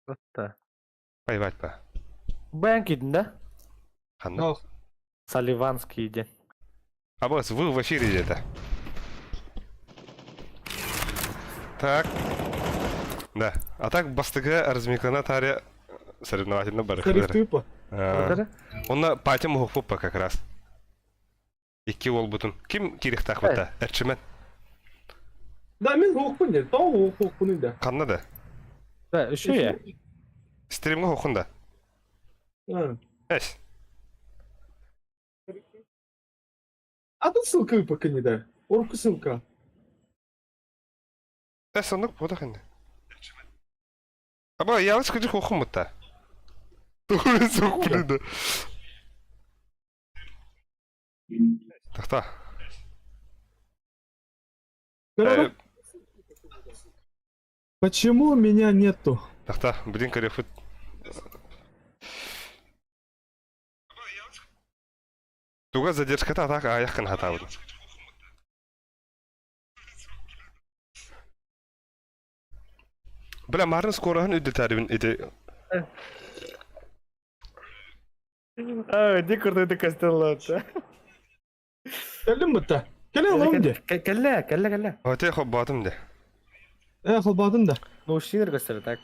Отта. Воевать па. Бэйэн киирдин да? Ханна? Салливанский диэн. Абас, вы в эфире где-то. Так. Да. А так бастыгы размикана таре соревновательно барыхтар. Тыпа. Онна патя муһукпуппа как раз. Икки уолбутун. Ким киирихтаах бата? Эрчимен. Да, мен хуукпун де. Тоҕо хуукпунуй да. Ханна да? Да, үчүгэй. Стримҥа хуукун да? Эс. Атын ссылка ыыппаккын да. Урукку ссылка. Эс, оннук буотах инде. Аба, ялыс кыжы хуукун бутта. Тугу да. Тахта. Почему меня нету? Тахта, блин, корефут. Туга задержката атак аяқын хатабын. Бля, марын скороһын үрдэтәрибин ити. А, ди курдук костеллаата. Кэллим бытта. Кэлэ ылам де. Кэллэ, кэллэ, кэллэ. Оте хоббатым де. Э, холбаатым да. Ну, шинер көстөр так.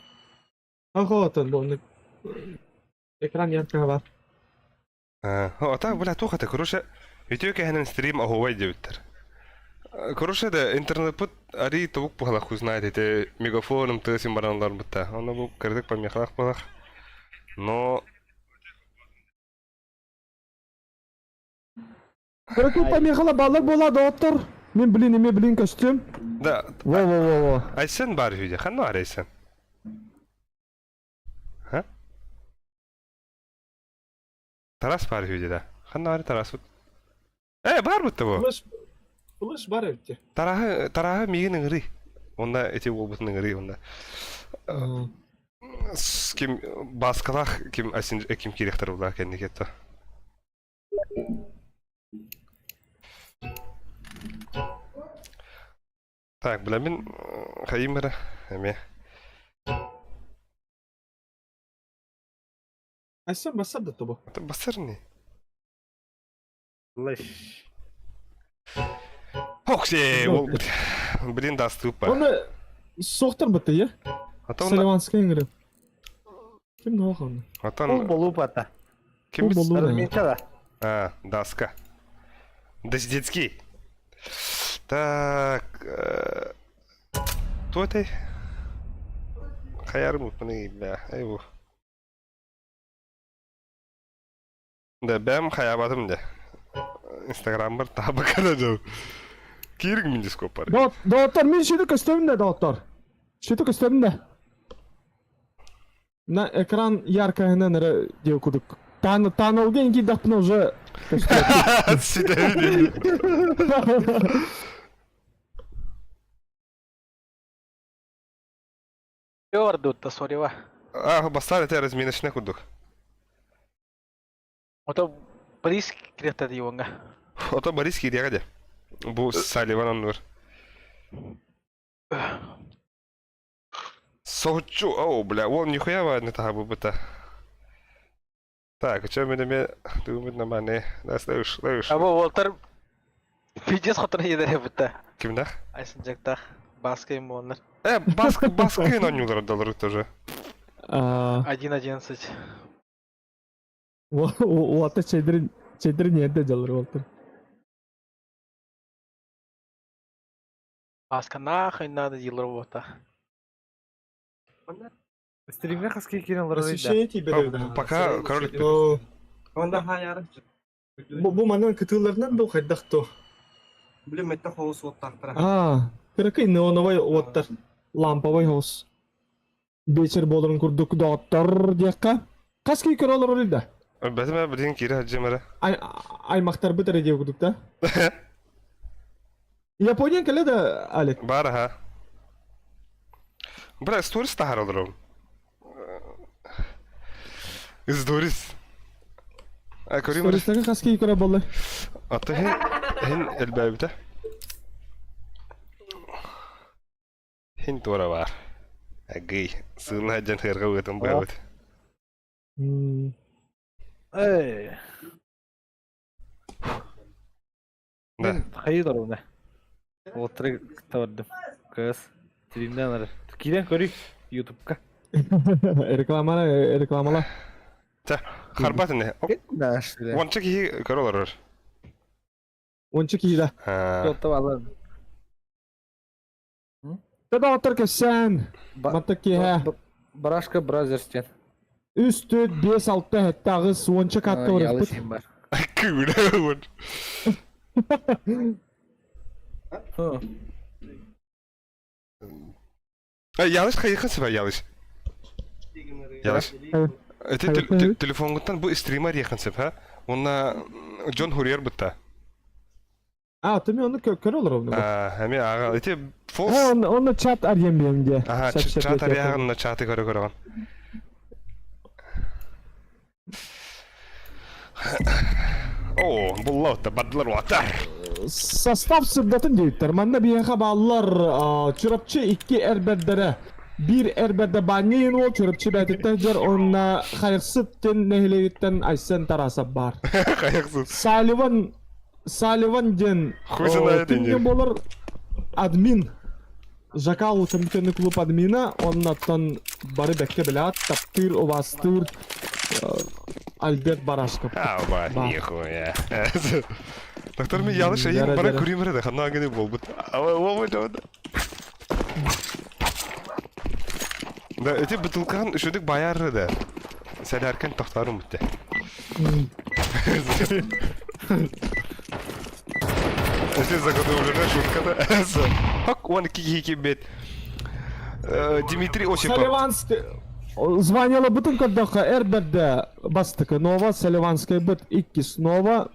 Ахоотон бу экран яркаға бар. Ата, бля, туох это, короче, үтүө кэһэнэн стрим оһуобай диэбиттэр. Короче, да, интернетпут арий тобук буһалах хуй знает, ити мегафоном тыасын баран олорбутта. Ону бу кырдык помехалах буолах. Но Кыракый помехала баллар буола доҕоттор. Мин блин эми блин көстүм. Да, Во-во-во-во. Айсен бар үһү ханна бар Айсен? Ха? Тарас бар үһү да. Ханна бар Тарас? Э, бар бутта бу. Флеш, флеш бар эбитте. Тараһы, тараһы миигин ыҥырый. Онна эти уолбутун ыҥырый онна. Ким Баскалах ким асин ким кириэхтэр булаа кэнники то. Так, билэмин хайым эрэ эмиэ. Айсан бассар да тобо. Бассар не? Лыш. Хокси, ол блин доступа. Оны соқтыр бітті, е? Саливанская игры. Ким нохан? Ол болу бата. Ким болу? А, доска. Детский. Так, Кто это? Хаярым упны, бля, ай бу. Да, бэм хаябатым да. Инстаграмбар таабакана дьон. Киирик мин дископпар. Доҕоттор, мин шүтү көстөбүн да, доҕоттор. Шүтү көстөбүн да. На экран яркайынан эрэ диэ курдук. Таан таанолга иҥкийдэхпинэ уже көстүбэт. Ситэбин. Ордутта сорева. А, бастаан этэ разминочная курдук. Ото Борис кириэхтэ диуҥҥа. Ото Борис киириэҕэ дии. Бу Салливан оннугар. Соһуччу, оу, бля, ол нихуя не таһабыбыта. Так, что мы неме думать на мане? Да, слышь, слышь. Або Уолтер пиздец хотон иедere бутта. Кимнах? Айсын жактах. Баска им оннар. Э, баск, баскы на нюлар доллары тоже. 1.11. Уолта чэйдэрин чэйдэрин эрдэ дьаллар Уолтер. Баска нахуй надо дииллэр буолта. Стримҥэ хаски киирэн олорор да. Освещение тебе Пока король Бу бу манан кытыыларынан дуу хайдах то? Блин, мэтте хоус уоттаахтара. Аа, кыракый неоновай уоттар, ламповай хоус. Вечер буоларын курдук доҕоттор диэххэ. Хас киһи көрө олорор да? Бэтимэ билин киирэ сылдьым эрэ. Аймахтарбыт эрэ диэ курдук да? Япония кэлэ да, Алик? Баар аха. Бля, сторис таһаар олором. Сторис. А көрүм Стористарга хас киһи көрө буолла? Ата хин хин элбээбитэ. Хин туора баар. Агый, сыылла сылдьан сыарга ыытын быһабыт. Эй. Да. Мин хайыы торуна. Уоттары кытта бардым. Кыыс. Стримнен арар. Киирэн көрүй Ютубка. Реклама рекламала. Чэ, харбат ини. Уонча киһи көрө олорор. Уонча киһи да. Туотта балар. Доҕоттор кэпсээн. Манта киэһэ. Барашка Brothers диэн. Үс, төрт, биэс, алта, сэттэ, аҕыс, уонча катта барыппыт. Күүрэ Ялыш хайыхын сыба ялыш. Ялыш. Эти телефонгуттан бу стример яхын сып, ха? Онна Джон Хурьер бытта. А, ты мне оны көрө олоробун. Эми ага, ити фолс. Онно чат арыйан биэм дии. Аха, чат арыйаҕын, чаты көрө көрөҕүн. О, булла бардылар уата. Состав сырдатын диэбиттэр. Манна биһиэхэ бааллар Чурапчы икки эрбэрдэрэ. Биир эрбэрдэ Баанньа иһин уол Чурапчы бээтиттэн дьэр уонна Хайахсыт тин нэһилиэгиттэн Айсен Тарасов баар. Хайахсыт. Салливан Салливан диэн Хуй знает ким буолар админ. Жакал компьютерный клуб админа, оннаттан бары бэккэ билэт, таптыыр, убаастыыр Альберт Барашков. А, ба, нихуя. Доктор мен ялыш айым бара көрейін да, ханна гене болбут. Да, эти бутылкаҕын үчүгдүк байар да. Сэлээркэн тохтоорум бүттэ. Если заготовлена шутка, да. Хок, он кики бет. Дмитрий Осипов. Салливанский звание бытын көрдөххө эр бэрдэ бастакы Нова, Салливанскай быт иккис Нова.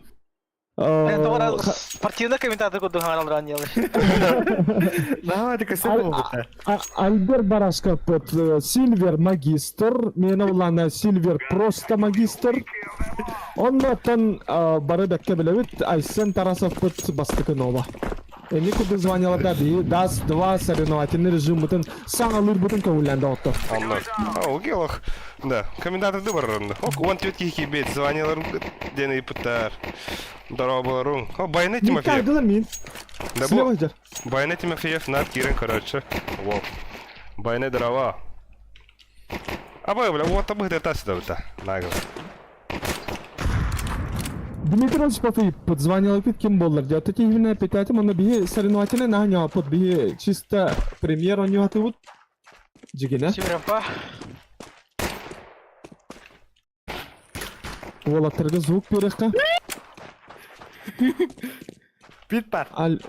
Спортивный комментатор курдук хаҥараллар Альберт Барашков Сильвер магистр, мен улана Сильвер просто магистр. Оннотон бары бэккэ билэбит Айсен Тарасовпыт бастакы Нова. Эми курдук званияларда би ДАС 2 соревновательный режим бытын саҥалыыр бытын көҥүллээн доҕоттор. Онно. Ол Да, комментаторды барарында. Ок, он төт кихи бет званиялар ден ыйпыттар. Дорооболоруҥ. О, Байна Тимофеев. Мин. Да бу Байна Тимофеев над кирен короче. Во. Байна дрова. Абай, бля, вот табы где тас да Нагл. Дмитрий Осипов подзвонил ким боллар. Дьэ, тихвинэ пятятим, онно биһи соревновательный наһаа биһи чисто премьер оонньоотубут. Дьигинэ. Симрампа. Уолаттарга звук биэриэххэ. Пит бар. Аль...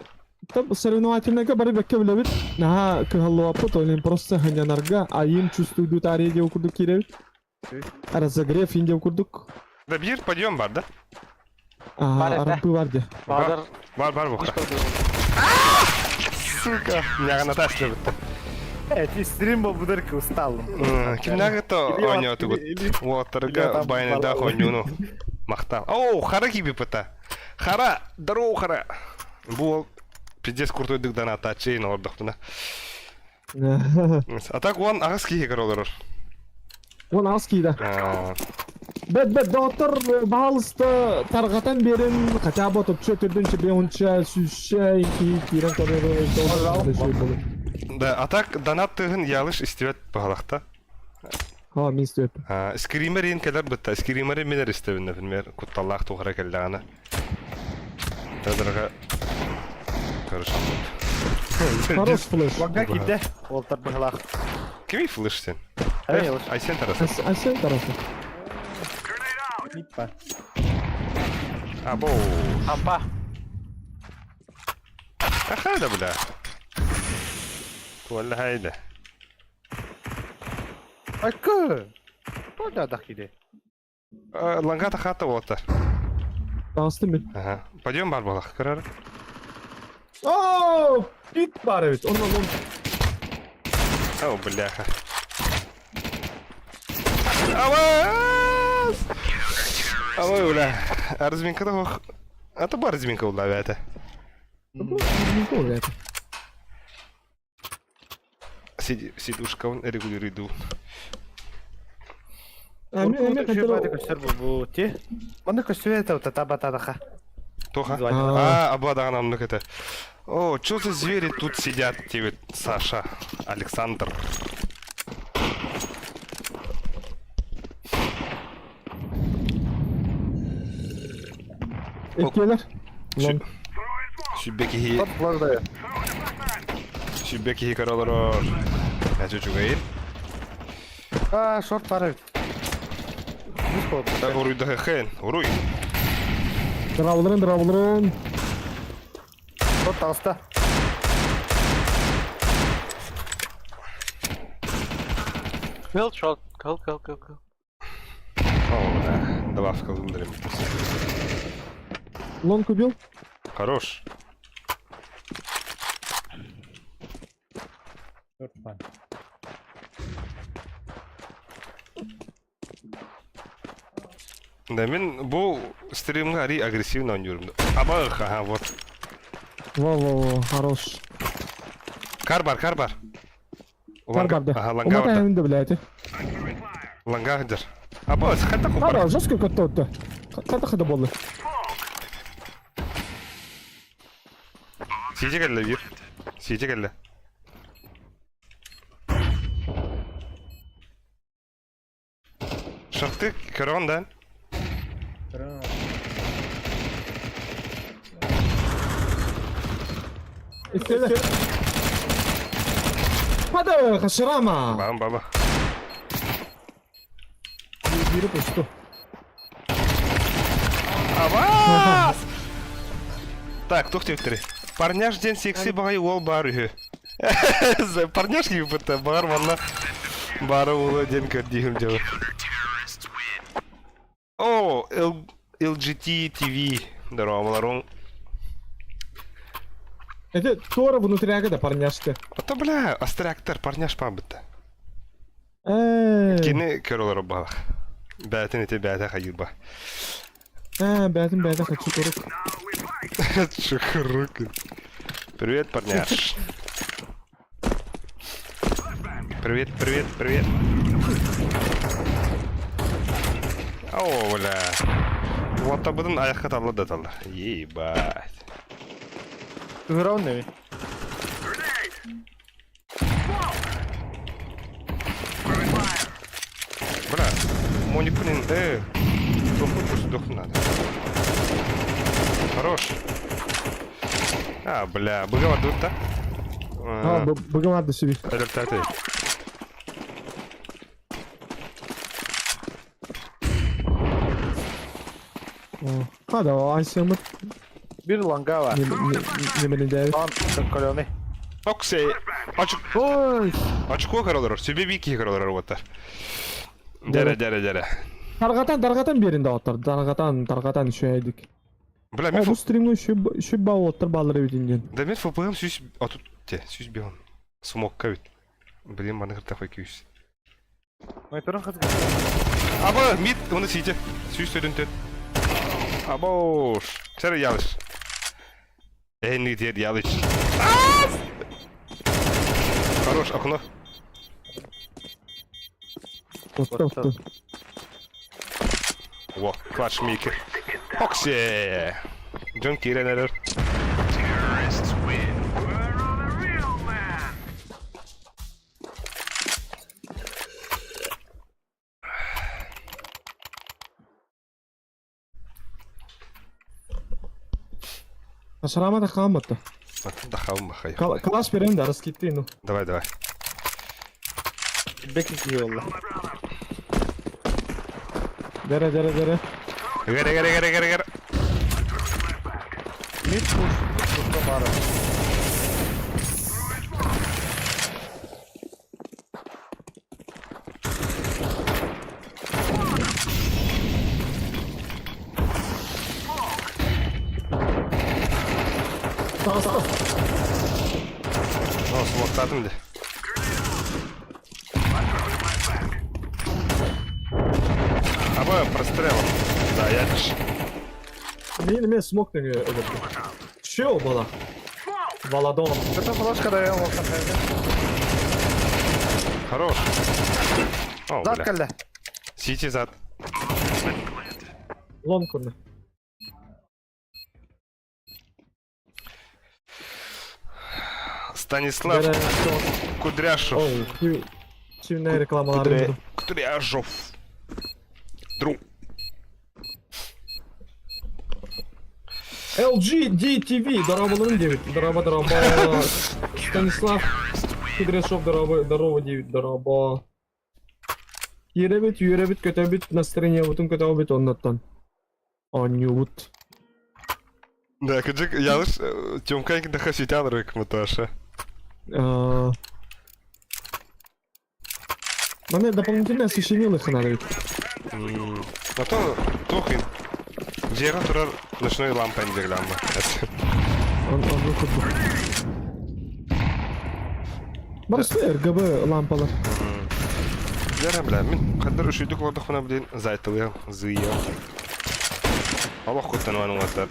Там соревновательныйга бары бэккэ билэбит. Наһаа кыһаллыбаппыт, ол иһин просто сынньанарга айым чувствуйдуу таарыйа диэн курдук киирэбит. Разогрев индиэ курдук. Да биир подъем бар, да? Ага, арампы бар дии. Бар. Бар, бар бука. Сука. Няҕына таслыбыт. Эти стрим бударка устал. Кимнээҕи то оонньоотугут? Уолаттарга байныдаах оонньууну махтал. Оу, хара киби пыта. Хара, здорово, хара. Бу уол пиздец куртуйдук донатааччы олордохпуна. А так уон аҕыс киһи көрө олорор. Уон аҕыс киһи Бэт бэт доҕоттор баһаалыста тарҕатан биэрин хотя бы топчу төрдүн чемпионча сүүсчэ киһи киирэн көрөр. Да, а так донат тыһын ялыш истибэт баһалахта. Ha, мин истибэт. Скример иин кэлэр бытта. Скримери минер истэбин, например, кутталлаах тухара кэллэҕинэ. Тадырга Короче, Хорош флеш. Ванга киирдэ. Уолтар быһылаах. Кими флеш сен? Айсен Тарасов. Айсен Тарасов. Миппа. Або. Ампа. Ахада, бля. Туалла хайда. Айкы. Тода да киде. Лангата хата уолаттар. Таҕыстым мин. Ага. Подъем бар буолах, көрөр. Оо, пит бар эбит. Онно он. О, бляха. Авас! Авай, бля. Разминка да А то бар разминка була бэйэтэ. Разминка буолла. Сидушкабын регулируйдуун. Эми Үчүгэй көстөр бу ти. Манна көстүбэт это табатадаха. Тоха? А, абладаган оннук это. О, что за звери тут сидят, тебе Саша, Александр. Иккиэлэр. Сүбэ киһи... Сүбэ киһи көрө олорор. Эчи үчүгэйин. А, шорт бар эбит. Уруйдаһыхын, уруй. Дыраабыларын, дыраабыларын. Шорт таҕыста. Кыл шорт, кыл, кыл, кыл, кыл. О, добавка ылыннарым. Лонг убил. Хорош. Да, мин бу стримҥа ари агрессивно оонньуурум. Абах, ага, вот. Во-во-во, хорош. Кар бар, кар бар. Кар барда. Ага, ланга барда. Уматайын да блядь. Ланга сылдьар. Аба, хата купар. Хара, жестко көттө. Хата хата болды. Сиже кэллэ биир. Сиже кэллэ. Шарты көрөҕүн да? Иккилэр. Хата хашырама. Баам баба. Бири пусту. Абаас! Так, туох диэбиттэрий? Парняш диэн секси баҕайы уол баар үһү. Парняш киһи баҕар манна баара буолуо диэн көрдүүһүм дьолу. О, LGT TV. Здорово, Это Тора внутряга да парняшка. А бля, астрактор, парняш пабыта. Э. Кини көрөлөр балах. Бәтин ити бәтә хайырба. Э, бәтин бәтин хочу курук. Чукурук. Привет, парняш. Привет, привет, привет. О, бля. Вот табыдын аяққа табыла да талла. Ебать. Ыгыраун Бля, Моникунин, Дохну, пусть дохну надо. Хорош. А, бля, быга да? А, быга себе. Алертаты. Хада, айсымыт. Бир ланга бар. Немелендәби. Ан, көлөне. Оксей. Ачык. Ой. Очко көрөлөр, сүбе бики көрөлөр оттар. Дәрә, дәрә, дәрә. Таргатан, таргатан берин да оттар. Таргатан, таргатан шөйдик. Бля, мен Бу стримге шү ба оттар баллары битинден. Да мен ФПМ сүз атут те, сүз бион. Смокка бит. Блин, маны кырта хой күйүс. Мониторын кыз. Аба, мид, оны сите. Сүз төдөн төт. Абош. Сәре ялыш. Энни дед ялыш. Хорош, окно. Отты, отты. Во, клатчмейкер. Оксе. Джон Кирен Ашарама да хааматта. Да хаум хай. Калаш берем да раскитти ну. Давай, давай. Беки кии болла. Дере, дере, дере. Гере, гере, гере, гере, гере. Мид пуш. Пушка бары. Таҕыста. О, смоктатым де. Аба, прострелом. Да, я ж. Мен мен смок деген өлөп. Чё бала? Валадон. Это флешка да я Хорош. О, Зад бля. кэллэ. Сити зад. Лон курна. Станислав Кудряшев. Ой, Сүүнэ рекламаларын. Кудряшев. Друг. LG DTV, дорооболорун диэбит. Дорообо, дорообо. Станислав Кудряшов, дорообо, дорообо диэбит, дорообо. Киирэбит, үөрэбит, көтөбүт, настроениебытын көтөҕөбүт оннуттан. Оонньуубут. Да, кыдьык, ялыш, Тёмка эҥин ситэ алырык Маташа. Маны дополнительное освещение ылыахха наада эбит. А то туох ин. Дьиэҕэ турар ночной лампа диэгламма. Онно курдук. Барыста РГБ лампалар. Дьэ бля, мин хандар үчүйдүк олордохпуна блин зайтылыам, зыйыам. Олох куттанан уҥаттар.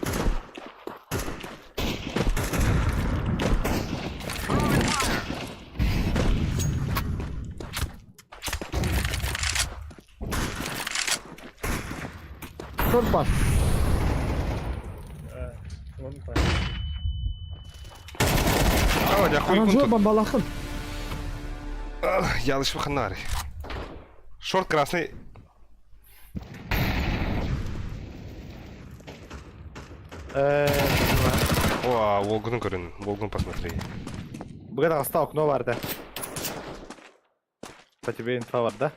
Шорпаш. Aa, дьэ хуйгун Аранжо тут. бомбалахын. Ялыш ханнары. Шорт красный. О, Волгуну көрүн, Волгуну посмотри. Бүгін ағыста окно бар да. По тебе инфа бар да?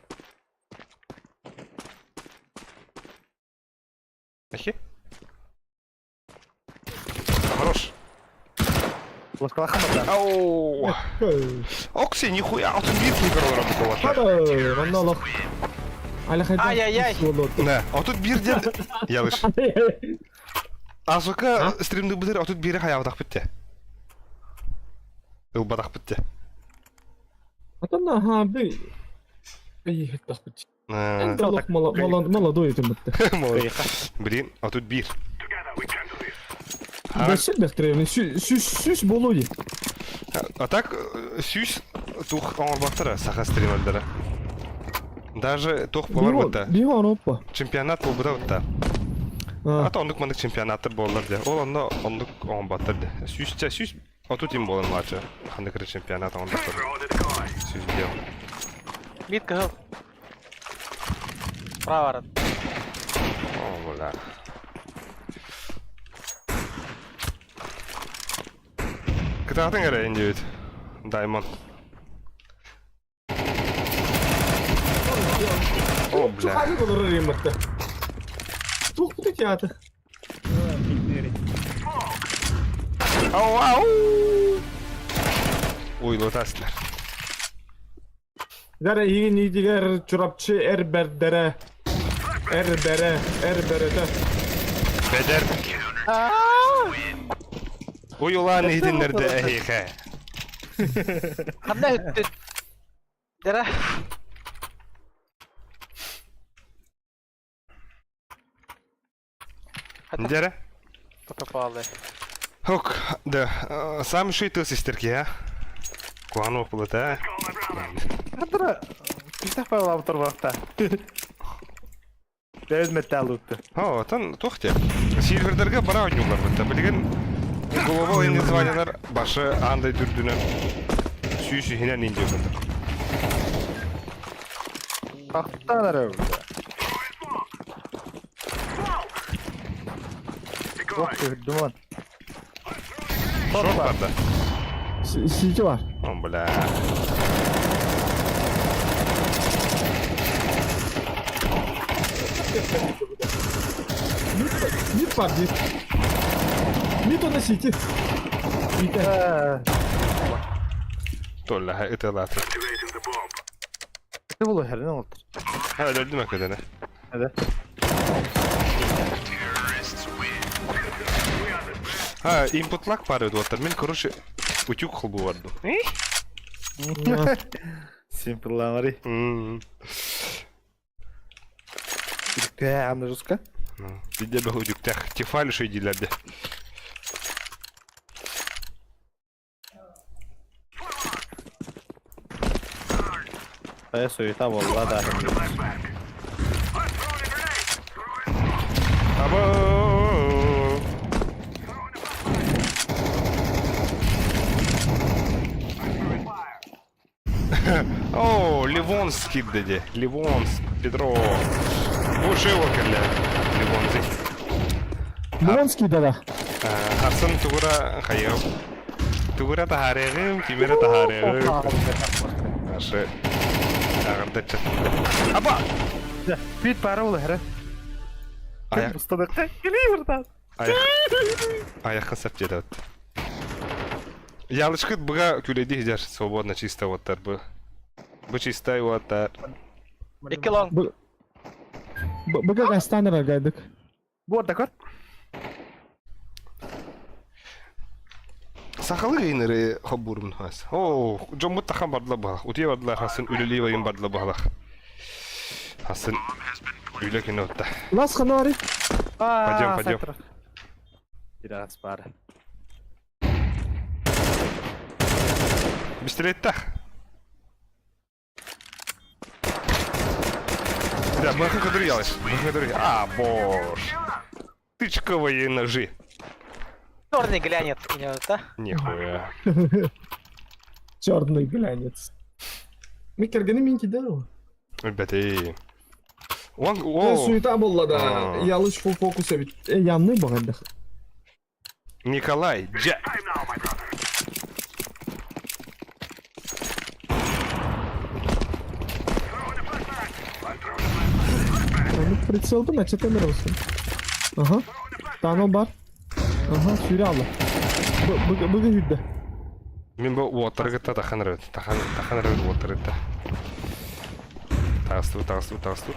Ахи? Хорош. Ласкалахан бар да. Ау! Окси, нихуя, а тут бир киһи көрөр Хада, манна олох. Ай-яй-яй. Да, а тут бир ден... Ялыш. Азука стримды бутер, а тут бири хаябатах битте. Ылбатах битте. Атан аха би Эй, Олох молодой этим битте. Блин, а тут бир. Бәсел бәхтеревне сүс сүс болу ди. А так сүс тух оңорбахтара саха стримердара. Даже тух болар бутта. Биго оппа. Чемпионат болбута бутта. А то ондук мандык чемпионаттар боллар де. Ол онно ондук оңбаттар де. Сүс ча сүс а тут им болан мача. Хандык чемпионат оңдуктар. Сүс дел. Мид кыһыл. Право баран. О, бля. Кытаатын эрэ индиэбит. Даймон. О, бля. Ханы болор рематта. Тух бу театр. Ау, ау! Ой, лотастылар. Дара игин идигер чурапчы эр бердере. Эр бере, эр берете. Бэдэр. Ой, улаан иһитиннэрдэ эһиэхэ. Ханна үттүн. Дара. Дьэрэ. Попалы. Ок, да, сам шүй тыл систерки, а? Куануох булата, Хадра, кистах пайла турбахта. Дэвид металл утты. О, отон туох диэ. Сильвердерге бара ойнуулар бытта. Билигин глобал инди званиялар башы андай дүрдүнөн сүүс иһинэн инди курдук. Тахтан эрэ. Ох, думан. Шорт бар да. Сити бар. О, бля. Мид бар дии. Мид онно Сити. Итэ. Толла ыталааты. Ты булу херин олтыр. Ha, өлөрдүм өкөдөнө. Эде. А, input lag бар өдү оттар. Мен, короче, утюг холбу бардым. Simple ламари. Үтэ аны руска. Виде бе утюгтах. Тефаль шей дилерде. Хайа суета буолла да. Або! О, Ливонский деді. Ливонс, Петро. Бушило кэллэ. Ливонзий. Ливонский да. Харсын тугура хайыам. Тугура таһаарыаҕым, кимэрэ таһаарыаҕым. Ашы. Ағырдачча. Аба! Бит бары ол хәрә. Аяқ, Устадыкка кили бирдан. аяқ, аяққа сәп жетеді. Ялышкыт бұға күледи хидер, свободно чисто оттар бу. Бу чистай оттар. Икки long. Быга гайстанера гайдык. Бу орда көр. Сахалы гейнери хоббурун хас. О, жоммут тахан бардыла баһалах. Утия бардыла хасын үлели вайын бардыла баһалах. Хасын үле күнө отта. Лас ханари. Пойдем, пойдем. Biraz бар. Бистреттах. Да, мы хакадырялась. Мы А, боже. Тычковые ножи. Черный глянец у него, да? Нихуя. Черный глянец. Ми кергени мин кидер. Ребята, эй. Он, О, о, суета болла да. А. Ялыш фул фокуса бит. Э, янны багандах. Николай, Джа. Onu прицел бу начат эмер olsun. Aha. Тано бар. Aha, сүрэ алла. Быга быга хүдде. Мен бу уоттаргытта тахан рөт. Тахан, тахан рөт уоттаргытта. Тагысту, тагысту, тагысту.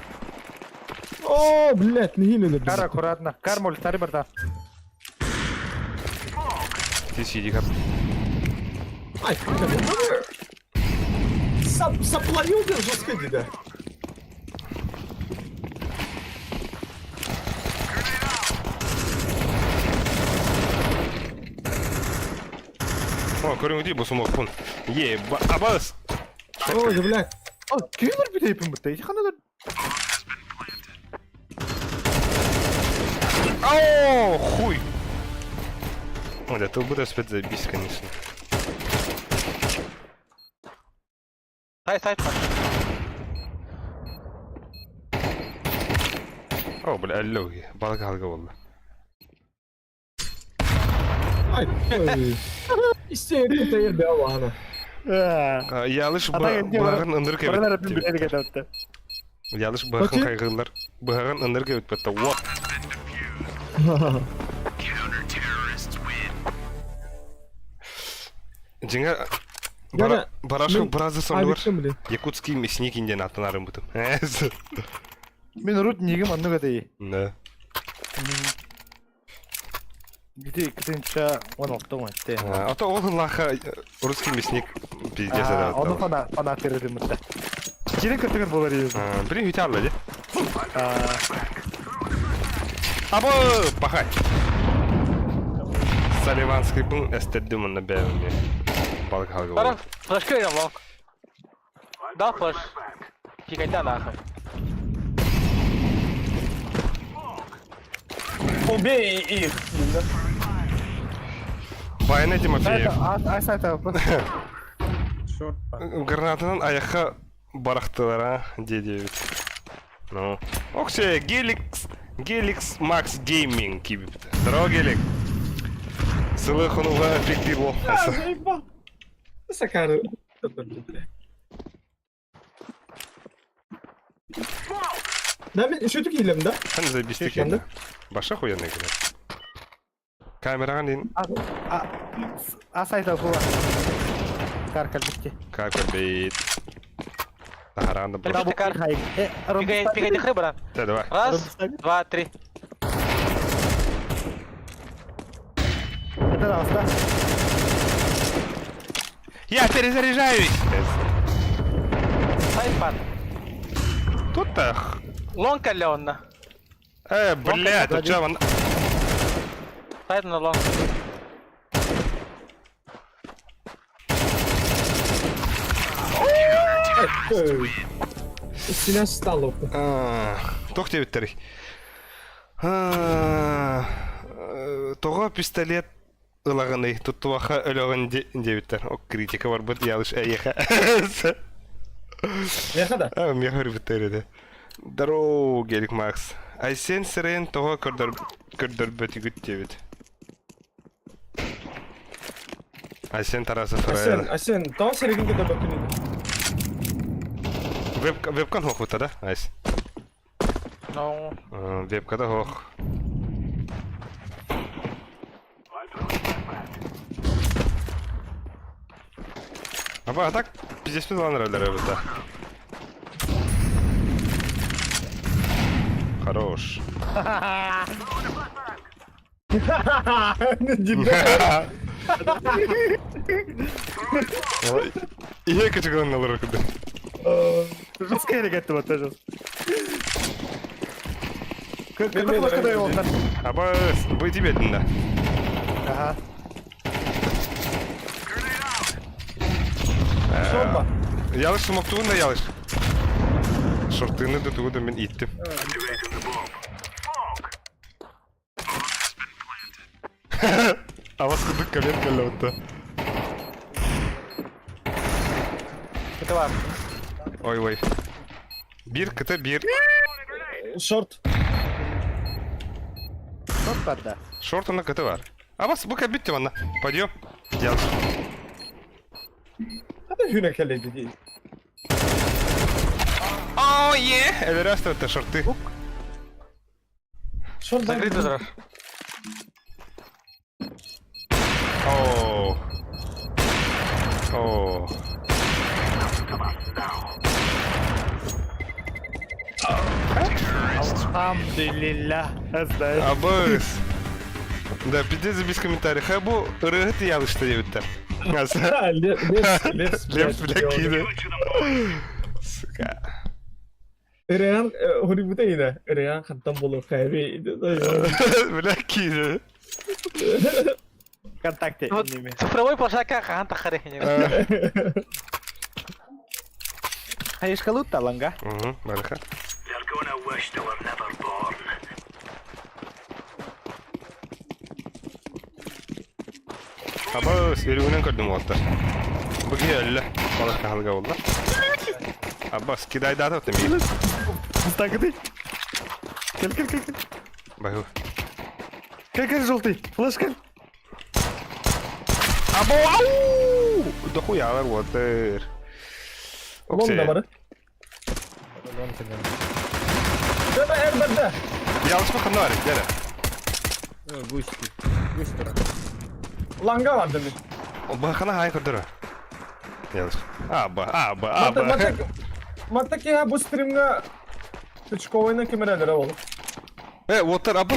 О, блядь, не Кар аккуратно. Кар молитари барда. Ти сиди кап. Ай, Сап, саплаю жестко диде. О, көрүҥ дии бу сумокпун. Е, абас. Ой, блядь. О, кимер бит эйпин бутта. Хана О, хуй. Ой, да ты будешь опять заебись, конечно. Сайт, сайт. О, бля, алло, балык алга болды. Ай, ой. Истерик тайыр бе аллахана. Ялыш Ата кенде быһагын ындыр Баралар кебит. бит билеге дәтте. Ялыш быһагын Окей. кайгылар. Быһагын ындыр кебит бетте. Вот. Жеңе Яна, Барашка мен біразы сонды бар. Авиктем, блин. Якутский мясник инден атын бутым. Мен рут нигем анны гәдәй. Да. Где кытынча 16 майтте. А то ол лаха русский мясник пиздец это. Оны фана фана тердим мытта. Кирен көтөгөн болар иде. Блин, үтә алды. Абы, пахай. Салливанский бун эстердим на бәйме. Балык алга. Бара, флешка берем long. Да, флеш. Пикайда нахуй. Убей их! Байна Тимофеев. Ай сайта. Гранатынан аяққа барақтылар, а, Д9. Ну. Оксе, Геликс, Геликс Макс Гейминг кибіпті. Здорово, Гелик. Сылы хонуға эффектив бол. Заебал. Сакары. Да, мен еще килем, да? Хан забисти Шешенді. келді. Баша хуяны келді. Камераға дейін А сайта була. Кар калбитте. как бейт. Тахаранда бұл. Калбитте кар. Пикай, пикай дыхры, брат. Да, давай. Раз, два, три. Это да, Я перезаряжаюсь! Сайт пар. Тут-то... Long калля онна. Блядь, тут чё, вон... Сайт на long. Иччинэн стало. Туох диэбиттэрий? Тоҕо пистолет ылаҕыный, туттубахха өлөҕүн диэбиттэр. О, критика барбыт ялыш эйиэхэ. Миэхэ да? Миэхэ өрбүттэр этэ. Здорово, Гелик Макс. Айсен сирэйин тоҕо көрдөрбөтүгүт диэбит. Айсен Тарасов Айсен, Айсен, тоҕо сирэйгин көрдөрбөккүн Веб вебкан хоохута да, Айс? No. Вебкада хоох. Аба, а так пиздец нравились да. Хорош. Ийэ кычыгынан алар курдук. Жестко эрэгэтти вот жестко. Кыты флешка олдар. Аба, бу тебе да. Ага. Шорба. Ялыш смоктугун да ялыш. Шортыны да тугу да мен иттим. Авас курдук кэлэн кэллэ отто. Это бар. Ой ой. Биир кыта биир. Шорт. Шорт барда. Шорт онно кыта бар. Абас бу кэлбит манна. Пойдем. Ялыш. Хата хүнэ кэлэйди дии. О, е! Эверест это шорты. Шорт Закрыт турар. О. О. Алхамдулилля. Знаешь. Абыс. Да, пиздец без комментариев. Хай бу ырыгыт ялышты диэбиттэр. Лепс, лепс, Лепс, бля, кида. Сука. Ырыан хурибута ина. Ырыан хантан болу хайби. Бля, кида. Вконтакте. Неме. Цифровой площадка хаһан таххары. Хаешка лутта ланга. Угу, барыха. Абыс, өрүгүнэн көрдүм уолаттар. Бу киһи өллө. Балык хаһалга буолла. Абас, кидайдаата оттон миигин. Так ты. Кел, кел, кел, кел. Баһы. Кел, кел, желтый. Флешка. Або, ау! Дохуялар уолаттар. Лон да бары. Да эр Ялышпа ханна бар, дәрі. Гусь. Гусь турар. Ланга бар дemi. Бахана хай көрдөрө. Ялыш. Аба, аба, аба. Матта киһа бу стримга Тычковойна кемерелere ол. Э, уоттар, аба.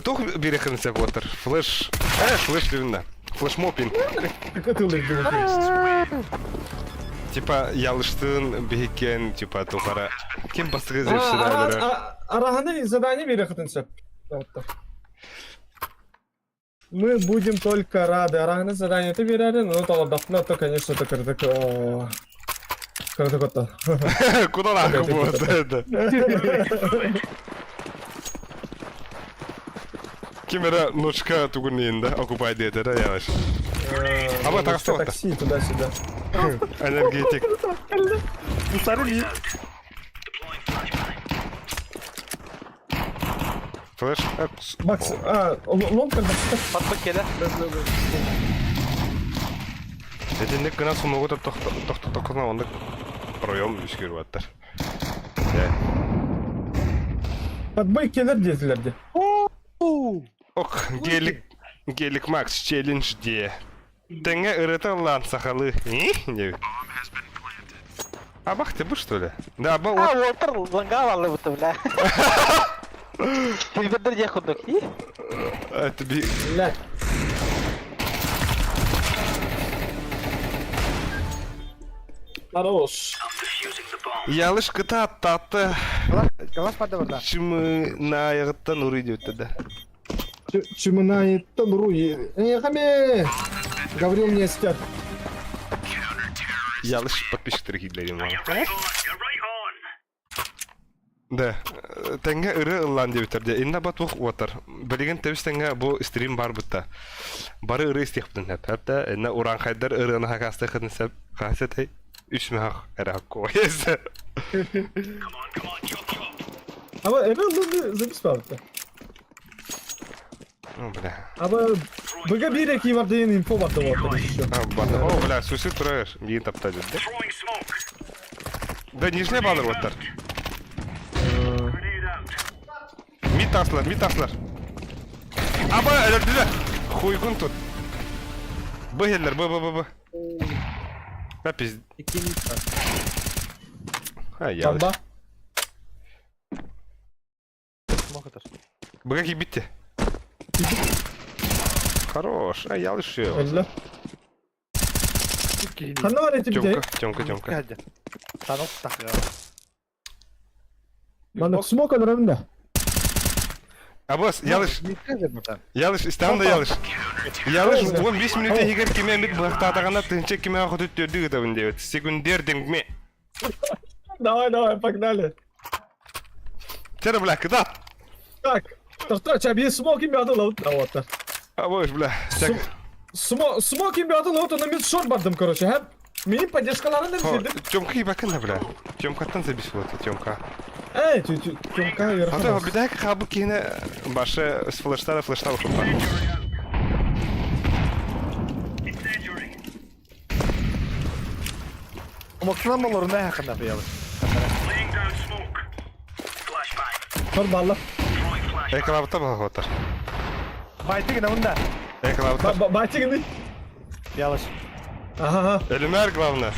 Туох бириэхин сөп уоттар. Флеш. Э, флеш дивинна. Флешмобин. Типа ялыштын биһиккен, типа тухара. Ким бастыгы зевсилер. Араханы задание бириэхин сөп. Мы будем только рады. Араханы задание ты берәри, но толордохпуна то, конечно, то кырдык. Кырдык отто. Куда нахуй будет? Да. Ким эрэ ночка тугун да, окупай диэтэ да ялыш. Аба таҕыста уотта. Такси туда-сюда. Энергетик. Флеш. Макс, а, лонг как Подбык кэлэ. Итинник гына сумугу тохтотоххуна оннук проем үскүүр уоттар. Подбой келер диэтилэр дии. Ох, гелик, гелик Макс челлендж де. Тэҥэ ырыта ыллаан сахалыы. Диэбит. Абах ты бы что ли? Да, аба А, вот. уолтар ланга аллы бутта, бля. Сильвердер диэх курдук. Это би... Блядь. Хорош. Ялыш кыта таты. Калаш пада барда. Чымы на ягыттан уруй диэбиттэр да. Чымынайыттан уруй. Эхаме! Гаврил Нестер. Ялыш подписчиктары киирдэрим маны. Да, тэҥҥэ ырыа ыллаан диэбиттэр дьэ инна батух уотар. Билигин тэбис тэҥҥэ бу стрим бар бытта. Бары ырыа истиэхпитин сөп. Хатта инна урааҥхайдар ырыаны хакаастыаххытын сөп. Хас этэй? Үс мөһөх эрэ хаккуойс. Ама эбэ ыллыны запись бабытта. Ну, бля. Аба быга биир эки бар деген инфо бар да вот еще. О, бля, суси турар. Биин тапта деді. Да, нижний баллар оттар. Мид аслар, мид аслар. Аба, өлөрдүлэр. Хуйгун тут. Б хеллер, Б, Б, Б, Б. Да, пиз... Икки мид бар. А, я. Бамба. Быга кийбитте. Хорош. А, я лишь Өллө. Ханна бар эти бите? Тёмка, Тёмка, Тёмка. Танок так. Манна смок өлөрөмүн да. Абас, ялыш, ялыш, истан да ялыш. Ялыш, 15 минут егер кеме мит бахтатагана тынча кеме охоту төрдү гытабын дебет. Секундер деңме. Давай, давай, погнали. Тера, бля, куда? Так, тохтоо, ча би смок им бяды лаут. Вот. Абаш, бля. Так. Смок им бяды лаут, оны мен шорт бардым, короче. Хәп. Менин поддержкаларын да бирдим. Тёмка ебакын да, бля. Тёмкаттан забис вот, Тёмка. Эй, Тёмка А то бидак хабы кине башы с флештара флештар ушла. Омоктунан болорун э хакында быялы. Тор балла. Эклавта баготар. Байты гына мында. Эклавта. Бати гыны. Ялыш. Ага, ага. Элемер главное.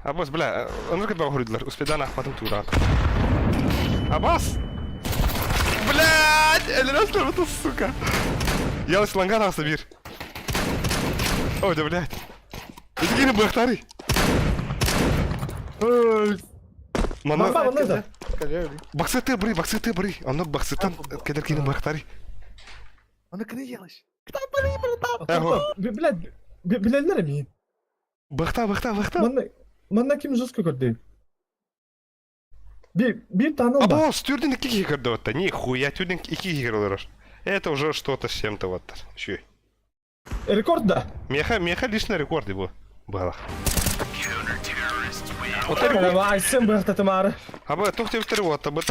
Абас, бля, onu kadar hurdular. Успедан ахматым тура. Абас! Блядь, элемер это сука. Я сланган аса бир. Ой, да блядь. Иди бахтари. Мана Баба, мына да. баксыты бри, баксыты бри. Аны баксытан кедер кини бахтари. Аны кини ялыш. Блядь, билелер ми? Бахта, бахта, бахта. Манна манна ким жестко көрдү? Би бир таныл ба. Або, стюрдин iki кихер вот. Нихуя, тюрдин iki кихер олорор. Это уже что-то с чем-то вот. Еще. Рекорд да. Меха, меха личный рекорд его было. Вот рекорд. Айсен быхтатымары. Аба, тух тевтер вот, абы.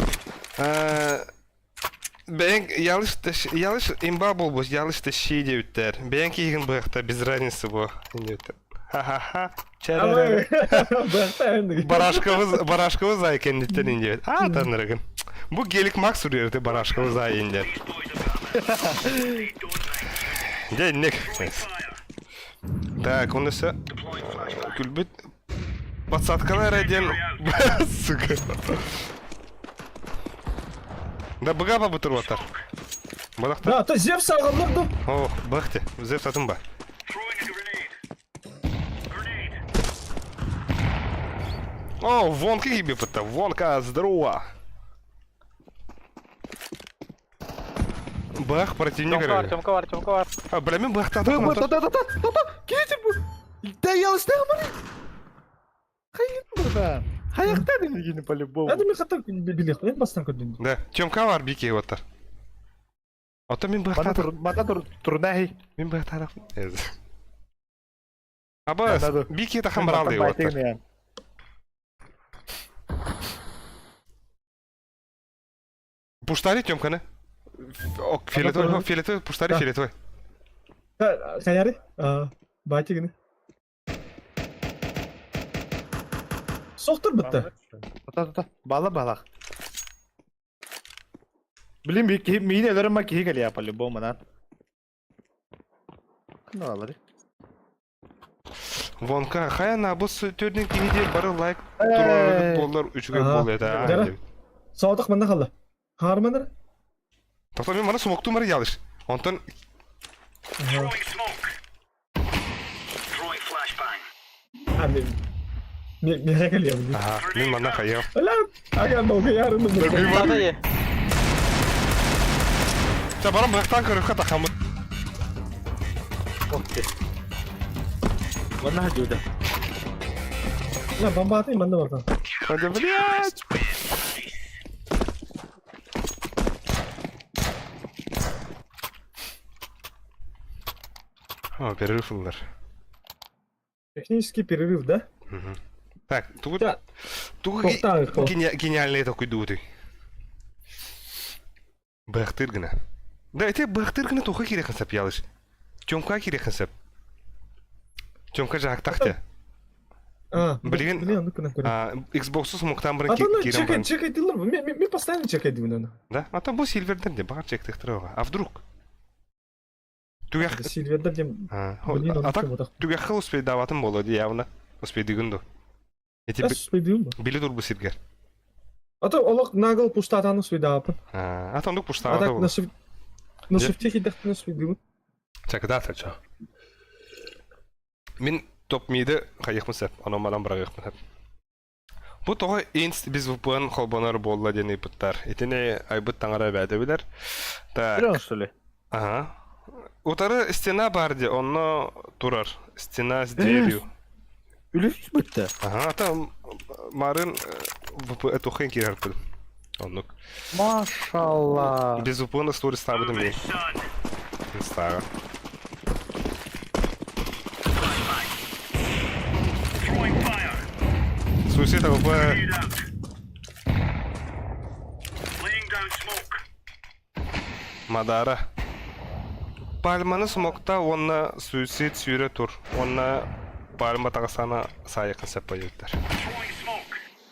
Бәйін ялыш ялыш имба болбус, ялыш теши деуттер. Бәйін киген быхта без разницы бу. Деуттер. Ха-ха-ха. Барашкабыз, барашкабыз ай кендиттен инде. А, танырыгын. Бу гелик макс үрерді барашкабыз ай инде. Денник. Так, он все. Күлбүт. Подсадкалар один. Сука. Да быга ба бутыр отар. Балақта. Да, то Зевс алғанлар да. О, бахте. Зевс атын ба. О, вонка ебепыта. Вонка, здорово. Бах, противник. Тёмка бар, Тёмка бар, Тёмка бар. А, бля, мен бахта. Та та та та та. Кити бу. Да ялыш да маны. Хайыр burada. Хаякта демегini по-любому. Hadi мен хатта билек, мен бастан көрдүм. Да, Тёмка бар бике отар. Ата мен Мана бахта. тур, мана тур, турнахи. Мен бахта. Аба, бике тахан баралы отар. Пуштари Тёмканы. Ок, фиолетовый, фиолетовый, пуштари фиолетовый. Каяри? Бати гыны. Соқтыр бітті. Та та та. Бала балах. Блин, би миин өлөрөм ма киһи кэлиэ по-любому на. Кына алары. Вонка, хаяна бу төрдүн киһиде бары лайк турар боллар үчүгө Ага. бол это. Жара. Саудық мында қалды. Харманыр? Тоқта мен мана смоктум бар ялыш. Онтон А, мен... Мен мен кэлиэ. Ага, мен мана хаял. Оля, ага, долго ярым. Тата е. Та барам бактан көрүп хата хамыт. Манна дьүдэ. На, бомбаатын манна бардан. Да, блядь! О, перерыв ыллар. Технический перерыв, да? Мгм. Так, тугу Да. тугу Тоқтаа, хо. гениальный такой дуутуй. Быахтыыр гына. Да, ити быахтыыр гына туха киириэххин сөп, Ялыш. Тёмка киириэххин сөп. Тёмка дьаһактах те. А, Блин. Блин, ну-ка на көрө. А, Xbox-у смоктан баран А то ну киирэн чекай, баран. чекай дилер. Ми постоянно чекай дибин аны. Да? А то бу Сильверден де, баҕар чектехтер А вдруг? Түгэх... Сильвердер дем. А, Блин, а так түгэххэ успейдаабатын буолуо дии явно. Успейдыгын ду. Ити Успейдыгын били турбу сиргер. А то олох нагыл пуштатаны успейдаапын. А то ондук А пуштаабата так буолуо. на шиф... На шифте хидахтын успейдыгын. Чакыдаата чо. Мин топ миди хайыхпын сөп, онон манан быраҕыахпын сөп. Бу тоҕо инст без VPN холбонор буолла диэн ыйыппыттар. Итини айбыт таҥара эбээтэ билэр. Так. Билэн что ли? Ага. Утары стена бар дии, онно турар. Стена с дверью. Үлүс бүттэ. Ага, там марын VPN тухын киирэрпин. Оннук. Машалла. Без VPN сторис ставыдым дии. Инстаҕа. Суицид АВП Мадара. Пальманы смокта уонна суицид сүүрэ тур. Уонна пальма таҕысана саайыкын сөп бойуттар.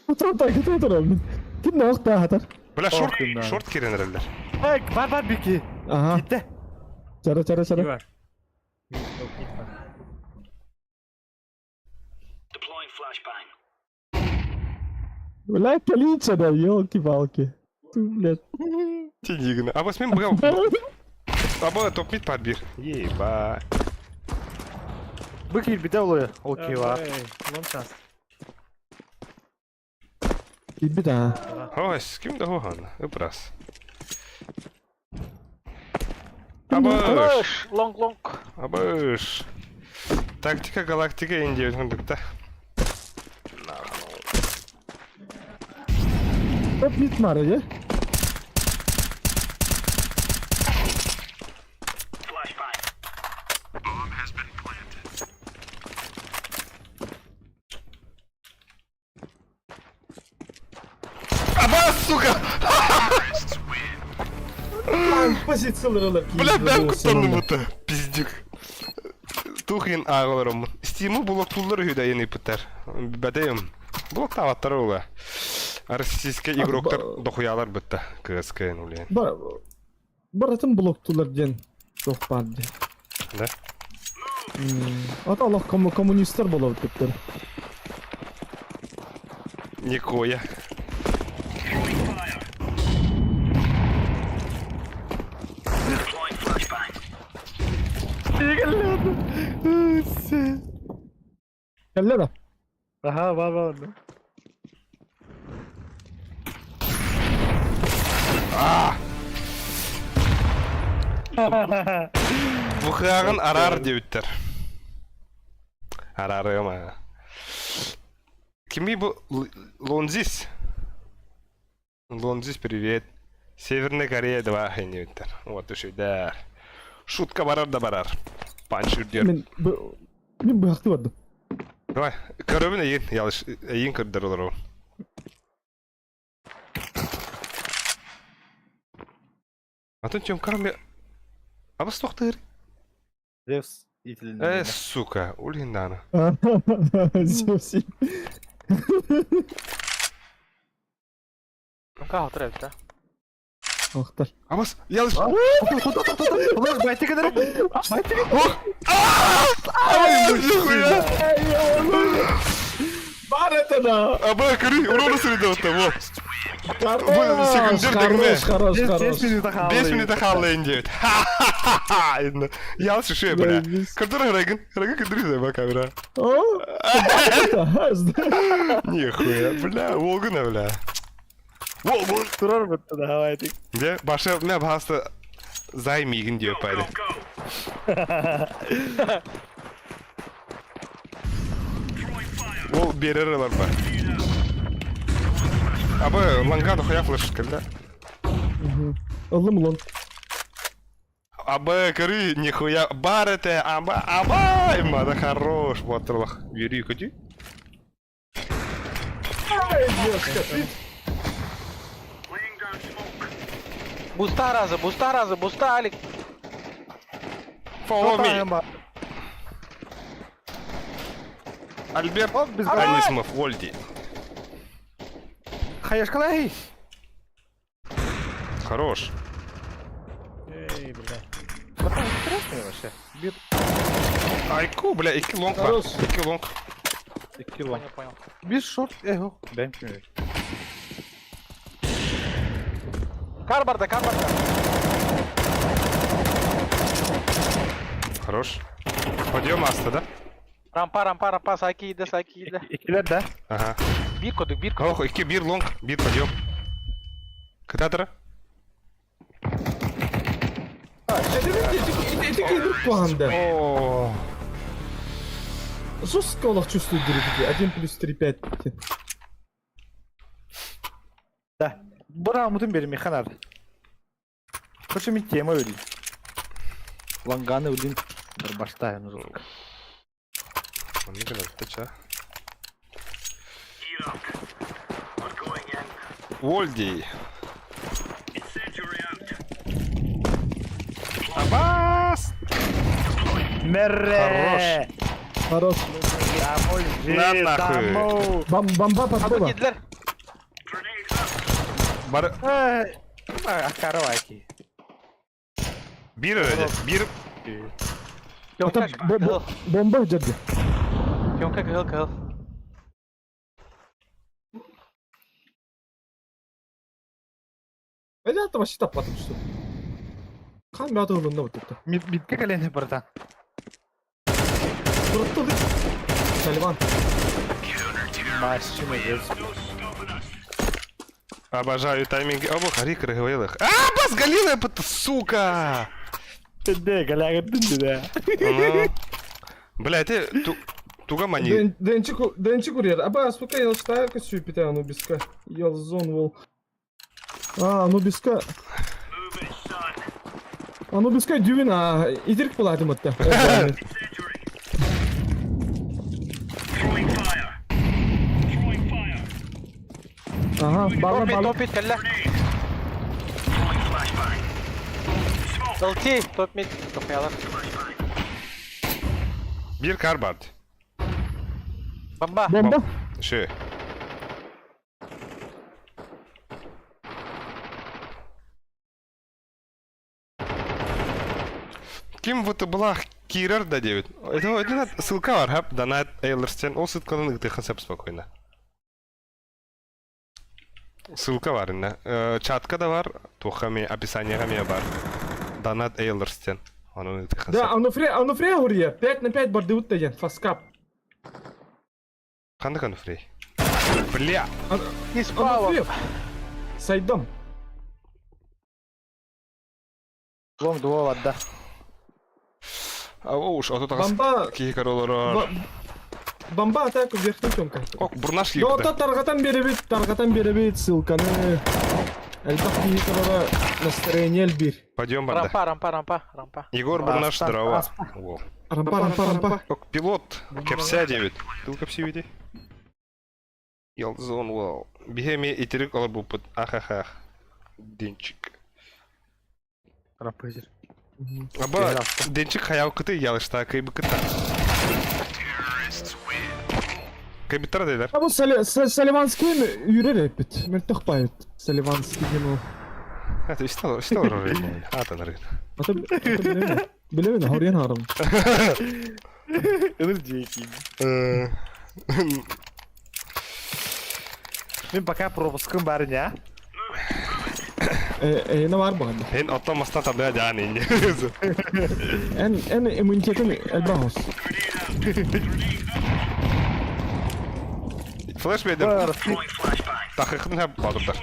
Утар кытыы турабын. Ким да охта хатар. Бля, шорт, Ох, шорт кирен эрэллэр. Эй, бар бар бики. Ага. Китте. Чара чара Не чара. бар. Мид, жоқ, мид бар. Бля, полиция да, елки-палки. Ты, блядь. Тинигин. А восьмим бгал. Аба топ мид подбир. Еба. Бу киирбитэ олуя. Окей ва. Эй, Лонг тас. Киирбит а. Ой, с ким да хохан. Ыбрас. Абыш. Лонг, лонг. Абыш. Тактика галактика Индия хүндүкта. Топ мид мары, е? Аба, сука! Позициялар Бля, бэм куттанным это. Пиздюк. Тухин ааҕаларым. Стиму блоктууллар үһү да ыйыппыттар. Бэтэйим. Блоктаабаттар ула. Российскай игроктар дохуялар бытта. КСК улен. Бар баратын блоктуулар диэн туох баар диэн. Да? Ата олох коммунисттар буолабыт кыттар. Никоя. Кэллэ да? Аха, бар бар. Бухагын арар диэбиттэр. Арарыма. Кими бу Лонзис? Лонзис, привет. Северная Корея 2 диэбиттэр. Вот үчүгдэр. Шутка барар да барар. Панч үрдүөр. Мин мин быһахты бардым. Давай, көрөбүн эйин, ялыш, эйин көрдөр олору. Атын Тёмкар Абас тохтыр. Зевс итилинне. Э, сука, улин дана. Зевс. Тёмка хотор эбит да? Охтар. Абас, ялыш. Байте кедер. Байте. Ай, нихуя. Бар это да! Аба, көрүй, урона сүрүдө отта, во. Хорош, секундер дегме. хорош, хорош, хорош. 5 минута хаалла. 5 минута хаалла диэбит. Ха-ха-ха-ха. Ялыш үшүө, бля. Көрдөр Регин. Регин көрдөр ба камера. О, это, Нихуя, бля, волгуна, бля. Волгун. Турар бытты да, давайте. Де, башы, мә баһаста зай мигин диэп байды. Ол биэрэр ыларба. Абы ланга дохуя флеш кэллэ. Ыллым long. Абы көрүй нихуя бар этэ аба аба имада хорош боотурлах үөрүү көтүү. Буста разы, буста разы, буста, Алик. Follow me. Альберт Анисимов, Вольди. Хаешкалай. Хорош. Эй, бля. Братан, интересный вообще. Бир Айку, бля, икки long бар. Хорош. Икки long. 2 long. Понял, понял. Bir short eho. Ben kim? Кар барда, кар барда. Хорош. Подъем аста, да? Рампа, рампа, рампа, саки иде, саки иде. Ikiler de. Ага. Биир кодук, биир кодук. Ох, икки биир long, биир подъем. Кытатыра? Ити кыйдырып куһанда. О, Жестко олох чувствует дыры 1 плюс 3, 5. Да. Бura umudum benim Mihan abi. Koşum bir tema öleyim. Langanı öleyim. Bir başta yani жестко. Оннук гына Вольди. Абас! Мерре! Хорош. Домой, На нахуй. домой. Бом бомба Абы подхода. кидлер. Бар Караваки. биир эрэ биир Пионка, Это бомба дерди. Пионка, кыһыл, кыһыл. Это вообще таппатым что. Хан бята ылынна вот это. Мид мидке калени братан. Турутту. Саливан. Машина есть. Обожаю тайминги. Обо, хари крыгвелых. А, бас галилая, сука! Де, галяга да. Ну. Бля, ты ту туга мани. Денчик, Денчик курьер. Аба, сука, я читаю косю питаю Анубиска. Елзон вол. А, Анубиска. Анубиска дювин, а, идирк буладым атта. Ага, бала Топ мид, бала. топ мид, кэллэ. LT, топ мид. Тохуялар. Биир кар барды. Бомба. Бомба. Шö. Ким вот была кирер да девять. Это это ссылка бар, хап, донат Эйлерстен. Ол ссылканы ытыхын сеп спокойно. Ссылка бар инна. Чатка да бар, тухами описанияга ме бар. Донат Эйлерстен. Оны ытыхын Да, сеп. Ануфрия, Ануфрия курьер. 5 на 5 барды утта фаскап. Кандай конфрей? Бля! Не спала. Ануфрия. Сайдам. Long дуо вадда. А уж, а тут Бомба. Кихи королорор. Бомба атаку верхний тёмка. Ок, бурнаш Yo кийипти. та таргатан беребит, таргатан беребит ссылканы. Элбэх киһи турара настроение элбир. Подъем барда. Рампа, рампа, рампа, рампа. Егор Бурнаш, Аспан, здорово. аспан. Во. Рампа, рампа, рампа. Ок, пилот. Кепся 9. Ты кепси види? Ялзон вау. Бихеми итерик алабупут. Ахахах. Денчик. Рампызер. Аба, Денчик хаял кыты ялышта кайбы кыта. Кайбы тара дейлер. А бу Саливанский үрер эпит. Мөлтөх байыт. Саливанский диэн ол. Это истал, истал рорин. Ата нарын. Ата билемин. Билемин, хорьян харым. Энергетики. Мен пока пропускым бар не? Э, э, бар баганда. Эн оттамастан табда жаан инде. Эн эн иммунитетин элбахос. Флеш бедим. Тахыхын хап бадырдар.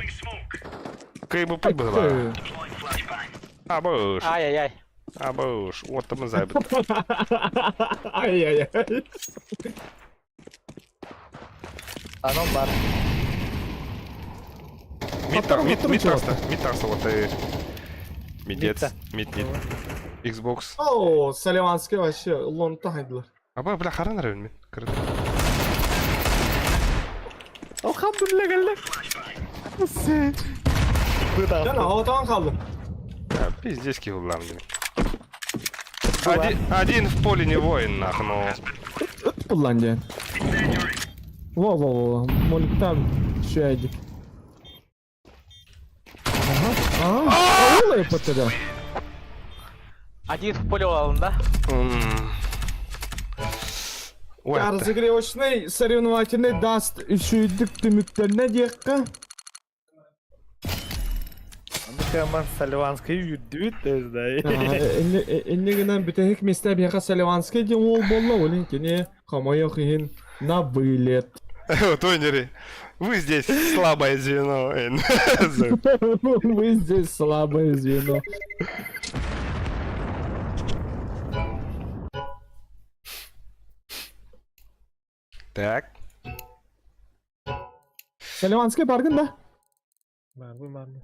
Кайбы пут было. Абыш. Ай-яй-яй. Абыш. Оттамын зайбыт. Ай-яй-яй. Анал бар. Мид мид мид таста, мид таста вот Мидец, мид мид. Xbox. О, Соливанский вообще лонта хайдылар. Аба, бля, харан район мен. Кырды. Алхамдулилlah geldi. Can havadan kaldım. Пиздец килл Один, один в поле не воин, нах, ну. Ыт буллан диэн. Во-во-во, моликтан шөйдик. Ага, ага. Олай паттада. Один в поле алын, да? Ой, Разыгрывочный соревновательный даст үчүйдүк түмүктөрүнэ диэххэ. Каман Соливанский үрдүбүт да. Инне гынан бүтэһик миэстэ биһиэхэ Соливанский диэн уол буолла, ол иһин кини хомойуох иһин на вылет. Тойнери, вы здесь слабое звено. Вы здесь слабое звено. Так. Соливанский баргын да? Барбы, барбы.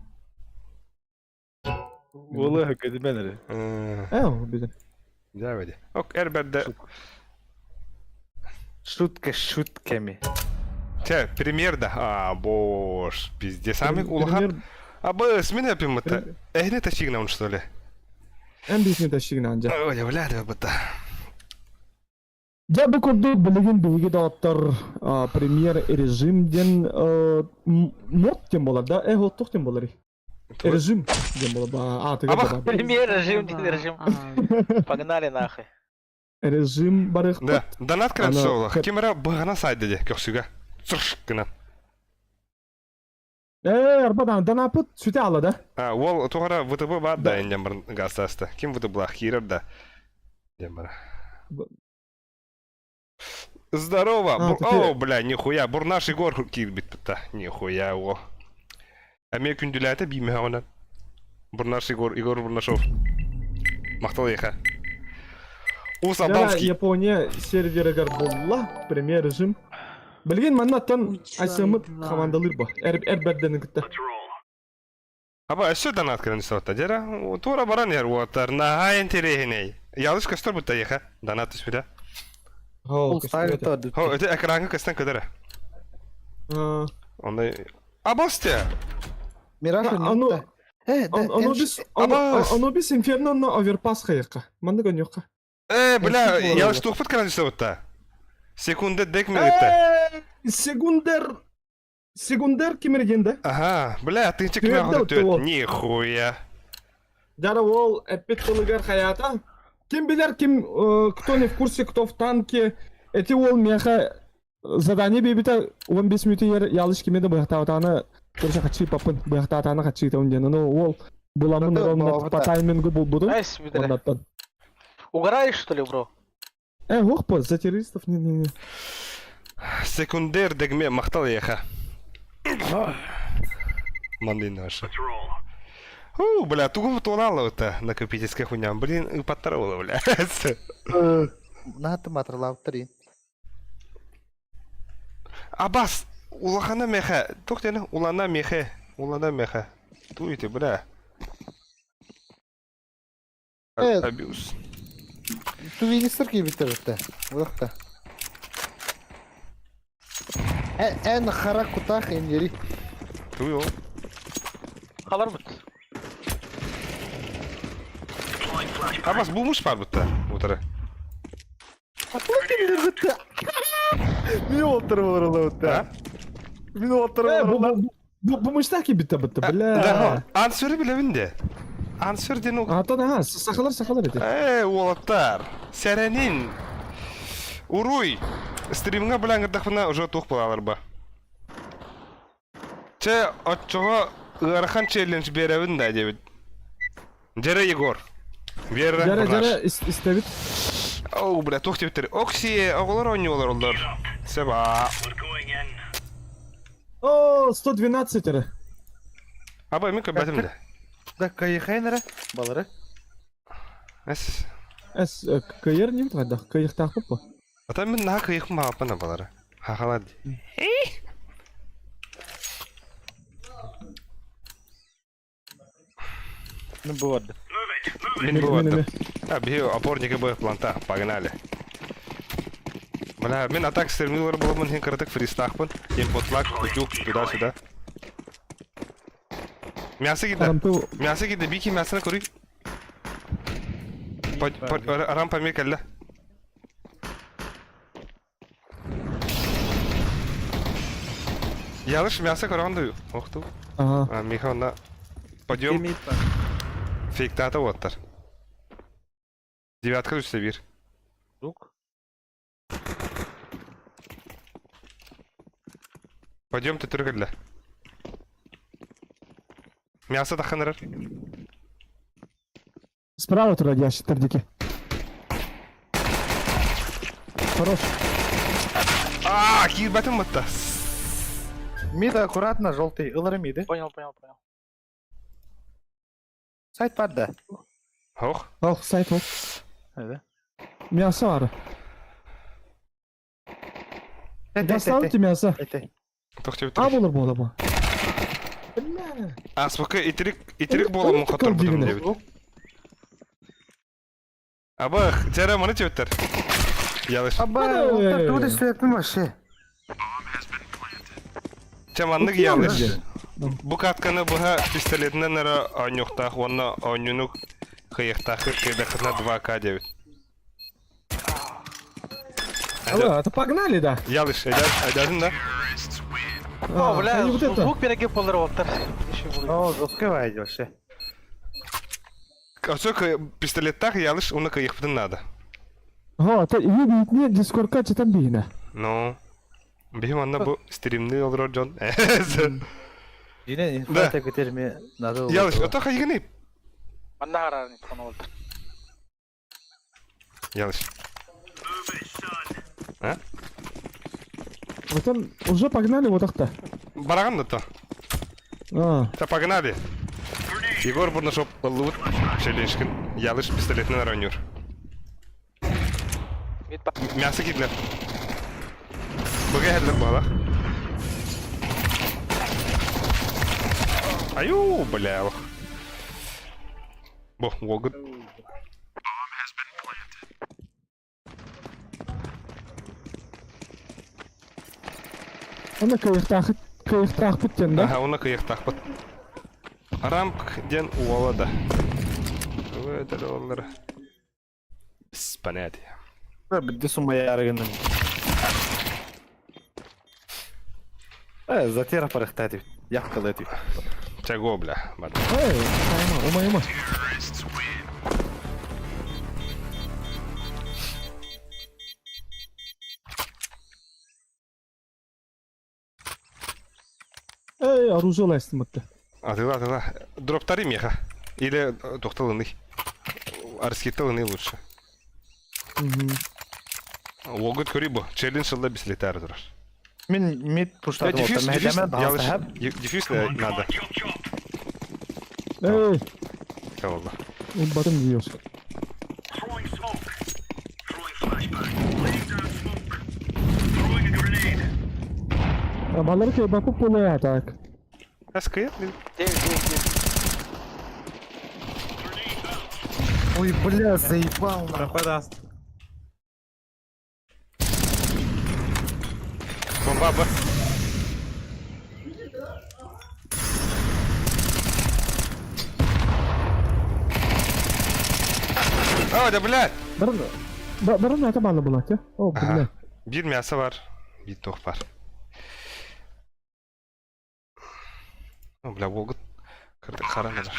Уолу көдүмэн эрэ. Э, билин. Давайте. Ок, эрберде. Шутка шутками. Те, премьер да. А, бош, пиздец. Самый улахан. А бы смена пим это. Эхне тащигна что ли? Эн бисни тащигна анжа. Ой, бля, да бата. Дьэ бу курдук билигин биһиги доҕоттор премьер режим диэн мод диэн буолар да? Э, туох диэн буоларый? Режим диэн буолар аатыгар Премьер режим диэн режим. Погнали нахуй. Режим барыхпыт. Да, донат кыран Ким эрэ быһана сайды де көхсүгэ. Цырш гынан. Э, арбадан донапыт сүтэ ала да? А, ол тугара ВТБ бар да инде бар гастаста. Ким ВТБ кирер да. Дем бар. Здорово! А, Бур... ты... О, бля, нихуя, Бурнаш Егор кирбит та. Нихуя, о. А мен күндүләтә бимә аны. Бурнаш Егор, Егор Бурнашов. Мактал еха. Ус Адамский. Япония серверигэр булла, премьер режим. Билген маннаттан айсамыт командалыр ба. Эр эр кытта. Аба, өссө донат кырын сота. Дера, тура баран ер уоттар. На интересней. Ялыш костер бутта еха. Донат түспүдэ. Хо, Хо, это экранга костен кыдыра. Ондай Абасте. Мираж Аны Анубис Анубис Инферно на оверпас хайыкка. Манды гонёкка. Э, бля, ялыш тухпыт кырын сота. Секунда дек мелитте. Секундер Секундер кимерген Ага, бля, ты чек на Нихуя. Дара ол эппит тылыгар хаята. Ким билер, ким, кто не в курсе, кто в танке. Эти ол меха задание бебите 15 минут ер ялыш кимеде быяктаатаны көрсө хачы папын быяктаатаны хачы таун ден. Ну ол буламын ровно по таймингу булбудун. Оннаттан. Угораешь, что ли, бро? Э, ох, за террористов не не не. Секундер дегме мактал еха. Мандин наша. У, бля, тугу туоналла это накопительская хуйня. Блин, подтаровала, бля. Нааты матрлаптыр. Абас, улахана меха. Тохтена, улана меха. Улана меха. Туйте, бля. Абьюз. Тувинистер кийбиттер Улахта. Эн хара кутах инери. Туйо. Халар бут. Абас булмуш бар бутта. Утары. Мин олтырып олар бутта. Мин олтырып олар. Бу бу мыштаки битте бутта, бля. Да, ансөрү билебин Ансөр ден ол. Ата да, сахалар сахалар эти. Э, уолаттар. Сәрәнин. Уруй. Стримга белән гырдахына уже тух булалар ба. Че, отчого ыарахан челлендж беребин да дебит. Джере Егор. Вера Жара жара истебит. Оу, бля, тух тебиттер. Окси, оголор ойнолор олар. Себа. О, 112 эре. Аба, мен көбәтим да. Да кайхайнера балары. Эс. Эс кайыр не бит гайда. Кайыктак бу. Ата мен наха кыйык мапана балары. Хахалар. Мин бу бардым. Мин бу бардым. А, биһи опорники бу планта, погнали. Бля, мин атак стремилер буоламмын иһин кыратык фристаахпын. Импотлак, утюг, туда-сюда. Мясо киирдэ. Арампы Мясо киирдэ, Бики мясоны көрүй. Рампа эмиэ кэллэ. Ялыш мясо көрөҕүн дуу? Ох туу. Ага. Миха онно подъем фейктаата уоттар. Девятка үстэ биир. Лук. Подъем төттөрү кэллэ. Мясо таххан эрэр. Справа турар ящиктар диэки. Хорош. Аа, киирбэтим бытта. Мида аккуратно, желтый. Ылары миды. Понял, понял, понял. Сайт бар да. Ох. Ох, сайт ол. Evet. Мясо бар. Доставьте мясо. Этэй. Тохтебит. А болор буола бу. Аспакы итирик итирик буола мухаттар бутум диэбит. Абах, тера маны чөттөр. Ялыш. Аба, Эй. туды сөппүм вообще. Чэ маннык ялыш. Бу катканы быһа пистолетинэн эрэ оонньуохтаах уонна оонньууну кыайыахтаах кыайдаххытына 2К диэбит. Алло, это погнали, да? Ялыш, айдадын да? О, бля, они вот это. звук перегиб болар оттар. Еще буду. О, жесткий вайди вообще. Өссө пистолеттаах ялыш уонна кыайыахпытын наада. Ха, та иһи дискорка читан биһинэ. Ну, биһи манна бу стримни олорор дьон. Динен инфа көтерме надо. Ялыш, ото хайыгыный. Манна харарын итхан олтар. Ялыш. А? Вот он уже погнали вот так-то. Бараган да то. А, Та погнали. Егор Бурнашов ыллыбыт Шелешкин. Ялыш пистолетинэн оронньуур. Мясо киирдилэр. Быга иһэллэр буолах. Аю, бля. Бу, уолгут. Оны кыйыктаахыт кыйыктаахпыт диэн да? Аха, оны кыйыктаахпыт. Рамп диэн уола да. Өтөр оллар. Без понятия. Бідді сумая гынным. Э, затера парахтати. Яхкалети. Чего, бля, бад. Эй, умайма, умайма. Эй, оружие лайстымытты. Атыла, атыла. Дроптары меха. Или тохталыны. Арскиталыны лучше. Логот көрүй бу. Челлендж ылла бислетары турар. Мин мид пуштадым. Дефьюз, дефьюз, дефьюз надо. Эй. Олла. Батым диyor. Балары кей бакып болая так. Аскы? Ой, бля, заебал нахуй. Пропадаст. Бомба, б. О, да, блядь! Барын, барын это мало было, те? О, бля. Бир мясо бар, бир тох бар. О, бля, волгут. Кырдык харанар.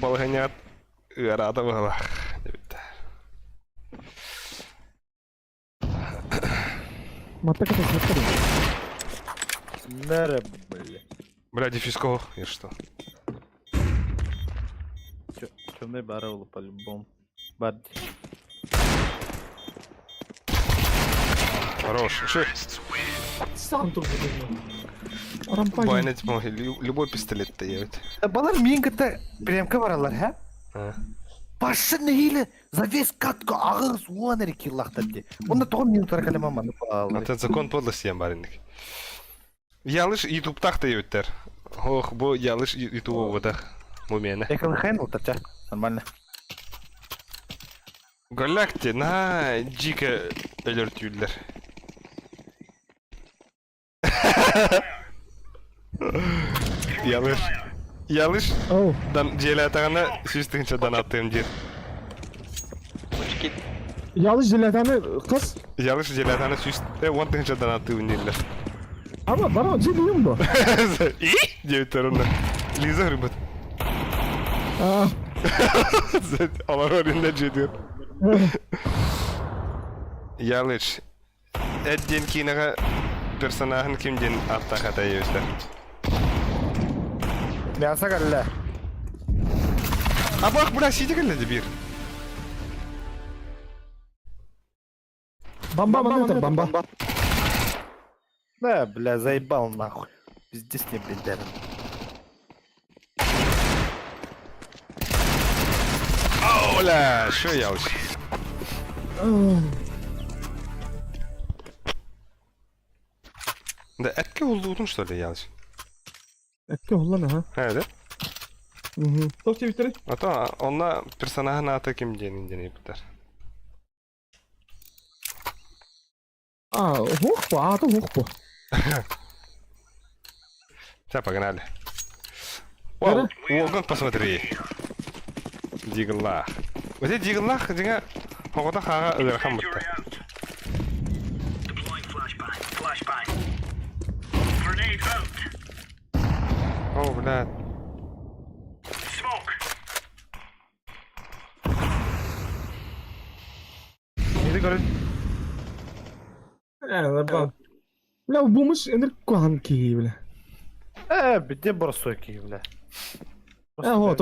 Балыгынят ыараата быһалаах. Дебиттэ. Матта ката Нэрэ, бля. Бля, дефьюз и что? Темный барыл по-любому. Бад. Хорош. Шо? Сам тут Рампа. Байнет любой пистолет-то явит. Балар миин кытта премка баралар, ха? Башы нэһиилэ за весь катку аҕыс уон эрэ киллахтар дии. Онно тоҕо минутара кэлэмэн маннык бааллар. Это закон подлости диэн баар инник. Ялыш ютубтах да ебиттэр. Ох, бу ялыш ютуба буотах. Бу миэнэ. Экл утача. Нормально. Галакти, на дико өлөртүүллэр. Ялыш. Ялыш. Оу. Дан дьиэлээтэҕинэ сүүс тыһыынча донаттыам диир. Учки. Ялыш дьиэлээтэҕинэ қыз. Ялыш дьиэлээтэҕинэ сүүс уон тыһыынча донаттыыбын дииллэр. Ама бара дьиэлиим бу. И диэбиттэр онно. Лиза ырбыт. Аа. Олорор иннэ дьиэтигэр. Ялыш Эд диэн киинэҕэ персонаһын ким диэн ааттаах этэй эбиттэр? Мясо кэллэ. Абах, бля, сиди кэллэ дии биир. Бамба маны это бамба. Да, бля, заебал нахуй. Пиздец не, блядь, даже. Оля, что я уж. Да, этке уллуутун что ли ялыш? Этке уллан аха. Ха, да? Угу. Тоқ тебиттери? А то онна персонажын аты ким диэн диэн ыйыппыттар. А, хух бу, аты хух бу. Все, погнали. Вау, Уолган, посмотри. Диглах. Вот эти диглах, дига, оҕото хаҕа ыарахан бутта. О, блядь. Неді көрін? Бля, бумыш энер кухан киһи, бля. Э, где борсуй киһи, бля. Э, вот,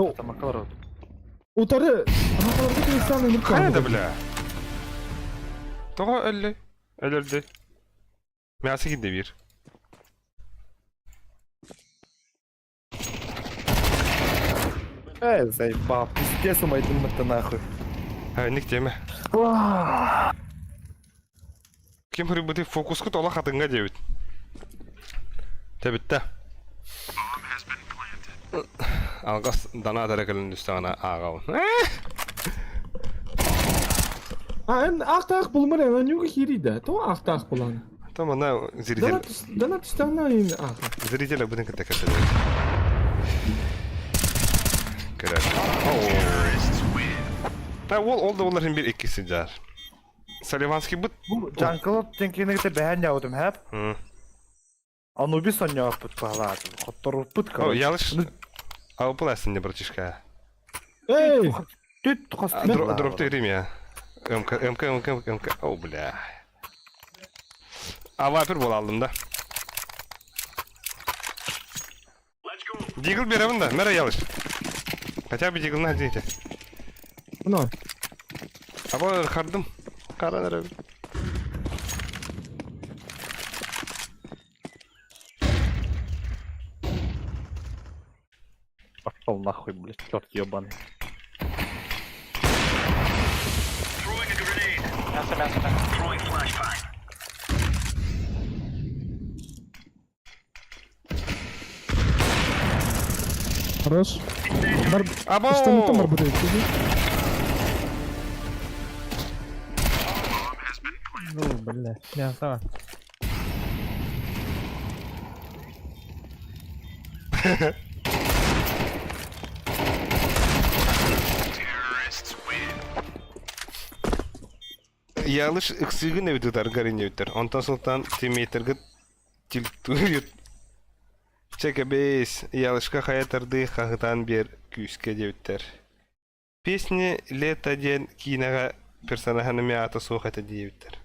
Утары, Хайа бля. Тоҕо өллөй? Өлөрдү. Мясы киирдэ биир. Э, заебал, пиздец умайдым нахуй. Ник тиэмэ. Ким хырыбыты фокускут ола хатыҥҥа диэбит. Тэбиттэ. Алгас дана эрэ кэлин түстэҕинэ ааҕабын. А, эн ахтаах булмар эн нюга хирида. То ахтаах булан. Там она зритель. Дана түстәна ин ах. Зрителя будем кытта кэпсэтэр. Көрөр. Та ол ол да олар бир иккиси жар. Саливанский быт. Бу Жан-Клод тенкинегте бэһэн яудым хэп. Анубис онньооппут баһалаат. Хотторуппут О, короче. ялыш. А упыласын не братишка. Эй! Түт хос. Дроп ты ремя. МК, МК, МК, МК. О, бля. А вапер бол алдым да. Дигл беремин да, мэра ялыш. Хотя бы дигл на дите. Ну. Аба хардым. Кара Пошел нахуй, блядь, черт ебаный. Мясо, мясо, мясо. Хорош. Бар... Або! Что там работает? Ну, бля, мясо. Ялыш ыксыгын эбит гарин эбиттер. Онтон сылтан тиммейтерге тильтуют. Чека бейс, ялышка хаятарды хахытан бер күүскэ диэбиттэр. Песни лето диэн киинэҕэ персонаһын эмиэ аата суох этэ диэбиттэр.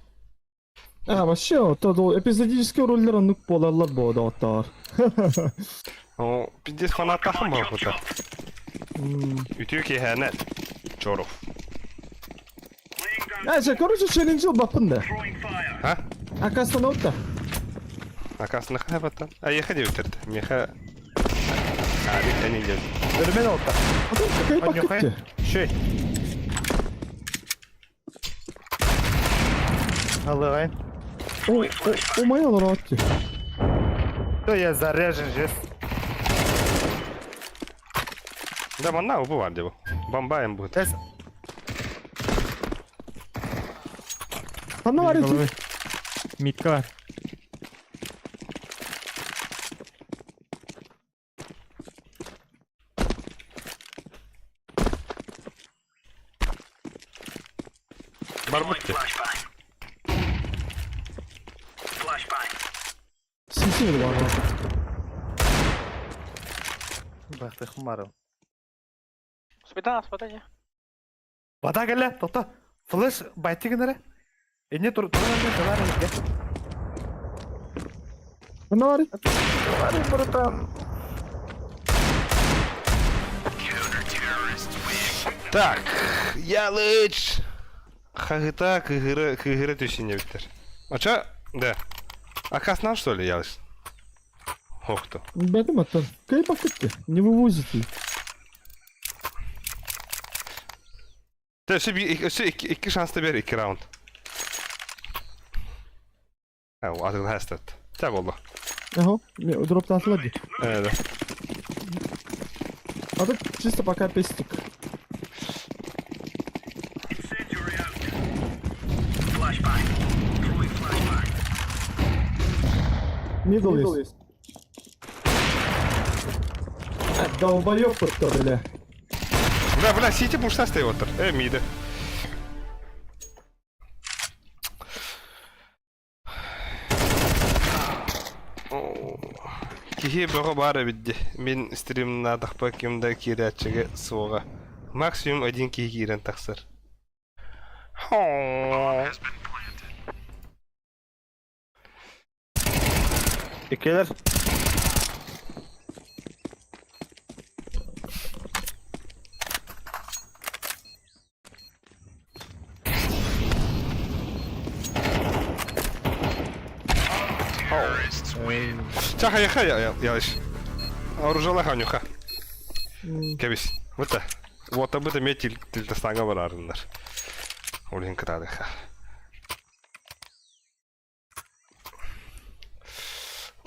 А, вообще, то эпизодический роллер оннук буолаллар буо доҕоттоор. О, пиздец фанаттахым буолбута. Үтүө киэһээнэ Чоров. А, же, короче, челлендж баппын да. А? Акастанаутта. Акасына хайбаттан. А еха диэбиттэр. Меха... А, они диэбит. Өрмен олта. А тут какая Онньохай. покупки? Шей. Алыгайн. О, о, о, моя лоротти. То я заряжен же. Да, манна бу бар дебо. Бомбаем будет. Эс Ханна бар ити? Митка бар. Барбыт ти. Сиси бар. Бахтых марым. Спитан, спитан. Бата кэллэ, тохто. Флеш байтты гынары. Эне тур тур тур тур. Ханна бар? Тур братан. Так, Ялыч. Хагыта кыгыры кыгыры түсіне биттер. А чё? Да. А каснан что ли, Ялыч? Ох то. Бәдім аттан. Кай бакытты? Не вывозите. Те, все, все, iki шанс бер, iki раунд. Ha, artık хастат. Те болды. Ага, дроп татлады. Evet. А тут чисто пока пестик. Мидл есть. А, Долбоёб то бля. Бля, бля, сити пушта стоит отыр. Э, миді. Киһи бөҕө баар эбит дии. Мин стримнаатахпа ким да киирээччигэ суоҕа. Максимум один киһи киирэн тахсар. Иккилэр. Чэ, хайаха ялыш. Оружала ханюха. Кэбис. Быта. Вот быта ме тилтастаҥа барарыннар. Ол иһин кытаадыха.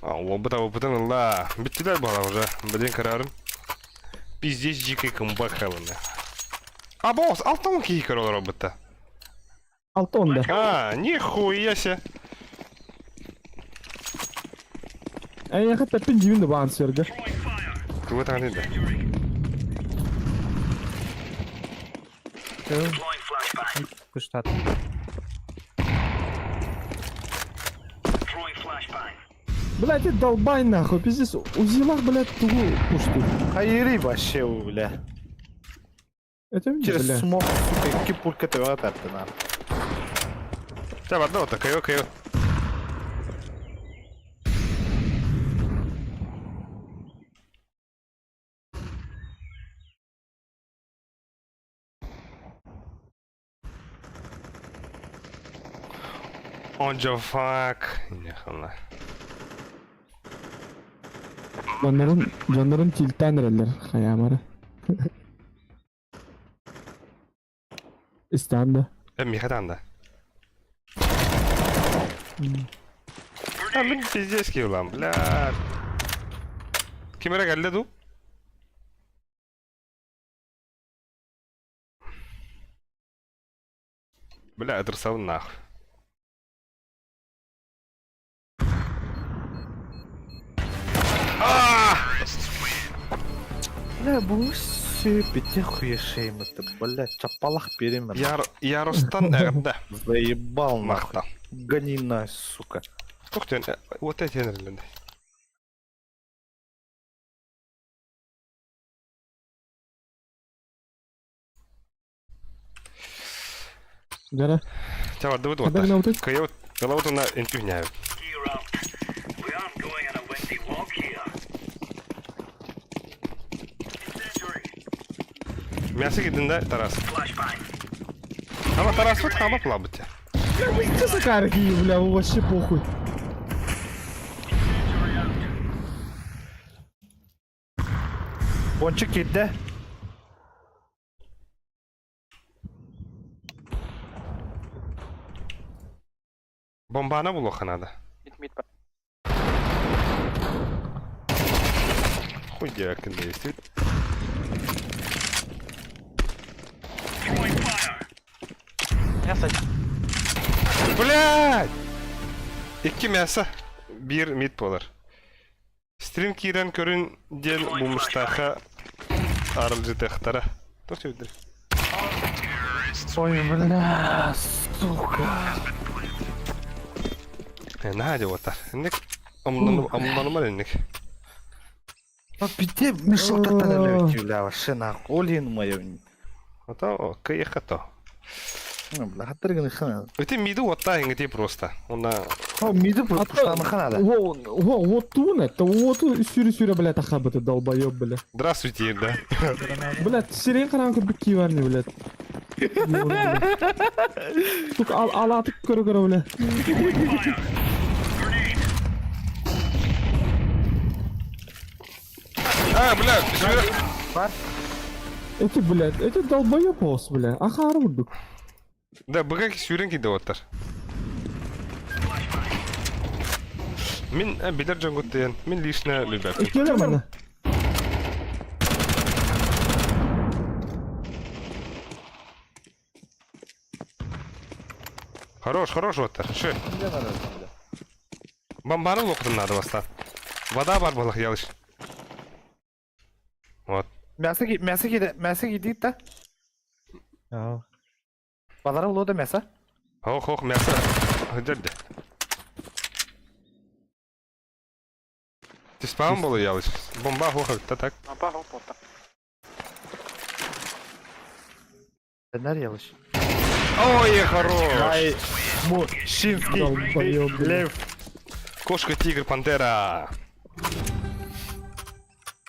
Уолбут абыппытын ылла. Бүттүлэр буолла уже. Билин көрөрүм. Пиздец дикий кымбак халына. А босс, алтан киһи көрө олоробутта. Алтон да. А, нихуя себе. Ә я хәтта пин дивин баан сөргө. Туга таҥаны да. Куштат. Блядь, ты долбай нахуй, пиздец. Узилах, блядь, тугу пушту. Хайри вообще, бля. Это мне, Через бля. смог, сука, икки пулька төбөҕө тартын аа. Чэ, барда ота, кайо, кайо. On the fuck. Нехана. Дьоннорун, дьоннорун тилтään эрэллэр хайаамары. Истаан да. Э, Михатан да. А, мин пиздец киулам, бля. Кимера кэллэ дуу? Бля, ытырсабын нахуй. Бля, бу сөпете хуешейм это, бля, чапалах беремен. Яр, Яростан эҕэрдэ. Заебал нахуй. Махтал. Гони на, сука. Тух тен, вот эти энерлэнде. Дара. Ча бардыбыт Хадar уоттар. наутыт. Кайот, головотуна энтүхнээбит. Мясо кидин да Тарас. Ама Тарас вот хама плабыт. Ты сакарки, бля, вообще похуй. Пончик киирдэ. Бомбана булуохха надо. Мид, мид. Хуй девкин действует. Мясо. Блядь! Икки мясо, биир мид буолар. Стрим киирэн көрүн диэн бумуштаахха аралдьытыахтара. Туох диэбиттэр? Ой, бля, сука. Э, наһаа дьэ Инник омнонумар инник. Пите мешок таттан бля, вообще нахуй. Олин мою. Ото кыйыхато. Бля, хаттыргын хана. Ити миди уотта иҥити просто. Онна О, миди пуштаны ханада. Во, во, вот туун это, вот сүрү-сүрү, бля, тахабыты, долбоёб, бля. Здравствуйте, да. Блядь, сирен караан көрбүт кииварни, блядь. Сука, ал алаатык көрө-көрө, бля. А, бля, сүрэ. Эти, блядь, эти долбоёб ос, бля. Ахаар бурдук. Да, быга сүүрэн киирдэ уоттар. Мин билэр дьоҥҥут диэн, мин лично билбэппин. Иккиэлэр манна. Хорош, хорош уоттар. Шö. Бомбаны лоқытын надо бастан. Вода бар болах ялыш. Вот. Мясо ки, мясо ки, мясо ки дейт да. Аа. Балара улода мясо. Ох, ох, мясо. Дерде. Ты спам был ялыш. Бомба хоха, та так. Бомба хоха. Нер ялыш. Ой, хорош. Ай, мужчинский Долбоёб, бля. лев. Кошка, тигр, пантера.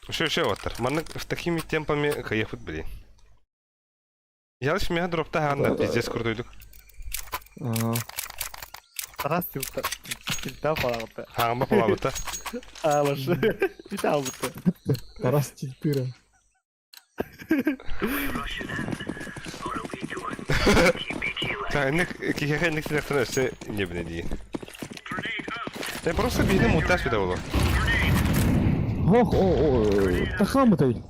Еще, еще вот. Маннык с такими темпами кайфут, блин. Ялыш меха дропта ханда, пиздец крутойдук. Аа. Тарас тилта. Тилта палабыта. Хаама палабыта. Алыш. Тилта албыта. Тарас тилтыра. Так, кихеха инник синехтен өссө не биле дии. Я просто биһини муттаа сүдэ боло. Ох, о, о, тахамытай.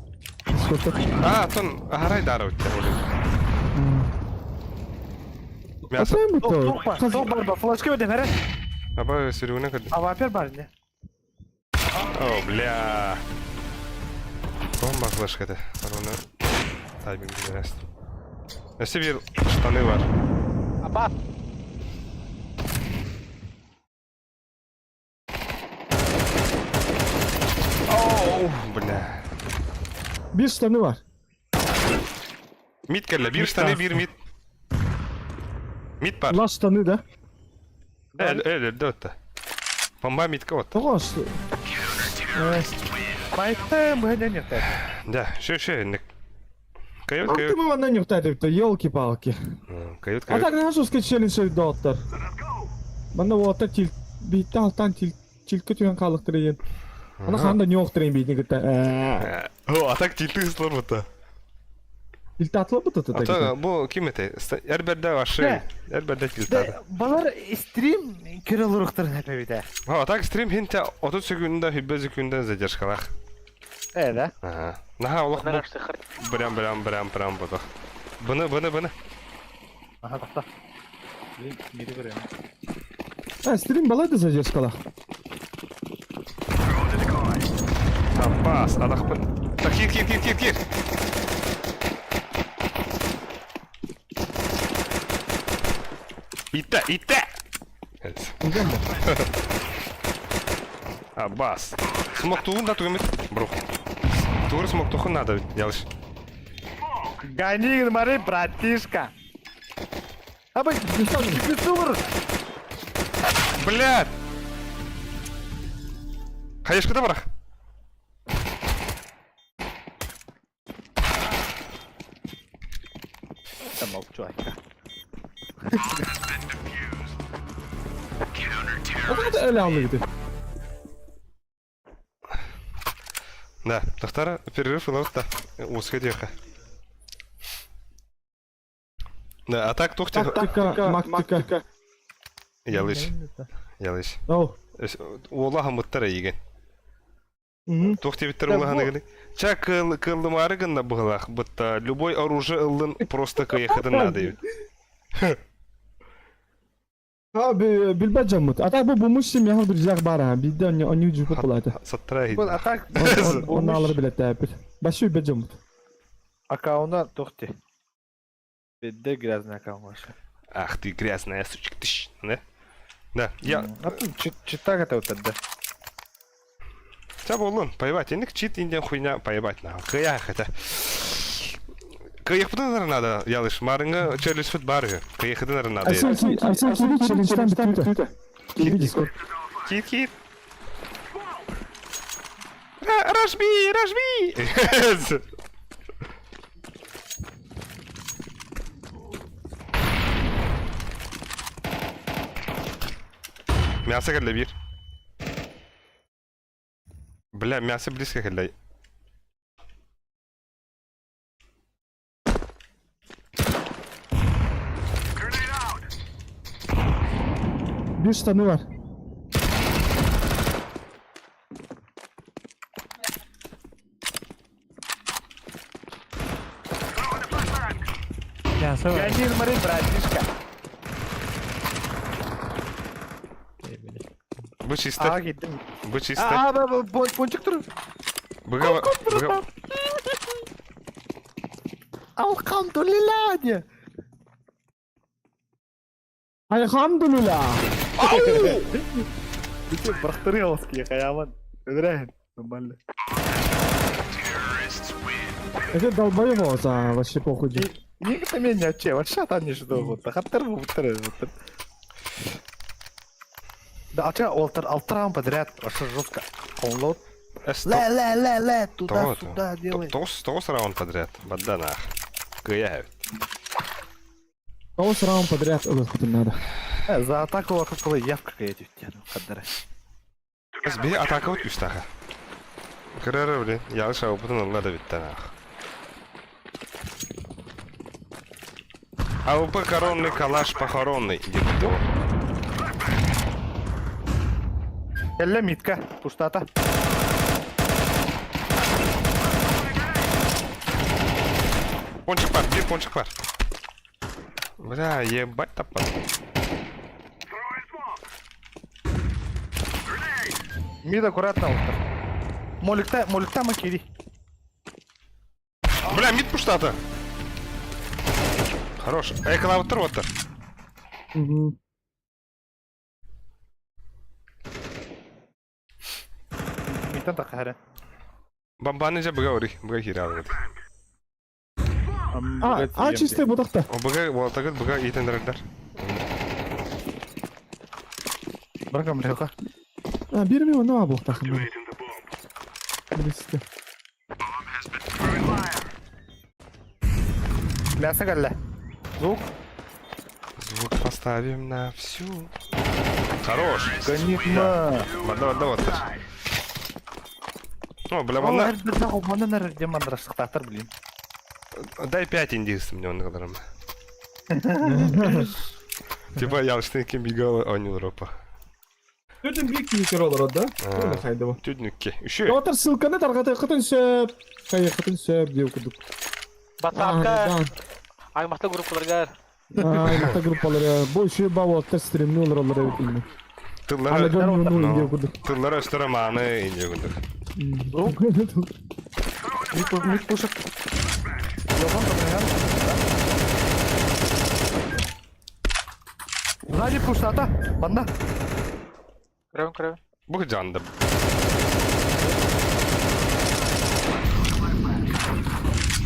Сколько? А, тон аһарай дара үттэ болу. Мясо. Атаймытай. Тоқ бар ба, флешка өдем, әрі. Аба сүрүгүнэ көрдүм. Авапер бар не. О, бля. Бомба флешкада. Аны тайминг берәст. Өссө бир штаны бар. Апа. Оу, бля. Бир штаны бар. Мид кэллэ, бир штаны, бир мид. Мид бар. Ла штаны да. Эл, эл, эл, Бомба мидка вот. Тоҕо Майтым, бәден ертәді. Да, шө, шө, инник. Кайот, Ты кайот. мы ванна нюхтать, елки-палки. Кайот, А кайот. так нахожу сказать челлендж доттар. Манна уота тил битта алтан тил тилке түгэн хаалыктыр Ана ханда нюхтырын битни кытта. О, а так тилты слор бута. Тилте атлы быты А то бу ким эте? Эрберде ваши. Эрберде тилтады. Балар стрим көрө олоруктарын әпебите. А так стрим хинте 30 секундда, 25 секундда задержкалах. Э, да? Ага. Наха олох бу прям прям прям прям буду. Быны быны быны. Аха, тохто. Блин, миди көрөм. А, стрим балайды задержкалах. Апас, адахпын. Так, кир кир кир кир кир. Итте, итте. Абас. Смоктуун да тугумит. Брух. Тур смоктухун надо, ялыш. Гони, смотри, братишка. Абы, писулар. Блядь! Хаешка да барах? Да молчу, айка. Это эле алыгды. Да, тахтара перерыв ылабыт да. Узкая деха. Да, а так тухте... Тактика, мактика. Ялыш, ялыш. Оу. Уолаха мыттара иген. Тухте биттер улаха гыны. Ча кыл кыллымары гынна быгылах, бытта любой оружие ыллын просто кыйхыдын надо. А, билбэт дьоммут. А так бу бумуш семьяҕа друзьях баар аа. Биирдэ онньуу дьуппут булаата. Саттара Был, а так Онно алары билэттээппит. Башы билбэт дьоммут. Аккаунта туох ти? Бедде грязный аккаунт вообще. Ах ты грязная сучка, ты да? Да, я... А тут читак это вот тогда. Ча болун, поебать, инник чит инден хуйня поебать нахуй. Кыях это. Кыяхпытын надо, ялыш, марыңы челюсть бар Кыяхытын надо. Айсен Айсен челленджтан бүтүтэ. Кири Дискорд. Кит, кит. Рожми, рожми! Мясо кэллэ биир. Бля, мясо близко кэллэ. Биир штаны бар. Мясо бар. Гони, смотри, братишка. Бу чисто. А, киттим. Бу чисто. А, пончик тур. Быга... Быга... Алхамдулилля, не. Альхамдулилля. Бүтүн бырахтырыалский хаяман. Өдөрөһүн. Нормально. Это долбоебо, за вообще похуй. Никто меня вообще, вообще там не что вот. Хаттар буттар вот. Да, а че, алтыр, алтыр подряд, вообще жестко. Онлот. Ле, ле, ле, ле, туда, сюда делай. Тоғыз, тоғыз раунд подряд. Бадда нах. Кыяһ. Тоғыз раунд подряд ылыхпытын надо. За атаку вокруг явка какая-то. Хаддара. Би атака вот үстаха. Кырары, блин. Ялыш ауыпытын ылла да битті нах. АВП коронный калаш похоронный. Деп Элле митка, пуштата. Пончик бар, bir пончик бар. Бля, ебать таппан. Мид аккуратно алтыр. Моликта, моликта макири. Бля, мид пуштата. Хорош. Эй, клавтыр оттыр. Угу. Миттан тақары. Бомбаны же быга ори, быга хире алгыды. А, а чистый бутақта. О, быга, болтагыт, быга итендердер. Быргам леха. А, бир ми оны буқтақын. Білесті. Мясо галля. Звук. Звук поставим на всю. Хорош. Конечно. Бада, бада, вот. О, бля, вона... блин. Дай 5 индийцев мне он говорит. Типа ялышты кем бегал, он Европа. Түтін бик кийкер олар, да? Öyle хайда bu. Түднүкке. Үші. Доктор ссылканы таргата кытын сөп. Кайы кытын сөп деп кудук. Ватсапка, аймақта группаларга. Аймакта группалары. Бу үші ба болттар стримни олар олар эбит илме. Тыллары... Ана жон ну деп кудук. Тыллары өстөрө мааны инде күндүк. Мид пушек. Сзади пуштата. Банда. Көрөбүн, көрөбүн. Бу жанды.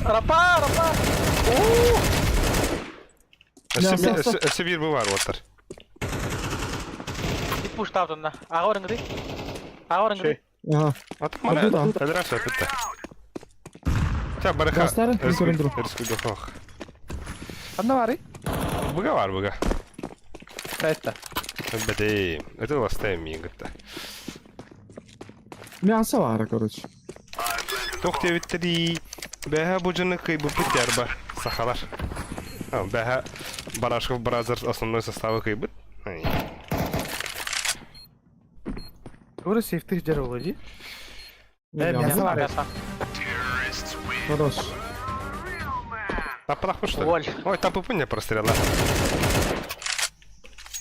Рапа, рапа! Өсө бир бу бар оттар. Мид пуштаптын да. Ага орыңгы Ага орыңгы. Ага. Атып мана. Эдра сөпүттэ. Ча бараха. Бастары, көрүндүрү. Рискуй дохох. Анда бары. Буга бар буга. Это. Бәдей. Это ластайм миин гытта. Мясо бар, короче. Тох тебиттери. Бәһә бу жыны кыйбы пүттер бар. Сахалар. Бәһә Барашков Бразерс основной составы кыйбыт. Тура сейфтих жер болду. Мясо бар. Мясо. Хорош. Тапалах что ли? Воль. Ой, тапы не прострела.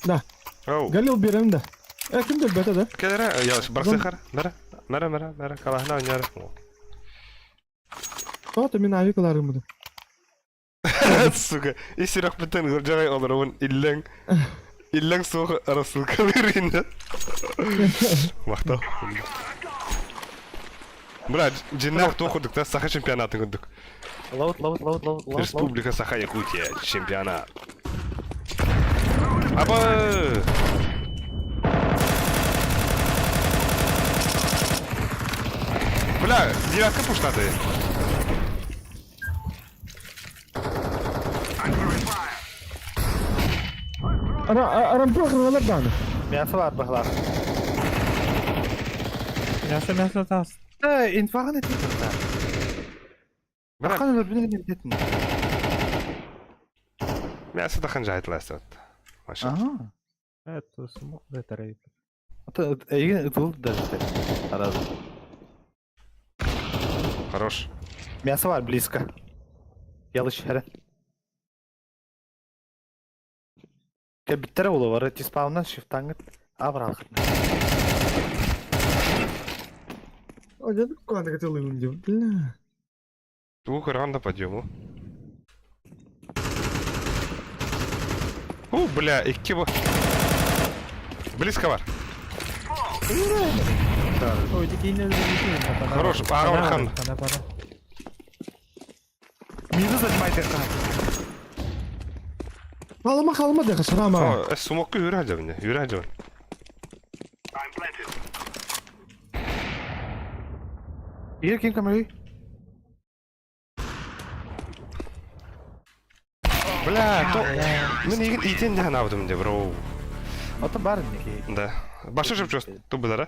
Да. Оу. Галил биэрэм да. Э, ким да да? Кэлэрэ, я барсыхар. Мара, мара, мара, мара, калаһына ойнар. Тоҕо мин авик ыларым буду. Сука, ис сүрэхпиттэн ыалдьаҕай олоробун иллэҥ иллэҥ суох рассылкалыыр иннэ. Махтал. Бля, дьиннээх туох курдук да Саха чемпионатын курдук. Лаут, лаут, лаут, лаут, лаут. Республика Саха Якутия чемпионат. Аба! Бля, девятка пуштаты. Арампы охраналар даҕаны. Мясо бар быһылаах. Мясо, мясо таас. Э, инфаҕын этин кытта. Бахан өлөрбүн этин. Мясо да ханжайтласт. Маша. Ага. Это смог это Это эйген ытыл даже. Раз. Хорош. Мясо бар близко. Ялыш хәрә. Кәбиттер улы бар, тиспаунан шифтаңыт аврал. Ой, я такой хотел им Бля. Тугу көрөҕүн да подъему. У, бля, икки бу. Близко бар. Хорош, Аурхан. Миды зажимайте. Халыма халыма де хашрама. О, сумокку юрэ дьабын, юрэ дьабын. Ир ким камеры? Бля, то... Мен егин итен дәһән абдым де, бро. Ата бар неки. Да. Башы жып ту бұдара.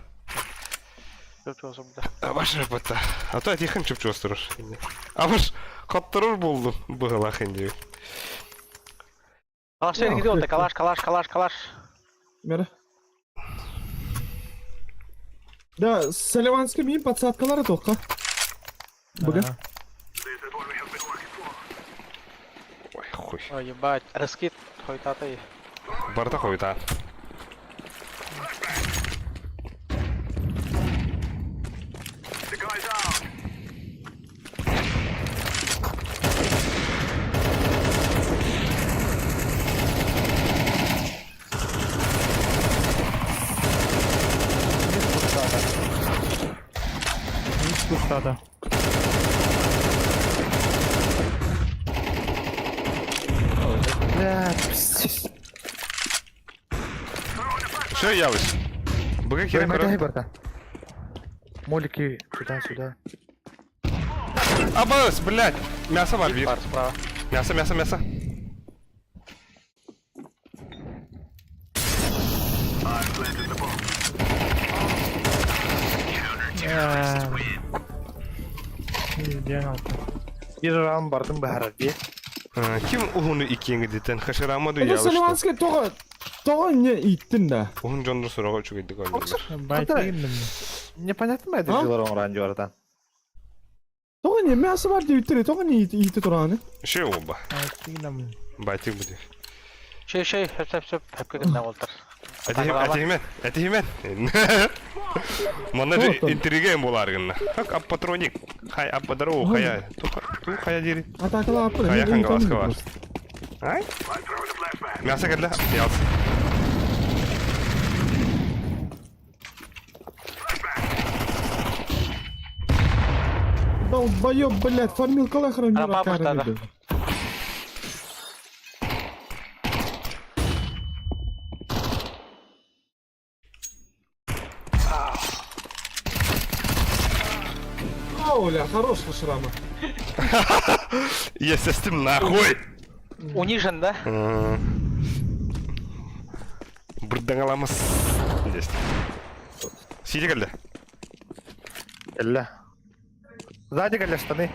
Башы жып бітті. А то әтихін чып чостырыр. Абыш, қаттырыр болдым бұғылақ енді. Калаш где он? Калаш, калаш, калаш, калаш. Мера. Да, Соливанский мин подсадкалары тоққа. Бага. Ой, хуй. Ой, ебать, раскид хойтатай. Барда хойта. Кустада. Бля, пиздец. Все, ялыш. Быга керек Дай көрө. барда. Молики сюда, сюда. Абас, блядь. Мясо бар бир. Бар справа. Мясо, мясо, мясо. Бир раунд бардым бахара би. Ким уһуну иккиэҥи дитен хашырама ду Это ялыш. Соливанский тоға тоға не иттин да. Уһун дьоннор сураҕа үчүгэйдик оонньууллар. Непонятно это А? жилар оңран жордан. Тоға не мясо бар деп иттири, тоға не итти тураны. Шей оба. Байтик буде. Шей, шей, хөп, хөп, хөп, хөп кегеннен олтыр. Этиһимен, этиһимен. Манна же интрига болар гынна. Как аппатроник. Хай аппадару, хая. Ту хая дири. Атакала аппы. Хая хангаласка бар. Ай? Мясо кэллэ, ялс. Долбоёб, блядь, фармил калахара Ана папа штада. Оля, хорош шрама. Естественно, нахуй! Унижен, да? Бырдаңаламас. Здесь. Сиди кэллэ. Элла. Сзади кэллэ штаны.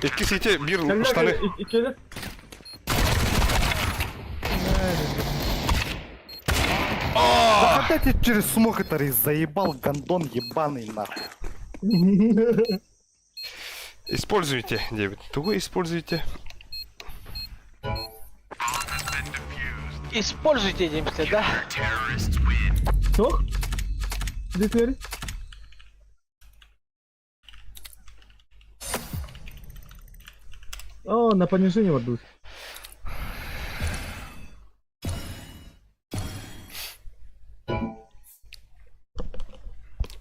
Икки сити бир штаны. Иккеле. Да опять я через смог это заебал гондон ебаный нахуй. Используйте, Дэвид. Тугу используйте. Используйте немцы, да? Суох? Дитери. О, на понижение вардут.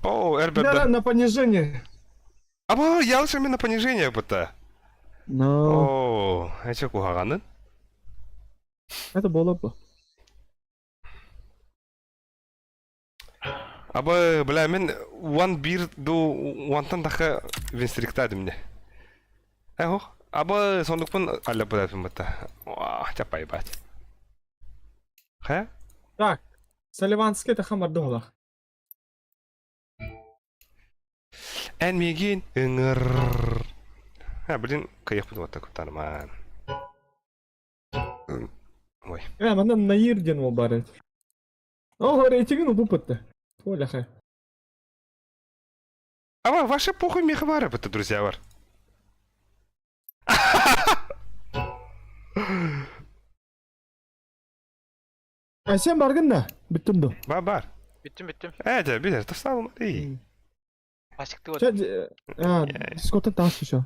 О, Да, Эрберт, да. на понижение. Аба, ялшы мен на понижение бұта. Но О, әче кухағанын. это было бы. Аба, бля, мен уан бир ду уантан даха винстрикта димне. Эхо, аба, сондукпун алла бұдапын бұта. Уа, чапай бат. Хэ? Так, Салливанский это хамар долах. Эн мигин ыңыр. Ха, блин, кайық бұд вот так таныман. Ой. Манна Наир диэн уол баар эбит. Оо, рейтингин убуппут. Оляха. Аба, ваша похуй меха бар это, друзья, бар. А сен баргын да? Бүттүм ду. Бар, бар. Бүттүм, бүттүм. Эдэ, билер, тасталым. Эй. Пасикты вот. Чэ, а, дискотен таас еще.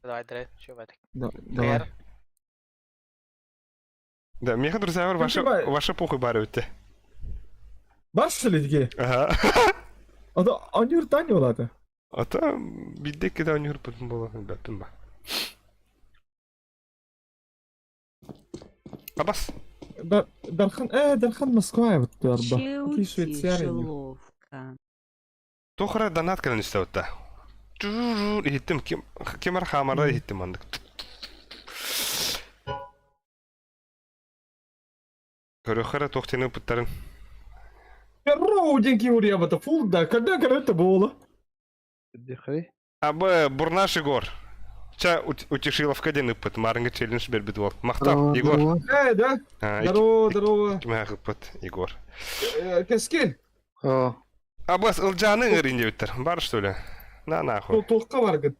Давай, давай, что бадик. Да, давай. Да, меха, друзья, бар, ваша, ваша похуй бар өтте. Бар шли Ага. Ото онюр тани олата. Ата бидде кеда онюр путун бола, бәттім ба. Абас. Дархан, Дархан Москва вот арба. Ки Швейцария. Чеутишеловка. Тохра донат кэлэн истэвэтта. Иһиттим ким кимар хамара иһиттим андык. Көрөхөрө тохтены пыттарын. Роудинг Юрьева-то фул, да, когда это было? Дихай. Абы Бурнаш Егор. Ча утешиловка ден ыппыт марыңы челлендж бербит бол. Мактал Егор. Да? Здорово, здорово. Кимэ ыппыт Егор. Кескин. О, Абас ылжаны ырын дебиттер. Бар что ли? На нахуй. Тоққа баргын.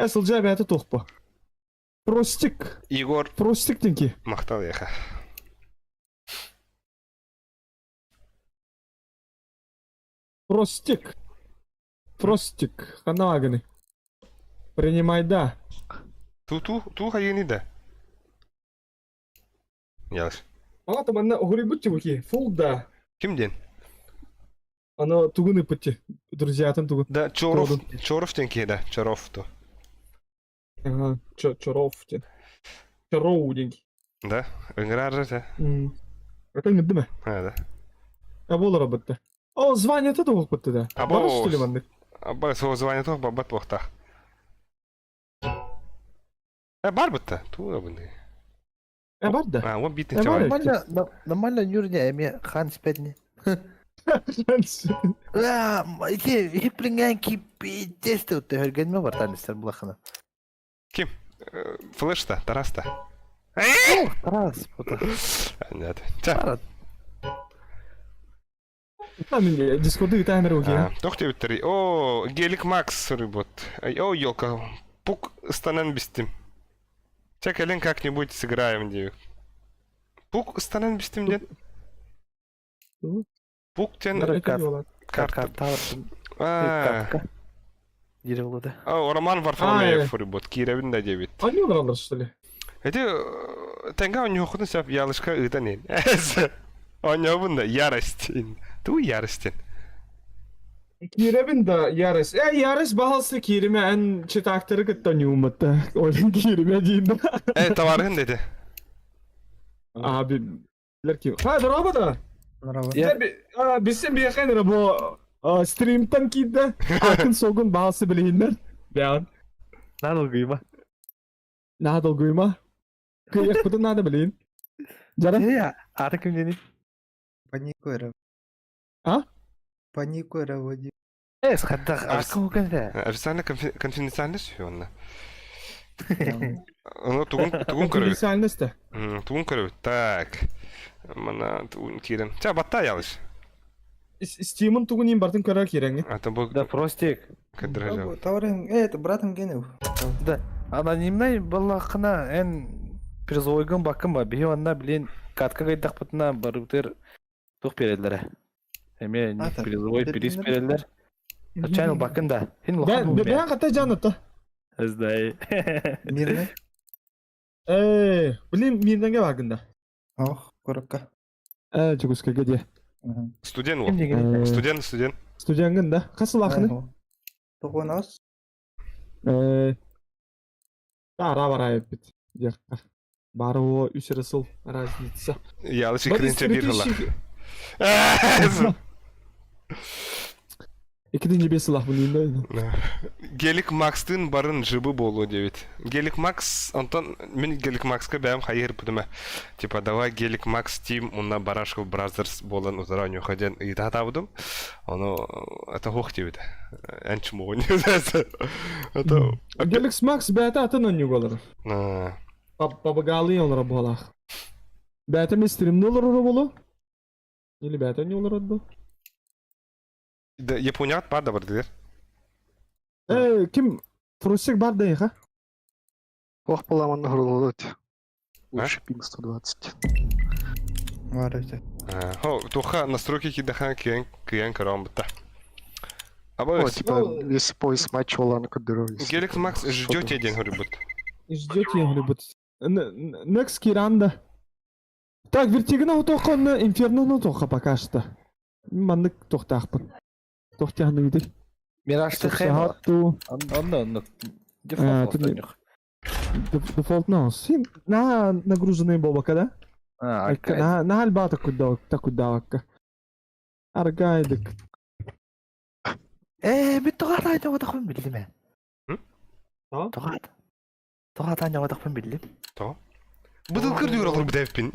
Сылжа бәті тоқпа. Простик. Егор Простик денки. мактал яха. Простик. Простик. Ханаганы. Принимай да. Ту ту ту хайыны да. Ялыш. Ала там анна угрибутти буки. Фул да. Ким ден? Ана тугуны пытти. Друзья там тугун. Да, Чоров, Чоров денки да, Чоров то. Ага, Чоров ден. Чороу денки. Да, ыҥырар да. Это не дыма. А, да. А болар бытты. О, звание это тоқ бытты да. А Бар бо- что ли маннык? Аба сол звание тох бабат бохтах. Бар бытта. Ту абыны. Бар да. А, он битный Бар. чавай. Нормально, нормально нюрня, эми хан спятни. А, ити хиплинген ки пиздец ты хөргенме бар таныстар булахына. Ким? Флешта, Тараста. Тарас, бута. Нет. Ча. Тарас. Там дискорды таймер уги. Тох тебиттер. О, Гелик Макс рыбот. О, елка. Пук станан бистим. Ча кэлен как-нибудь сыграем дию. Пук станан бистим ден. Пук тен карта. Карта. А, Деревло да. О, Роман Варфоломеев рыбот. Киревин да дебит. Они уралар, что ли? Эти тенга у него худын сап ялышка ыдан ин. Оньобун да ярость. Ту ярость. Киребин да ярость. Ярость бағалсы кириме ән читактыры кыттан юматта. Олин кириме дейін. Товаргын деди. Abi ки. Ха, здорово да. Здорово. Бисен бияхайнера бу стримтан кидде. Акын согун бағалсы билейиннер. Бян. Надо гыйма. Надо гуйма. Кыyak бұды надо билейин. Жара? Я, аты ким дени? Паникуйра. А? Паникуйра, Вадим. Эс, хаддах, акы кенде. Официально конфиденциальность онна. Оно тугун тугун көрөбүт. Конфиденциальность. Тугун көрөбүт. Так. Мана тугун кирен. Ча батта ялыш. Стимын тугун им бартын көрөр кереңи. А то бу Да, простик. кадражал. Товарым, это братом генев. Да. Анонимный баллахына эн Призовойгун баккын ба, биһи онно блин катка кайдахпытына барыбытыр туох биэрэллэрэ. Эмиэ Ата, призовой приз бердилер. биэрэллэр. Чайны баккын да. Хин улахан Бэйэн буумэ. хата жан ата. Знай. Мирный. Э, блин, мирнеге баргын да. Ох, коротко. Э, Чукускага де. Студент Ким ол. деген? Студент, студент. Студенгын да. Хас улахыны? Тоҕонос. Э, Ара бара эппит. Диэххэ. Бары о үс эрэ сыл разница. Ялыш Бат иккинче бир хыла. Икки небес сылах мын Гелик Макстын барын жыбы болу дебит. Гелик Макс, Антон, мен Гелик Макска бәм хайыр пүдіме. Типа, давай Гелик Макс Тим, онна Барашков Бразерс болан узара нюхаден ыйта табудым. Оно, это хох дебит. Әнчі моғын. Это... Геликс Макс бәйті атын оннюг олар. Бабагалы олар буолах. Бәйті мен стримни олар болу. Или бәйті не олар отду. Японият бар да бар дедер. Э, ким Фрусик бар да ха? Ох, поламан горло. Лучше пинг 120. Бар өтө. Хо, туха настройки кидахан киен киен карам бутта. Аба, О, типа, если пояс матч Олана Кадырова. Гелик Макс ждете день говорит. Ждете, я говорю, бут. Next Киранда. Так, вертигна тоққа, инферно тоққа пока что. Маннык тоқтақпын. Тоқтяны видел. Мираж ты Хатту. Онно, онно. А, Дефолт тут не- остальных. Дефолт но. Син на нагруженный бобака, да? А, аркай. На на альбата куда такудавакка. Аргайдык. Э, бит тоҕо таанньаҕатахпын биллим ээ. М? Тоҕо? Тоҕо тоҕо таанньаҕатахпын биллим. Быдылкыр дүйөр олор битеппин.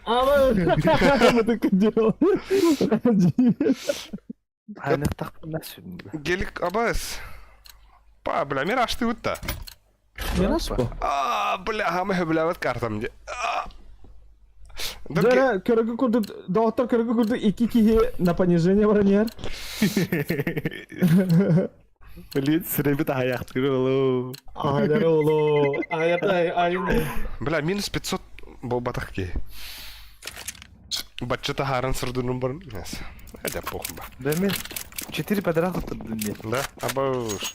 А, Таанньахтахпын да сүннү. Гелик абас. Па, бля, мираж ты утта. Мираж по. А, бля, хама бля, картам де. Дара, көргү курдук, доктор көргү курдук икки киһи на понижение бронер. Блин, сирэбит аһайахтыр олу. Айдар оло. Айдар айын. Бля, минус 500 болбатах ки. Батчыта харын сырдунун барын. Әдә похуй ба. Да мен 4 подряд отырдым мен. Да, абауш.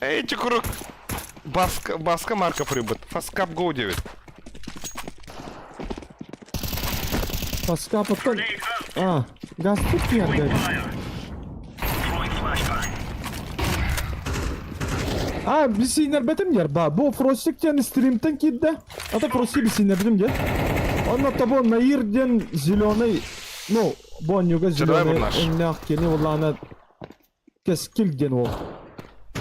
Эй, чекурук. Баска, баска марка прибыт. Фаскап Go 9. Паска потом. А, газ тут ярда. А, бисинер бетим яр ба. Бу фростик тен стримтен кидде. Ата фростик бисинер бетим дер. Онно табо наир ден зеленый. Ну, бу нюга Survivor зеленый. наш. Эннах кени улана кескил ден ол.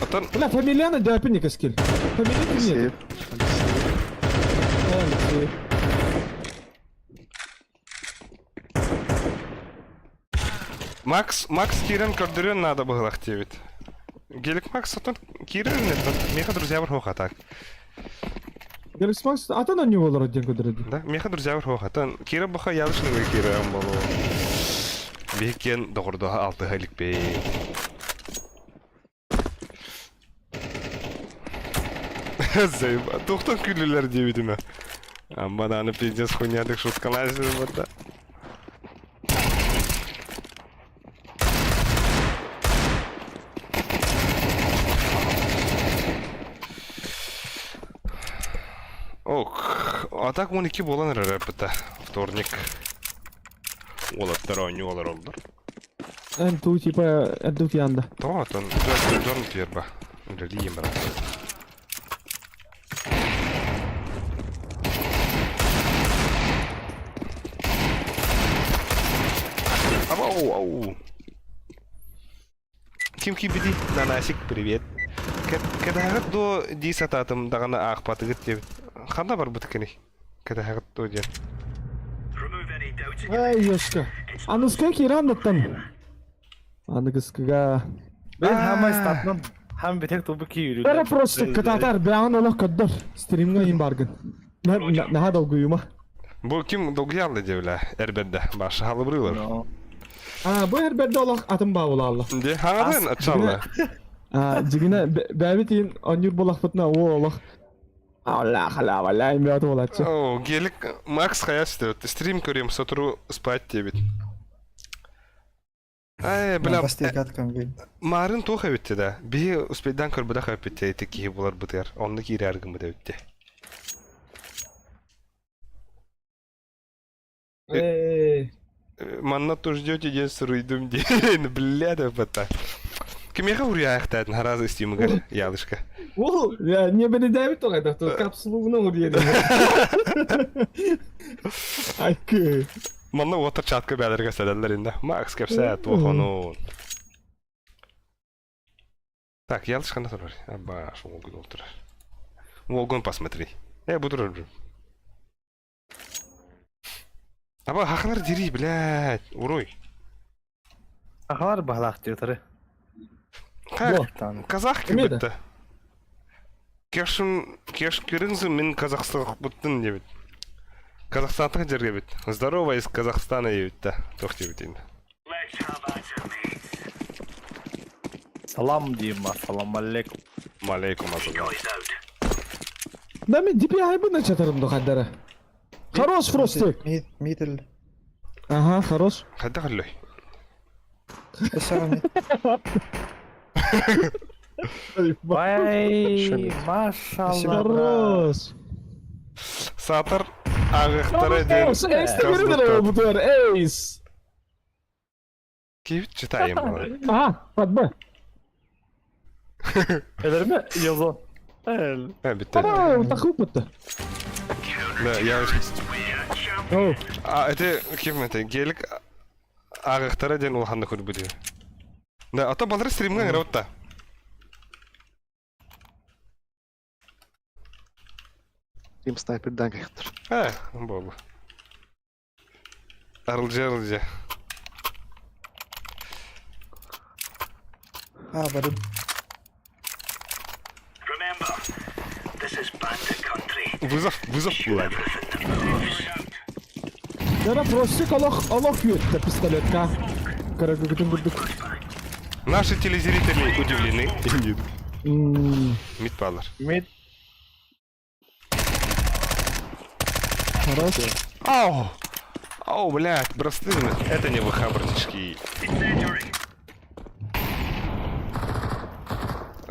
Атын Бля, фамилияны дәпі не кескил. Фамилия ким еді? Алексеев. Алексеев. Алексей. Макс, Макс Кирен көрдөрөн надо было девит. Гелик Макс атын Кирен нет, меха друзья бар хоха так. Геликс Макс, ата на него олар ден көдіреді. Да, меха друзья бар хоха. Тан Кира баха ялышны Кира болу. Бекен догордо алты халик бей. Заеба. Тухтан күлүлөр дебитиме. Амбананы пиздец хуйнядык шуткалайсың бата. Ок, а так 12 болан рэпта. Вторник. Олаттар ойну олар олдар. Эн ту типа эн янда. То, тон, жон, жон терба. Релием брат. Ау, ау. Ким кибиди, Нанасик, привет. Кадагат до дисататым дагана ахпатыгыт деп. Ханда бар бутыкыны? Кадагат до ден. Ай, ёшка. Аныска кирандаттан. Аныгыскыга. Мен хамай статнан хам битек тубу ки yürüdü. Бәрі просто кататар бәғін олақ каддар. Стримға ин баргын. Наха долгуюма. Бу ким долгиялы девля, эрбедде. Башы халыбрылар. Но. А, бу әрбәрді олақ атын ба ола алла. Де, хаңадын ачалла. А, жигіне бәбит ин онюр болақ бұтына о олақ. Алла халява, ляй мед буолаччы. О, гелик Макс хайас диэбит. Стрим көрүөм, сотору спать диэбит. Ай, бля, Бастыйкаткам бил. Марын туох эбитти да? Биһи успейдан көрбөтөх эбиппит ити киһи буларбытыгар. Онно киирээр гыммыт эбитти. Эй, Манна то ждете диэн суруйдум диэн, бля да бата. Кимиэхэ уруйаахтаатын харазы стимыгар ялышка. Ол, я не бенедәбит тоҕайдах, то капсулугуна уруйа. Айкы. Манна уотар чатка бээлэргэ сэлэллэр инде. Макс кэпсээ туохонун. Так, ялыш ханна турар? Аба, шуолгун ол турар. Уолгун посмотри. Бу турар. Аба, хахалар дири, блядь, уруй. Ахалар баһлаах диэтары. Как? Казах Ким еді? кибитті. Кешім, кеш киріңзі мен Казахстанға бұттын дебит. Казахстандық жерге бит. Здорово из Казахстана дебит та. Тоқ дебит енді. Салам диим, ассалам алейкум. Малейкум ассалам. Да мен DPI бына чатарым дохаддара. Хорош, Фростик. Мид, мидл. Ага, хорош. Қайда қалой? Өссө мид. Вай, Шемет. машалла. Хорош. Сатыр ағықтары ден. Хорош, эйс көрдүр бу тур, эйс. Кебит читаем. Ага, подбы. Эдерме? Йозон. Эл. Ha, бітті. Ана, тахып бітті. Да, я Оу, А, это кем это? Гелик ағықтары ден улаханды көріп бітті. Да, а то балдыр стримген работа. Стрим снайпердан кахтар. А, болду. Арылжы, арылжы. А, барым. Вызов, вызов ладно. Яра Фростик олох, олох үтті пистолетка. Көрөгүгүтүн күрдүк. Наши телезрители удивлены. М, Мид баллар. Мид. Хорош. Ау! Ау, блядь, бросты. Это не ВХ, братишки.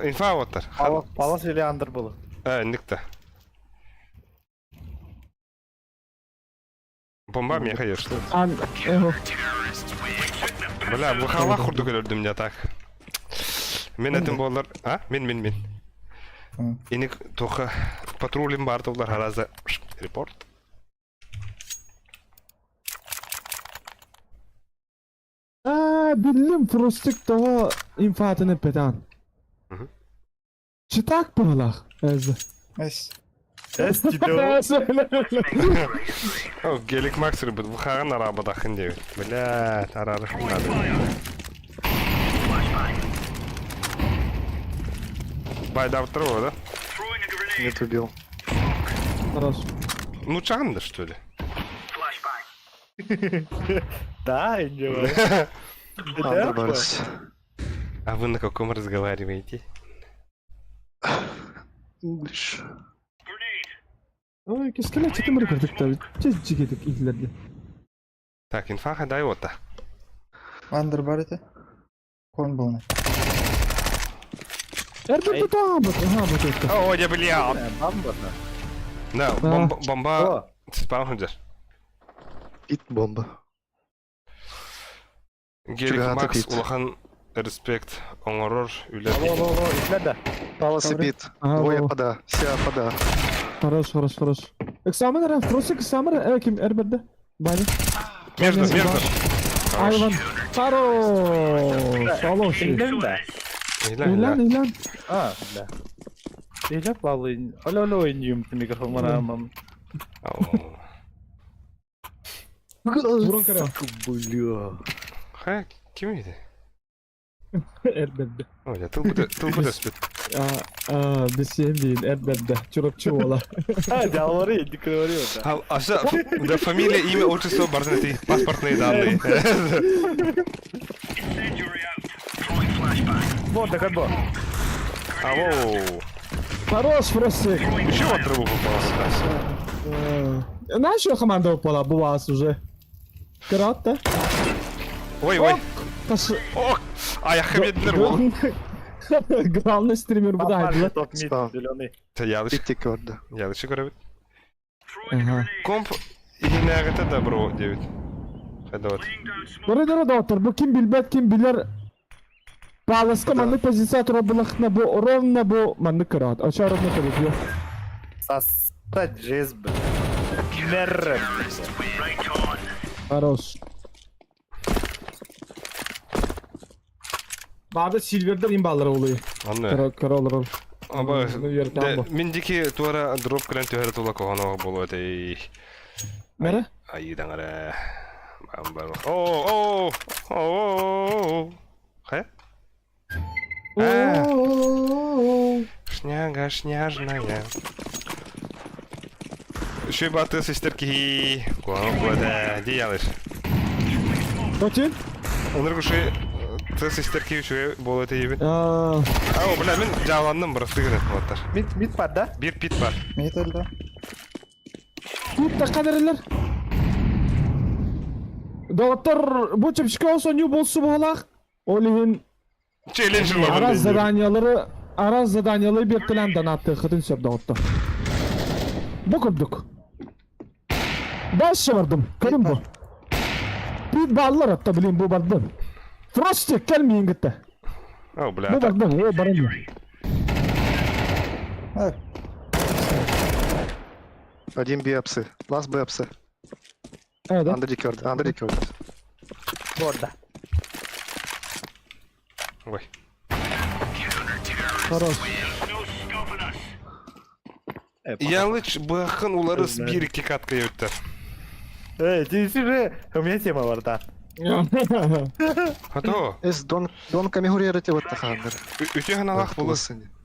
Инфа оттар. Палас, палас или андер было. А, никто. Бомба мне, конечно. Ан, эхо. Бля, ВХ хурду көрдүм меня так. Мен этим болар. А? Мен, мен, мен. Иник тоха патрулим бар толар хараза. Репорт. А, биллим Фростик того инфатını петан. Мгм. Читак палах. Эз. Эс. Эс тебе. О, гелик макс рыбыт. ВХ арабадахын деп. Бля, арарых надо. Байда второго, да? Мид убил. Хорош. Ну чагында, что ли? Да, не Андер барыс. А вы на каком разговариваете? English. Ой, кескеле читым рекордик та. Чез жигедик илерде. Так, инфа дай ота. Андер бар ete. Кон болны. Эрбет бутан бут. Ага, бут өттү. О, я бля. Бамба. Да, бомба, бомба. О, Спам хунжар. Пит бомба. Гелик Чугата Макс пит. улахан респект оңорор үле. алло, алло, алло, итле да. Палас и бит. Ага, Двое во. пода. Все пода. Хорош, хорош, хорош. Экзамен ра, Фростик экзамен ра, ким Эрбетде. Бани. Между, между. Айван. Хорош. Алош. Илен да. Илан, илан. А, да. Иле палы. Алло, алло, иньюм микрофон марамам. Бурун кара. Бля. Ха, ким еді? Эрбетде. Ой, я тыл буде, тыл буде спит. А, бесем дейін, Эрбетде. Чурапчы ола. А, говори, не говори это. А, а что, да фамилия, имя, отчество, барзанты, паспортные данные. Вот, так бо. Алло. Хорош, Фростик. Еще в отрыву попал. Знаешь, что команда упала? Была уже. Кратко. Ой, ой. Таш... Ох, а я хамеднер был. Главный стример bu da Попали haydi. топ мид Стал. зеленый. Ялыш. Пит тики көрдө. Ялышы көрөбүт. Ага. Комп иһинээҕитэ добро диэбит. Хайдабат. Коридора доктор, bu kim bilbet kim bilir. Паласка маннык позиция тура булахна бу ровно бу маннык кырат. Оча ровно көрүп. Сосать жизнь, блядь. Мерре, блядь. Хорош. Бады Silver'da imbalları oluyor. Онно. Kara olur. Аба, Үөртэн бу. мин дики туара дроп кыран түһэрэ тула коһоно болуо этэй. Mere? Айыдаҥара. Бам бар. О, о, о, о. Хэ? А. Шняга шняжная. Үшүй баты сестер кихи. Куаны куада. Ди ялыш. Против? Оныр күшүй ты сестер кихи үшүй болу эте ебин. Аа, Ау, бля, мен жааландым бұрысты гынет муаттар. Мид, мид бар, да? Бир пит бар. Мид өлді. Тут да кадерлер. Доктор, бу чепчик olsa new bolsu buhalak. Олин Челлендж араз заданиялары, араз заданиялары бертелен данатты хытын сөп доктор. Бу көрдүк. Дальше бардым. Көрүм бу. Пит баллар атта билин бу бардым. Frosty келмейин гитте. Ау, бля. Бу бардым, о барым. А, Один биопсы. Last биопсы. Evet. Under көрдө. Under көрдө. Гордо. Ой. Хорош. Ялыч бақын уларыс бир iki катка өттер. Эй, ты же, у меня тема бар, да. Хато. Эс дон дон камигуререте вот тахандыр. Үтө ханалах болу.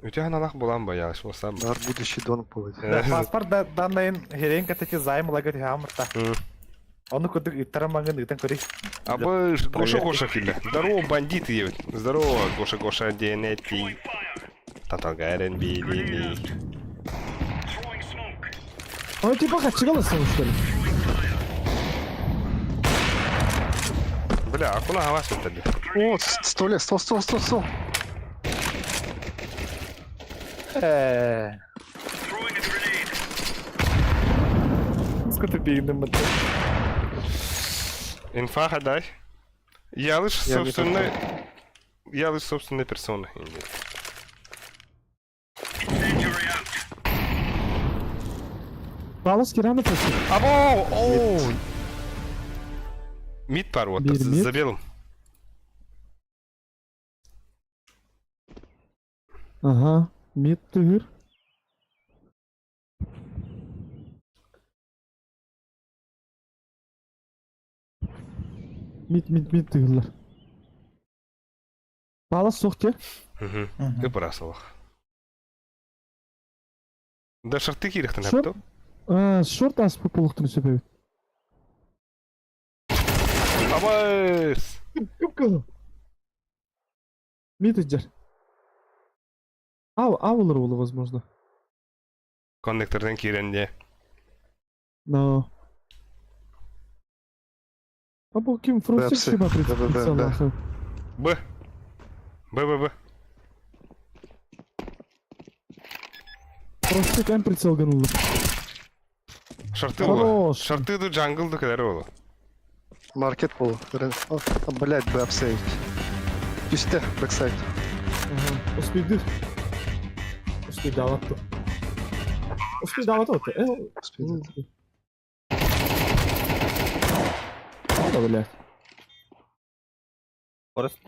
Үтө ханалах булан ба ялыш болсам. Бар будущий дон будет. Да, паспорт да, данныйын херен катати займ лагать хамырта. Оны күдік иттара маңын итен көрей. Абы Гоша Гоша килде. Здорово, бандиты ебет. Здорово, Гоша Гоша Денети. Таталгарен билини. Ой, типа качыгаласың что ли? Бля, акула хавас өттеді. О, столе, стол, стол, стол, стол. Э. Сколько бигнем это? Инфа хадай. Ялыш Я не собственной... Ялыш собственной персоны. Палас кираны Frosty. Або! Оу! Мид бар вот, Бир мид. за белым. Ага, мид тыгыр. Мид, мид, мид тыгырлар. Палас соқ те. Мгм. мгм. Ты бросал. Да шарты кирихтен Шорт? хапты. А, шорт аспы пулықтың сөпе. Абайс! Көп кызыл. Мид иджер. Ау, аулар олы, возможно. Коннекторден киренде. Но. А бұл ким Фростик Бэпсы. шиба Да-да-да, прицел да. нахуй. Б. Б, Б, Б. Фростик әм прицел гынулы. Шарты олы. Хорош. Шарты ду джангл ду кадары олы. Маркет бол. Блять, биопсы. Түсте, бэксайд. Ага, успейді. Успейді алатты. Успейді алатты отты. Э, Успейді. Да, блядь. Форест.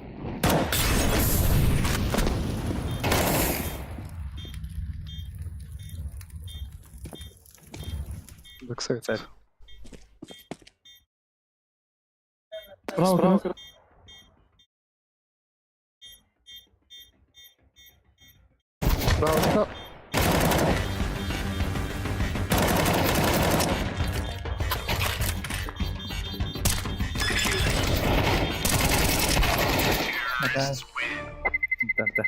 Бэксайд. Справа, справа. Справа. Да. Да, да.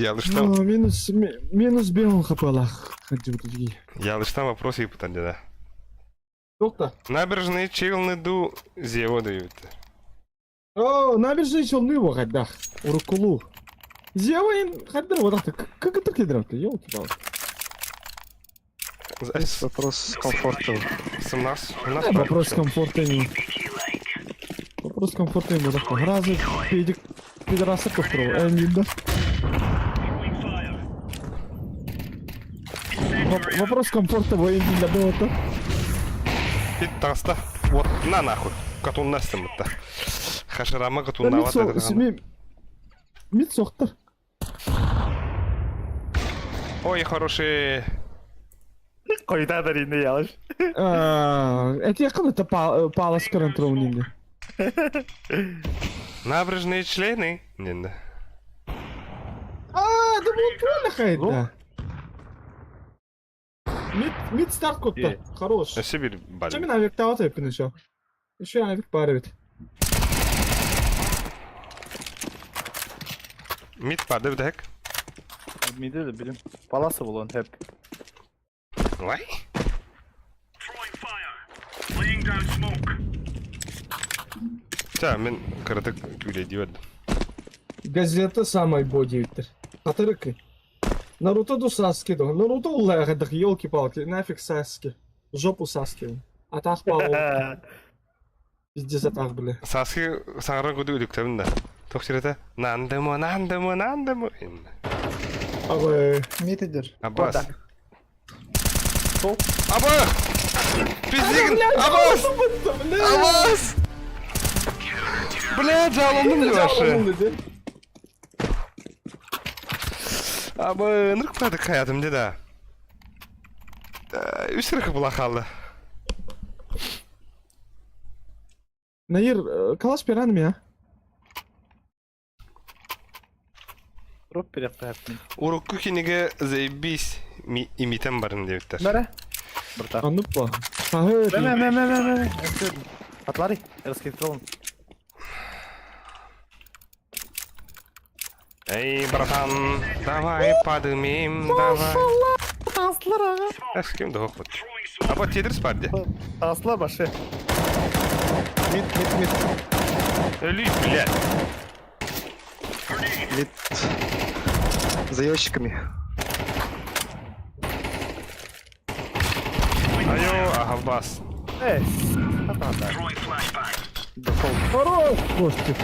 Ялыштан Ну, минус, минус белый хапалах. Хадибутуги. Ялыштан вопрос ыйыппытан дьэ да. Доктор. Набережные Челны ду Зево дают. О, набережные Челны его хайдах. Урукулу. Зево им хайдар вот так. Как это кедрат? Елки-палки. Здесь вопрос комфорта. 17, 17 Вопрос комфорта не. Вопрос комфорта не вот Гразы педик пидораса повторил. Не да. Вопрос комфорта военный для было-то. Ит таста. Вот на нахуй. Катуннастым бытта. Хашарама катуннават. Мид соқтыр. Ой, хороший. Койда да ринде ялыш. Это я это палас контролинде. Набережные члены. Не, да. А, да бұл правильно хайда. Мид, мид старт копта. Хорош. Сибирь Чем мен авик тават айпын еще. Еще авик бар бит. Мид парды бдек. Миде де билим. Паласы болон хеп. Вай. Та, мен кырдык күле диэт. Газета самай бодиттер. Хатырыкы. Наруто ду Саски до. Наруто уллаҕадах елки-палки, нафиг Саски. Жопу Саски. Атах пал. Пиздец атах, бля. Саски саҥаран курдук үтүктэбин да. Туох сирэтэ нандымы, нандымы, нандымы. Абы. Мид идер. Абас. Абах! Пиздигин! Абас! Абас! Бля, жалондум деп вообще. Абы, ынырык баадык хаятым де да. Үс эрэ була хаалла. Наир, калаш пиран меня. Роп перепрятный. Урукку кинигэ заебись имитен барын диэбиттэр. Бәрі. Бұрта. Аннук ба. Сахы. Мә, мә, мә, мә, мә, мә. Атлары, раскидывал. Эй, братан, давай подымем, давай. Эс ким да хохот. Аба тедрис бар де. Асла башы. Мид, мид, мид. Өлүй, блядь. Мид. За ящиками. Айо, ахалбас. Эй, ата Дефолт. Хорош, Костик.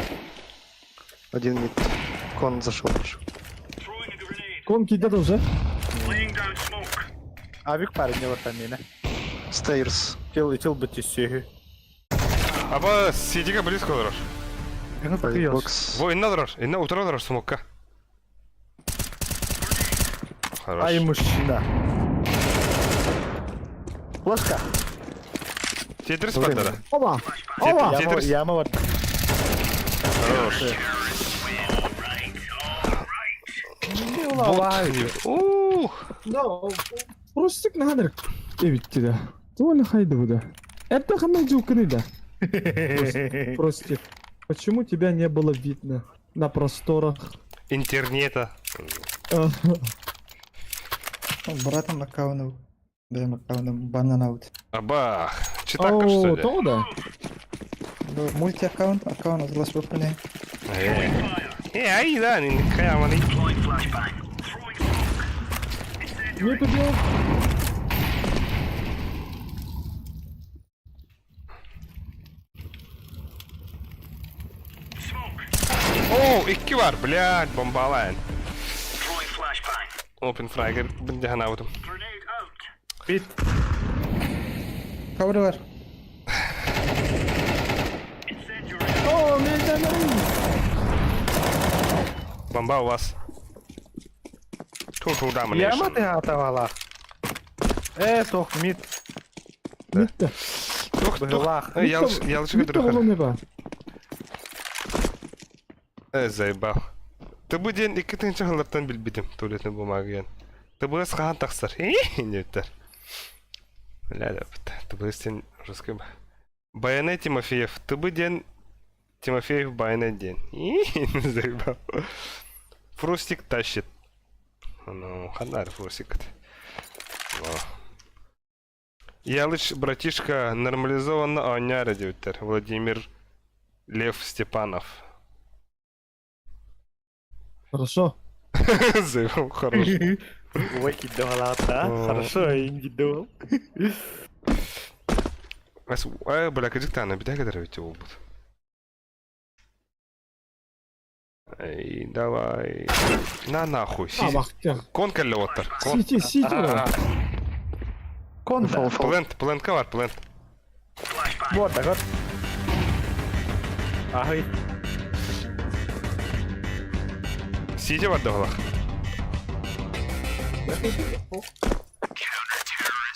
Один мид. Кон зашел. Кон кидет уже. Авик парень не варта мені. Стейрс. Тел и тел бити сүйі. Аба сидига близко олорор. Бокс. Во, инна олорор, инна утара олорор смокка. Хорош. Ай, мужчина. Флешка. Тетрис бар да. Оба. Оба. Яма, Тетрис. яма бар. Хорош. Бот. Ух. Да, Простик надо. Эбитти да. Толи хайды буда. Это хана жукны да. Простик. Почему тебя не было видно на просторах? Интернета. Братом аккаунтов. Бэм аккаунтом банан аут. Абах. Читака, что О, ли? то да. Мульти аккаунт, аккаунт азлаш выполняй. Э, э, ай, да, не каяманы. Не побил. О, икки бар, блядь, бомбалайн. Open fragger, бындыхан аутым. Бит. Кабры бар. О, меня Бомба у вас. Total domination. Яма ты атавала. Э, тох, мид. Митте. Тух, тух. Быһылаах. Э, ялыш, ялыш Митте көтөрөр. олону ба. Э, заебал. Ты диэн икки тыһыынча сыллартан билбитим туалетный бумага диэн. Тыбыас хаһан тахсар. Диэбиттэр. Бля, да, тыбыас диэн русский ба. Байанай Тимофеев. Тыбы диэн Тимофеев Байанай диэн. Заебал. Фростик тащит. Ну, ханна форсик. Ялыч, братишка, нормализованно оонньоор диэбиттэр. Владимир Лев Степанов. Хорошо. Заявил хорош. Ой, кидала, да? Хорошо, я не думал. Э, бля, кыдьыктаана, битэ кэтэр эбит буолбут. Эй, давай. На нахуй. А, бахтях. Кон кэллэ уоттар. Кон. Сити, сити. Кон Фол, фол. Плент, плентка бар, плент. Вот, так вот. Ага. Сидя бар дағылақ.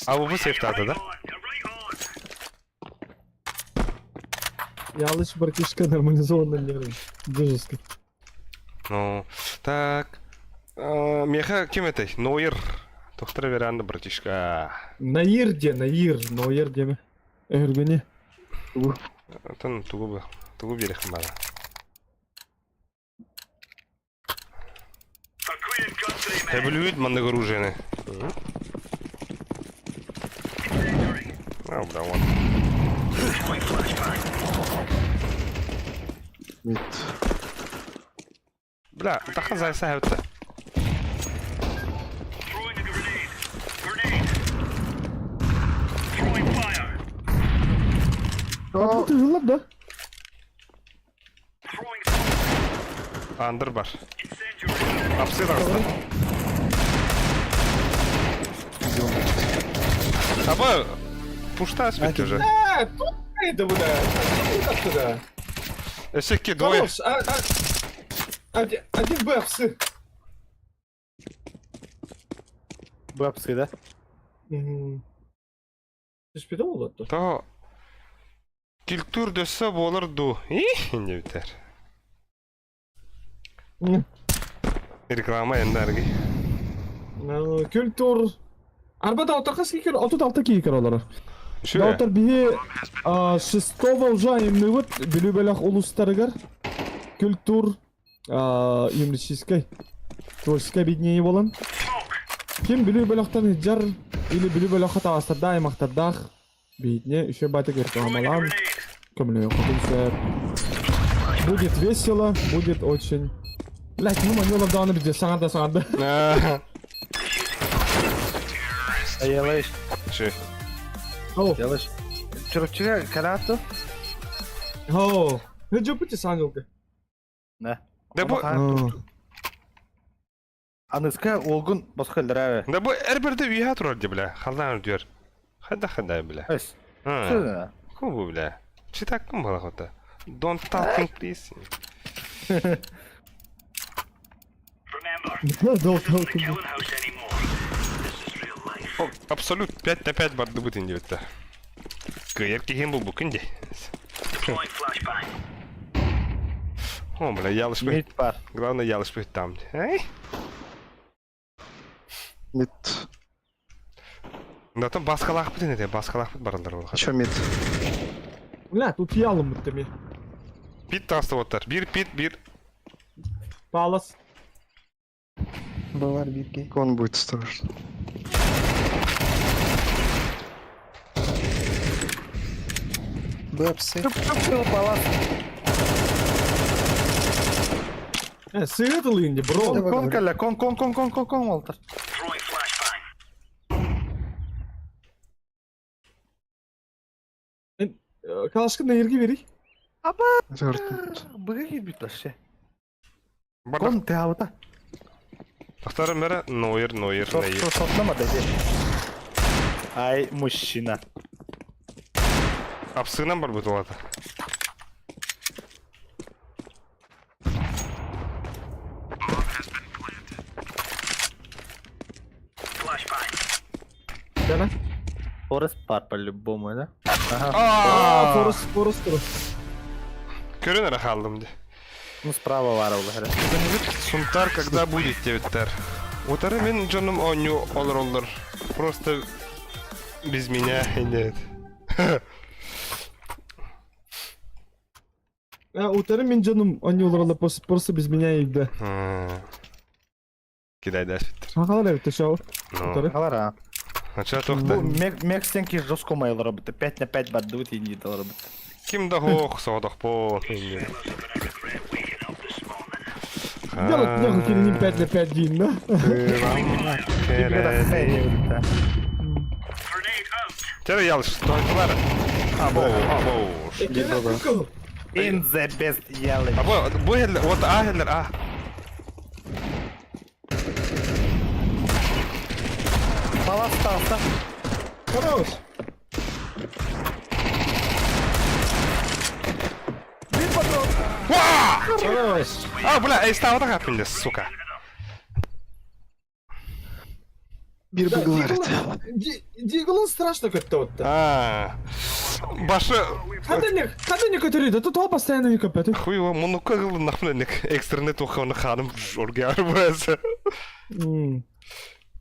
А bu сейфтады да? Ялыч, братишка, нормализованно нервы. Жестко. Ну, так. Меха ким этэй? Нойер. Тохтара веранды, братишка. Наир де, Наир, Ноир деме. Эргөне. Тон тугу тугу биэрэх баара. Эбилүүт маннык оружиены. А, бля, вон. Мид. Бля, тахан зайса хэвтэ. О, ты жылап, да? Андыр бар. Апсы тағысты. Аба, пушта спит уже. Э, тут это, бля. Оттуда. Эсекки двое. Хорош, а, а, один, один Б, псы. Бабсы, да? Угу. Ты ж придумал это? То Культур дөссө болар ду. Их, не битер. Реклама эндарги. Культур. Арбада отақас кикер, отут алта кикер олар. Şu. Доктор биһи шестого уже имныбыт бүлүбэлэх улустарыгар культур юмористическай творческое объединение болан. Ким бүлүбэлэхтан жар или бүлүбэлэхха таҕастардаах аймахтардаах биһитне еще батык рекламалаан көмөлөйө хотун Будет весело, будет очень... Блять, ну манёлов дааны бізде саңарда саңарда. Ялыш. Şu. О, Ялыш. Чурчуга карату? о, не жопыте саңылды. Да. Да бу Аныска олгун босхо элдерабе. Да бу эрберде үйә турар ди бля. Халдан дүйөр. Хада хада бля. Өс. Ha. Ку бу бля. Читак кым бала хота. Don't talking please. Дол, дол, Абсолют 5 на 5 барды бутин дибетте. Кыйыр кихин бу букин ди. О, бля, ялыш Мид бар. Главное, ялыш там. Эй? Мид. Да там баскалах бутин эте, баскалах бут баралар ол. Еще мид. Бля, тут ялым бітті Пит тасты оттар. Bir пит, bir. Палас. Бавар бирге. Кон будет осторожно. Б, псы. Э, сыгытыл инде, бро. Давай, Кон говори. кэллэ, кон кон кон кон кон кон олтар. Калашкын наерге берей. Жартут. Быга кирбит вообще. Бар. Кон ты аута. Тахтары мәрі нойыр, нойыр, нойыр. Сотлама да Ай, мужчина. Апсынан бар бут олады. Дана. Форест пар по-любому, да? А, Форест, Форест, Форест. Көрін әрі қалдым де. Ну, справа вара олар. Сунтар когда будет дебиттер. Отары мен жаным оню олар олар. Просто без меня нет. А, утары мен жаным, они олар просто, просто без меня егді. Кидай да сүттер. Сахалар эбит шоу. Ну, Халара. Ача Бу тохта. Мекстенки жестко майлар работа. 5 на 5 бардыбыт и не работа. Ким да хох, соодох по. Делать нехуй киринин 5 на 5 дин, да? Тере ялыш, тойтулар. Або, або. In the best ялы. Або, бу хеллер, вот а хеллер, а. Палас остался. Хорош. Хорош. А, бля, эй, става так аппинде, сука. Бир бы говорит. Диглон страшно как-то вот. А. Башы Хада не көтөрүйді, тут ол постоянно не көпөтү. хуй его мунукка кылын нахмленник экстренет уханы ханым жоргяр бәсі.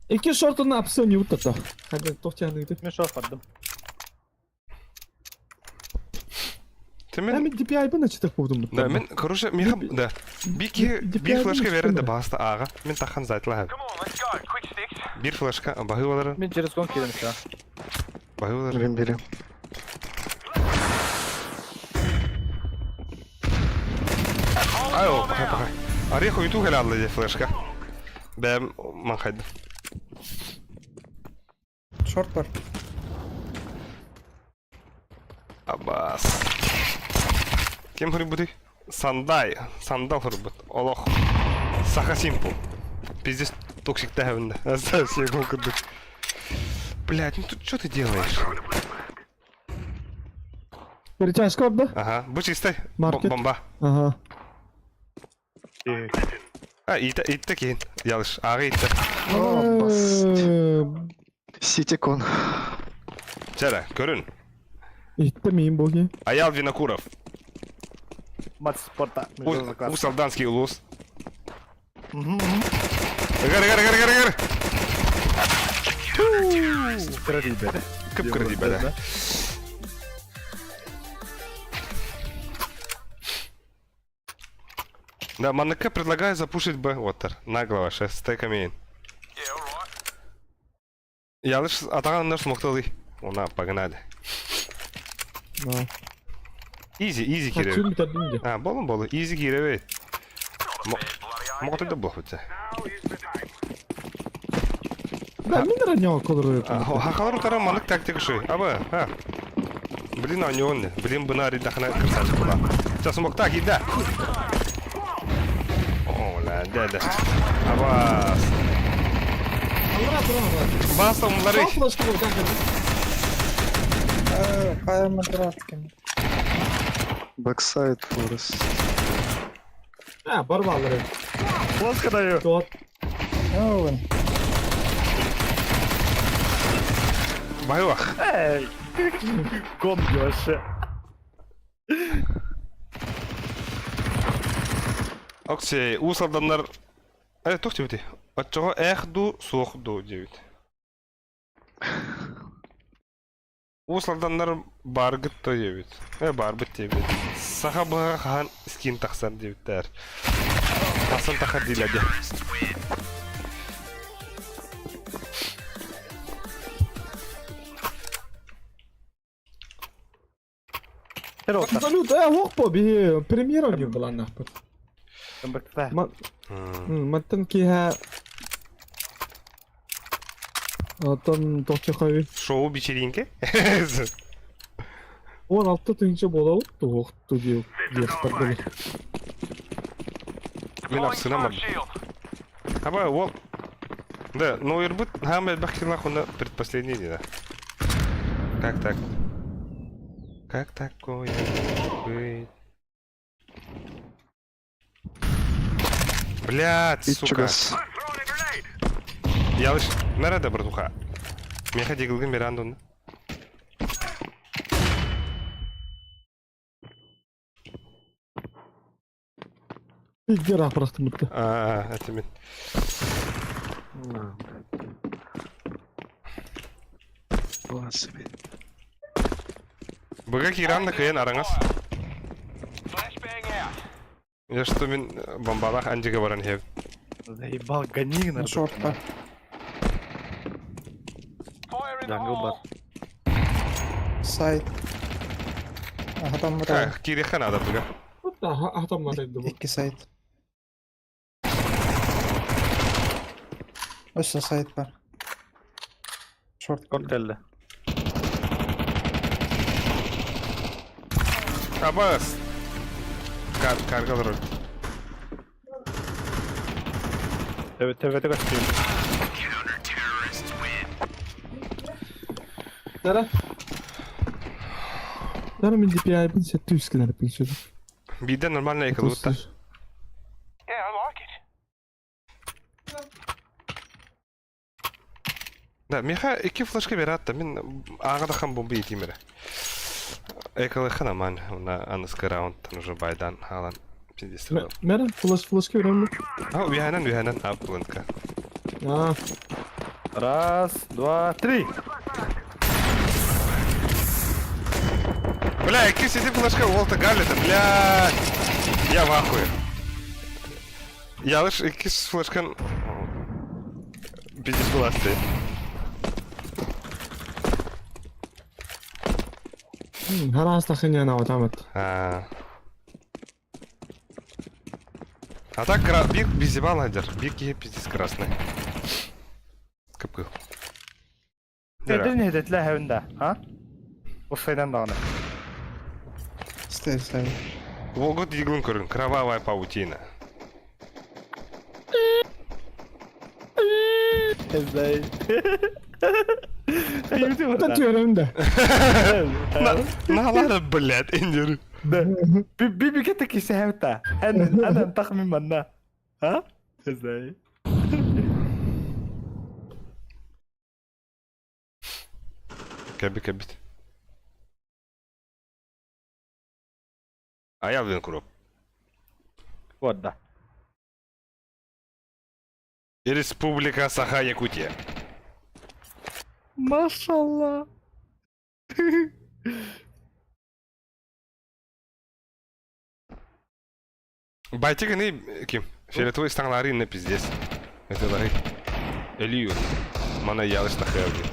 Икки шортын апсы не утата. Хада тохтяныйды. Мешок бардым. Темен Мен DPI бын ачытык болдум. Да, мен, короче, меха, да. Бики, бир флешка берді да баста аға. Мен тахан зайтла. Бир флешка, бахы олары, Мен через кон кирем все. бахы олары. Блин, бери. Ай, о, пахай, пахай. Ареху юту хәле алды флешка. Бәм, ман хайды. Шорт бар. Абас. Кем хурбуты? Сандай, сандал хурбут. Олох. Саха симпл. Пиздец токсик тәһәвендә. Әсә курдык. Блядь, ну тут что ты делаешь? Перетяжка бар да? Ага, бу чистай. Маркет. Бомба. Ага. А, итте, итте кейин. Ялыш, ага итте. О, бас. Ситикон. Чара, көрүн. Итте мейін боги. Аял Винокуров. Мат спорта. Усалданский улус. Гар, гар, гар, гар, гар. Кып кырды бәлә. Да, Манака предлагаю запушить Б. Оттар. Нагло ваше, стеками. Ялыш атаган наш смокталы. Она, погнали. Изи, изи киребе. А, болон болу. Изи киребе. Могут это было хотя. Да, мен раньо колору. Хахалар утара манык тактика шуй. Аба, а. Блин, а не он. Блин, бына ридахна красавчик была. Сейчас смог так, и да. О, ла, да, да. Абас. Бас, умлары. Хайм дратским. Бэксайд Форест. А, барбалары. Флешка даю. Тот. Оуэн. Байлах. Эй. Кон вообще. Оксей, усалданнар. Э, тохти бити. Отчого эх ду, суох ду дебит. Усалданнар баргыт то дебит. Э, барбыт дебит. Саха быға хаан скин тахсан дебиттер. Тахсан тахар диләде. Абсолют, э, ох по, би премьера не была нахуй. Маттан киһа Оттон тохчохой Шоу вечеринки? 16 тыһынча буолабыт туох тудиу диэхтэр Мен апсына бар. Аба, ол. Да, но ирбут хам элбэх хуна предпоследний день, да. Как так? Как такое быть? Блядь, сука. Ичугас. Ялыш, nerede братуха? Меха дигилгин берандун. Пиздер апырахтым бутта. А, это мен. Бас себе. Быга киран кыйын араңас. Я что мен бомбалах анжига баран хеп. Заебал, гони На шорт бар. Jungle бар. Сайт. Аһатаммыта. Киириэххэ наада быга. Аһатаммат бу. Икки сайт. Өссө сайт бар. Шорт. Шорт кэллэ. Абас! Кар, карга олорор. Төбө төбөтө көстүү. Дара. Дара мин DPI-бын сэттэ үс гынар билсөдүм. Биирдэ нормально эколуутта. Да, миэхэ икки флешка берат да, мин ааҕа да хан бомба иитиим эрэ. Эколыхха наман, уна аныскы раундтан уже байдан хаалан пиздец. Мэрэ, флеш флешка беремин. А, үһэнэн үһэнэн ап плентка. А, Раз, два, три. Бля, икки сиди флешка Уолта Галлета, бля. Я в ахуе. Я лишь икки флешкан пиздец буласты. Хараастахын яна отамат. А. А так биг безебал адер. Биг е пиздец красный. Кып-кып. Эдин хэдэтлээ хавинда, а? Усайдан даҕаны. Стой, стой. Волгот иглын көрүн, кровавая паутина. Эзэй. Та түөрөм да. На ладно, блядь, индер. Да. Би би кете кисе хавта. Эн эн тахми манна. А? Эзэй. Кэби кэбит. А я блин куроп. Вот да. Республика Саха-Якутия. Машалла. Байтик ини ким? Фиолетовый стаңлары на пиздец. Это лары. Элию. Мана ялыш тахыабы.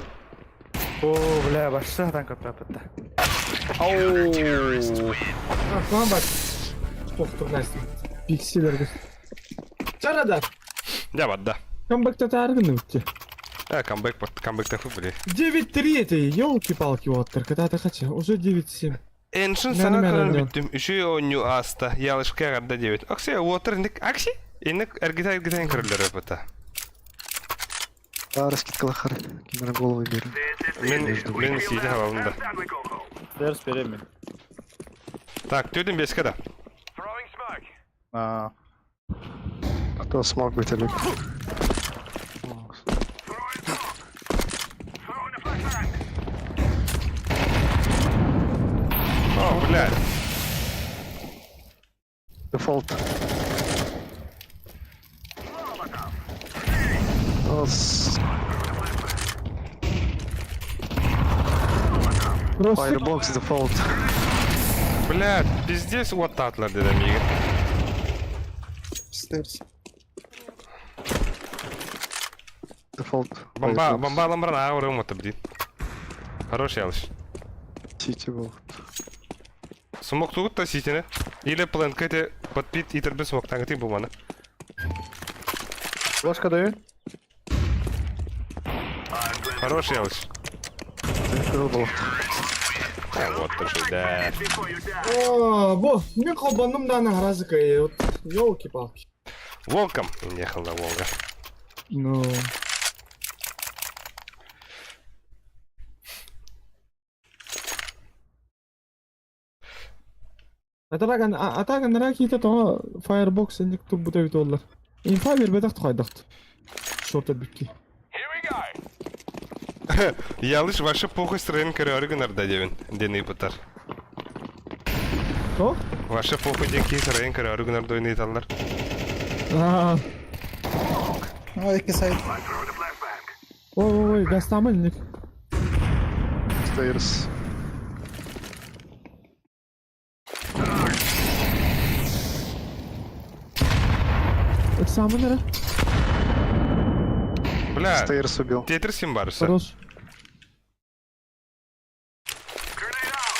О, бля, башта танка пропытта. Ау. Бак. Тохтур настин. Пикселерге. Чарада. Я вот, да. Камбэк татаргын өтте. А, камбэк, камбэк тафы, бля. 9-3 это, елки-палки, вот, когда хотя, уже 9-7. Эншин Мэн, сана мэн, көрөн мэн. бүттүм. Үшүй онню аста. Ялышка гарда 9. Акси, уотер ник акси? Инник эргита эргитен көрөлөр өпөтө. Да, раскидка лахар. Кимер голову берем. Мен мен сийде хабабында. Дерс беремин. Так, төдүн беске да. А, Кто смог быть, Олег? О, блядь. Дефолт. О, Просто Firebox дефолт. Блядь, пиздец уоттатлар дедим миги. Stairs. Дефолт. Бомба, Firebox. бомба ламбран аура умота, блин. Хороший ялыш. Сити был. Смок тугут та ситине. Или плентка те подпит итербе смок таңы буманы. Ложка даю. Хороший ялыш. Был. Вот тоже, да. О, бо, мен колбаным да на разыка, вот, елки-палки. Волком. Ехал на Волга. Ну, Атаган атаган ракета то Firebox инник турбута бит оллар. Инфа бербетах тухайдахт. Шорта бикки. Ялыш ваше похуй сырын көрөрүгүн арда дебин. Дени бутар. То? Ваше похуй ден ки сырын көрөрүгүн арда ойнай таллар. А, Ой, икки сайт. ой ой ой, гастамын инник. Stairs. Экзамен эре. Бля, Stairs убил. Тетрис им барыса. Хорош.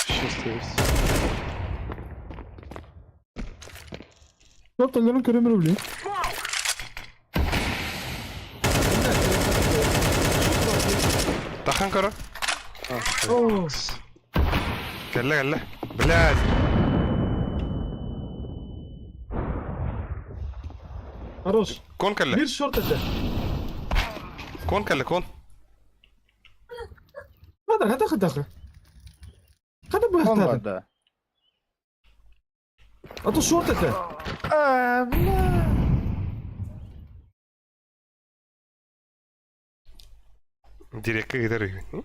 Еще stairs. Short өлөрөн көрөмөр блин. Тахан көрө. О, Кэллэ кэллэ. Блядь. Хорош. Кон кэллэ. Биир short этэ. Кон кэллэ, кон. Хата, хата, хата. Хата Кон быһахтаатын. барда. А то short этэ. А, бля. Дирекка китер үһү.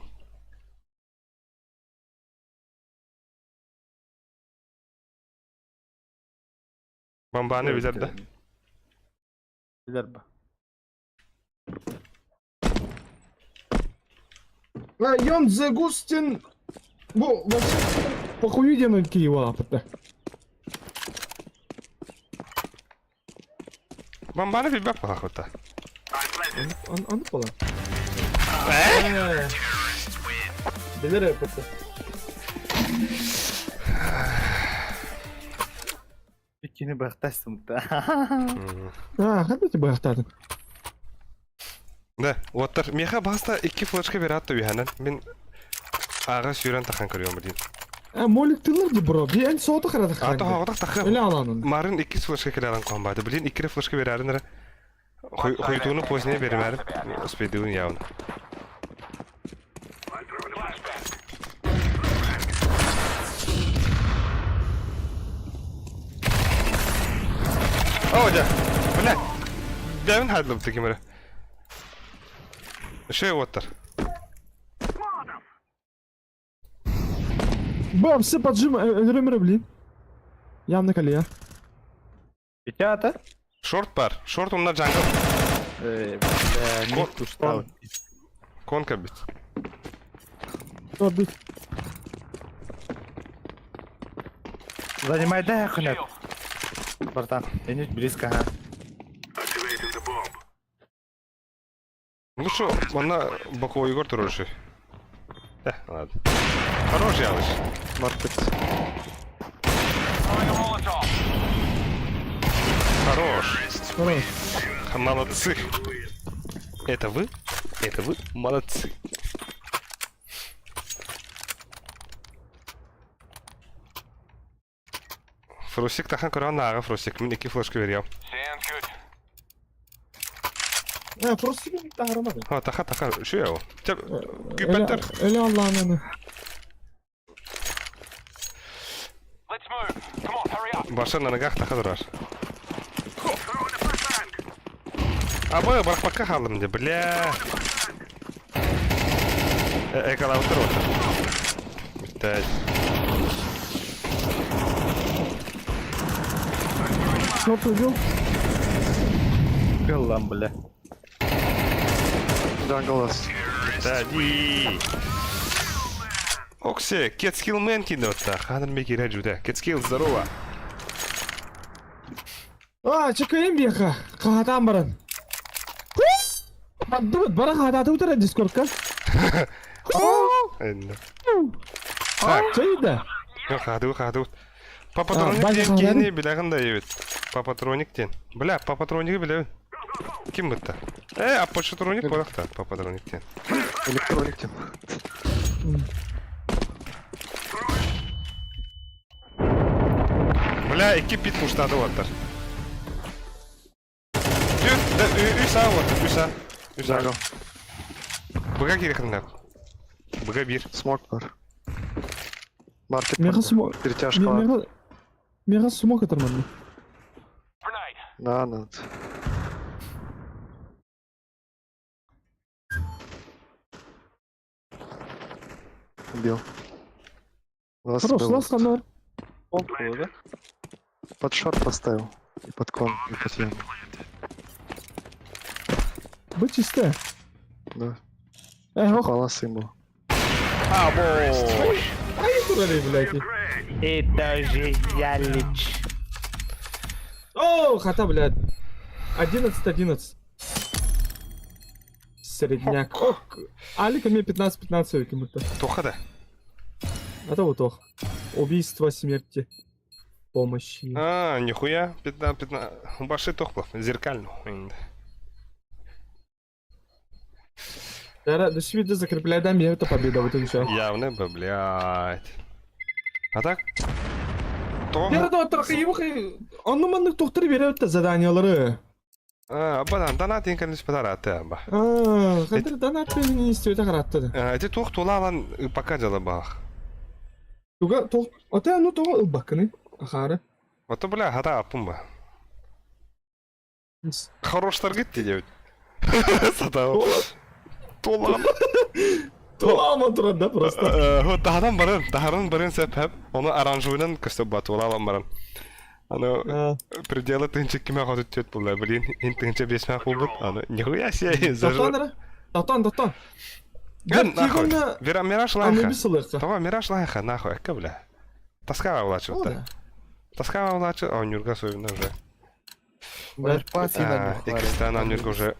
Бомбаны билэр да. Билэр ба. Йон Загустин. Бу вообще похую диэн Киева аппыта. Бомбаны билбэт баҕахыта. Аны буолар. Э? Билэр аппыта. Иккини быһахтастым да. А, хата ти быһахтаатын. Да, уоттар. Миэхэ баста икки флешка берат да Мин ааҕа сүүрэн тахан көрүөм диин. Э, молик тыллар ди бро. Би эн соото харата А то харата. оҕотох тахы. Эле аланын. Марын икки флешка кэлэрэн куһан баады. Блин, икки флешка берәрин эрэ. Хойтууну позднее беримәрин. Успейдуун явно. О, да. Бля. Дэвин хадлып таким эрэ. Шей уоттар. Бам, все поджим, өлөрөмөрө блин. Явно калия. Пятята? Шорт бар. Шорт онна jungle. Э, бля, Кон- не устал. Конка бит. Торбит. Занимай да, хунет. Братан, я не близко, ага. Ну что, манна боковой Егор туруши. Да, ладно. Хорош ялыш. Маркет. Хорош. Хорош. Молодцы. Это вы? Это вы? Молодцы. Фрусик тахан көрөн ааҕа Фрусик. Мин икки флешка бериэм. Э, просто бин тахарамады. А, таха таха. Şu я. Күпәттер. Эле алланын. Башын нагах таха турар. Абы барахпакка халым де, бля. Экалаутер вот. Битать. Short убил. Кыллам, бля. Jungle last. Битать. Оксе, Кетскилл Мэн кинотта. Ханыр мекер жуда. Кетскилл, здорово. А, чекаем беха. Кахатан баран. Бардыбыт, бара хататы утара дискордка. Так, Чайда. хаду, хаду. Папатроник А, ден база кені біләғін да ебет. Папатроник ден. Бля, папатронигі біләбін. Ким бітті? Э, а папатроник болақта, папатроник ден. Электроник тем. Бля, икки пит муштады оттар. Түр, да, үс а оттар, үс а. Үс а. Jungle. Бұға керек Бұға бір. Смок бар. Маркет. Меха бар. смок. Перетяжка бар. Меха Меха смок атарман. Да, надо. Убил. Ласт Хорош, был. ласт ханар. Кон было, да? Под шорт поставил. И под кон, и под яму. Бы чисто. Да. Э, ох. Палас им был. А, бош. Ай, турали, блядь. Это же Ялич. О, хата, блядь. 11-11. Середняк. Ок, Алик мне 15-15 как будто. Туха да. Это вот ох. Убийство смерти. Помощи. А, нихуя, 15, 15. Баши тохлов, зеркально. До закрепляй дам, я это победа, вот и все. Явно бы, блядь. А так? То... Онну маннык тохтор берет заданиялары. А, абадан, донат инкалис подараты, аба. А, хадыр донат не истиөтэ харатты. Эти тух тулалан пока дела бах. Туга тох, ота ну того ылбаккыны. Ахары. Вот бля, хата апумба. Хорош таргет ти девять. Сатау. Тулан. Туламан турар да просто. Вот таһаран барын, таһаран барын сәп Оны аранжуынан көстө ба тулалан барын. Аны пределы тынчы киме хотут төт булла, блин, ин тынчы бесмә булбут. Аны нихуя себе. Татан, татан, татан. Гэн, нахуй. Вера Мираж лайха. Анубис Това Мираж лайха, нахуй, эка, бля. Тоскава влачы, да. Тоскава влачы, а Нюрга особенно уже. Икстана Нюрга уже.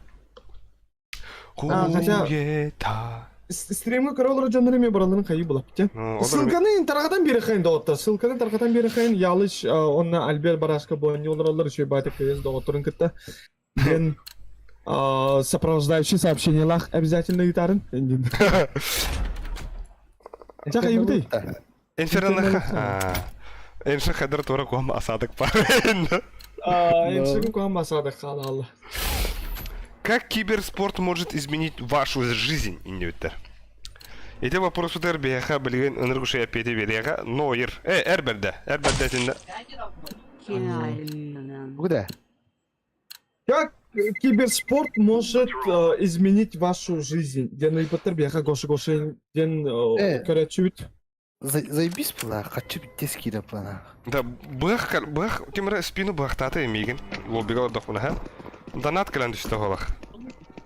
Хуета. Стримге көрө олорор дьоннор эмиэ бараларын хайыы булапты. Ссылканы тарҕатан биэрэххин доҕоттор. Ссылканы тарҕатан биэрэххин Ялыч онно Альберт Барашка буонньу олороллор үчүгэй баайдык кыыс доҕотторун кытта. Диэн сопровождающий сообщениялаах обязательно ыытарын. Ча хайыбытый? Инферно. Энши хадыр тура куам асадык пар. Энши куам асадык хаалла. Как киберспорт может изменить вашу жизнь, инвитер? Ити вопросутар биһиэхэ билигин ынырык үчүгэй эппиэти биэриэҕэ Ноир. Э, эр бэрдэ. Эр бэрдэ итиннэ. Куда? Как киберспорт может изменить вашу жизнь? Диэн ыйпыттар биһиэхэ Гоша Гоша диэн көрөөччүбүт. Заебись была, хочу битес киирэ плана. Да, быах, быах, ким эрэ спину быахтаата миигин. Лоббига олордохпуна, ха? Донат кэлэн түстэ олох.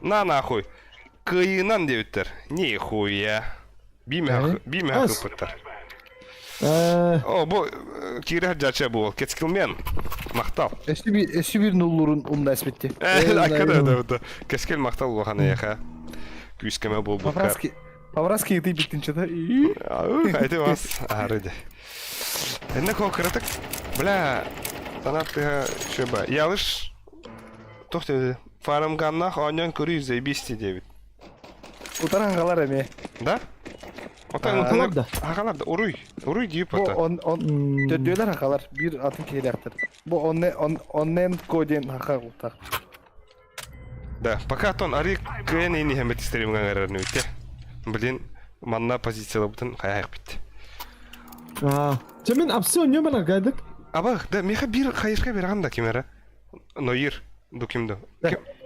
На нахуй. Кыайыынан диэбиттэр. Нихуя. Биимэхэ, биимэхэ кыппыттар. О, бу киирэ дьача буол. Кэскилмен. Махтал. Өссө биир нуллурун умна эспитти. Акка да да. Кэскил махтал улахан эйэхэ. Күүскэме буолбукка. По-братски, по-братски ты биттин что-то. Эти вас арыды. Энне кратык. Бля, донат тыга шөбө. Ялыш. Тохты. Фармганнах оньон көрүй заебись диэбит. Утаран хагалар эме. Да? Хагалар да. Хагалар да. Уруй. Уруй дип Бу ата. он он төдөлөр хагалар бир атын киһилээхтэр. Бу онне он оннен коден хаха утар. Да, пока тон ари кыйан ини хэмэт стримҥа эрэрни үтте. Блин, манна позициялабытын хайаах бит. А, Чемин апсы онньо бараргайдык. Абах, да, меха бир хайышка берген да кимера. Ноир, дукимду.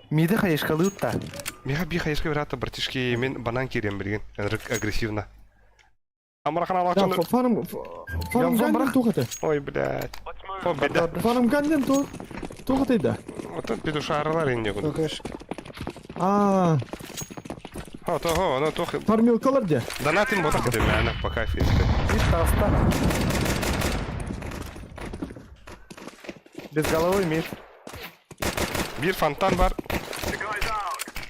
Миде хайышкалыып та. Меха бир хайышка берата, братишки, мен банан кирем билген. Агрессивно. Амрахан алачын. Фарм фармганден тухаты. Ой, блядь. О, беда. Фармганден ту тухаты да. Вот петушаралар инде гун. А. О, того, ну тох. Фармилкалар де. Донатым ботах деме, пока фишка. Бир таста. Без головы мид. Бир фонтан бар.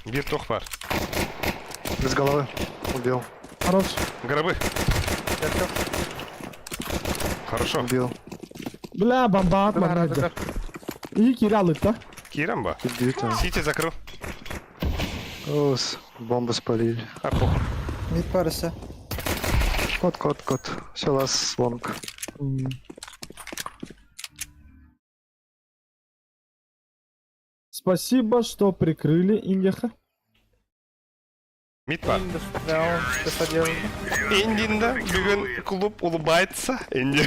Бир тох бар. Без головы. Убил. Хорош. Гробы. Хорошо. Убил. Бля, бомба атма. И киралык да? Кирам ба. Убил. Сити закрыл. О, бомбу спалили. А, похуй. Мид парыса. Кот, кот, кот. Все, лас лонг. Спасибо, что прикрыли Индиха. Мид бар. Индинда бүгүн клуб улыбается. Индин.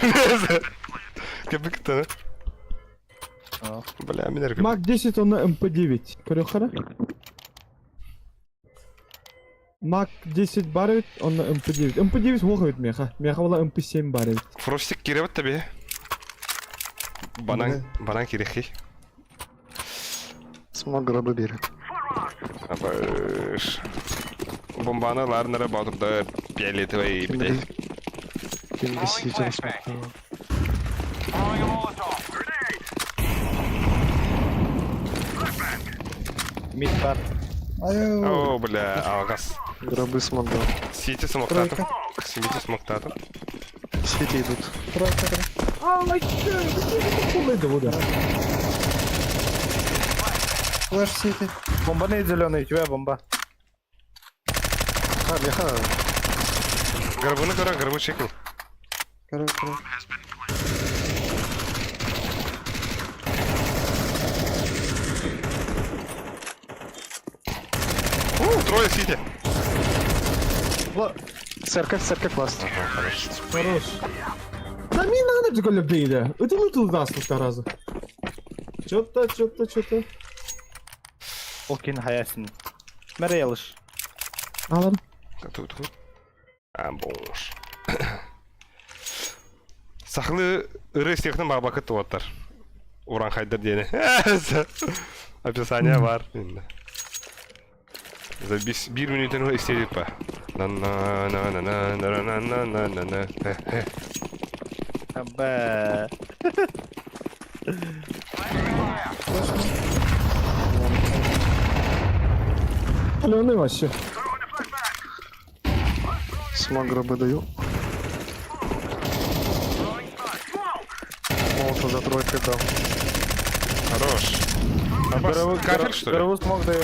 Кебекте. Бля, мен Мак 10 он на МП9. Көрөхара? Мак 10 барит, он на МП9. МП9 хохает меха. Меха была МП7 барит. Фростик киребет тебе. Банан, банан кирехи. Смог гробы берет. Абыш. Бомбаны ларнары батырды пиалетовый бите. Кимби сити смог. Мид бар. Айо. О, бля, алгас. Гробы смогу. Сити смоктатом. Сити смоктатом. Сити идут. Тройка, тройка. Ай, Кулай да. Флэш сити. Бомба не зеленый, у тебя бомба. Ха, меха. Горбуны кора, горбу чекнул. Короче, короче. У, трое Сити. Церковь, церковь ласт. Хорош. Да мне надо такой любви, Это лутил нас тут раза. Чё-то, чё-то, чё-то. Окин хаясын. Мере ялыш. Алан. Тут, тут. А, боже. Сахлы ыры стехтен бабакы туаттар. Уран хайдар диэни. Описание бар. За бир минутен истерит па. На на на на на на на на на на на. Б. Алены вообще. Смог гробы даю. Молотов за тройкой дал. Хорош. Абас, кафель, что ли? Горову смог даю.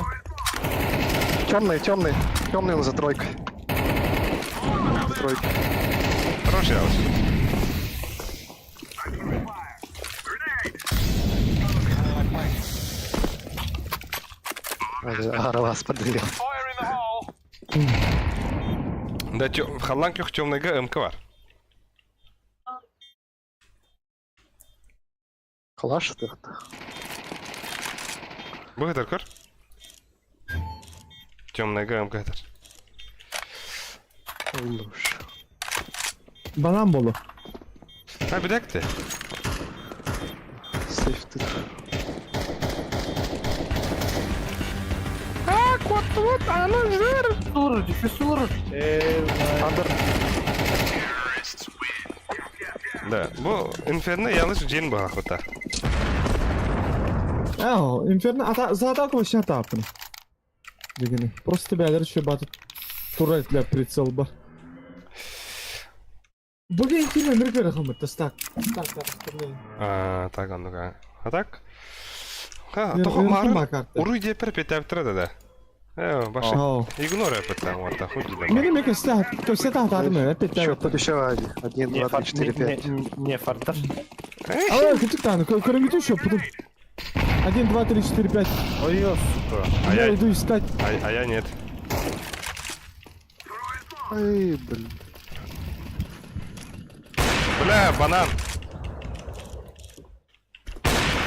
Темный, темный. Темный он за тройкой. За тройкой. Хорош, Ялыш. Аралас подавил. Да, халлан көх темныйга МК бар. Калаш это? Бу көр. Темныйга МК этер. Луш. Банан болу. А, бедекти. Сейф ты. Олорор, дефюз олорор. Андер. Да, бу инферно ялыш жен баха Ау, инферно, ата, за атаку вообще атапны. Дегени. Просто бәлер еще батып турель для прицел бар. Бүгін кейін өмір көрі қымытты, стак. Стак, стак, стак. А, так, а ну-ка. А так? Ха, Мен- тохо мен марын. кім карта? Уруй депер петәптірі да. Э, баши. Ау. Игнор опять там, вот, хуй Мені меке стак, то все так атадым, опять Еще, так. тут еще один. Один, Не два, три, фар, четыре, пять. не фарташ. Ау, күтік таны, көріңгіті еще, потом. 1, 2, 3, 4, 5. Ой, сука. А Я я, иду искать. а я нет. Ай, блин. Бля, банан.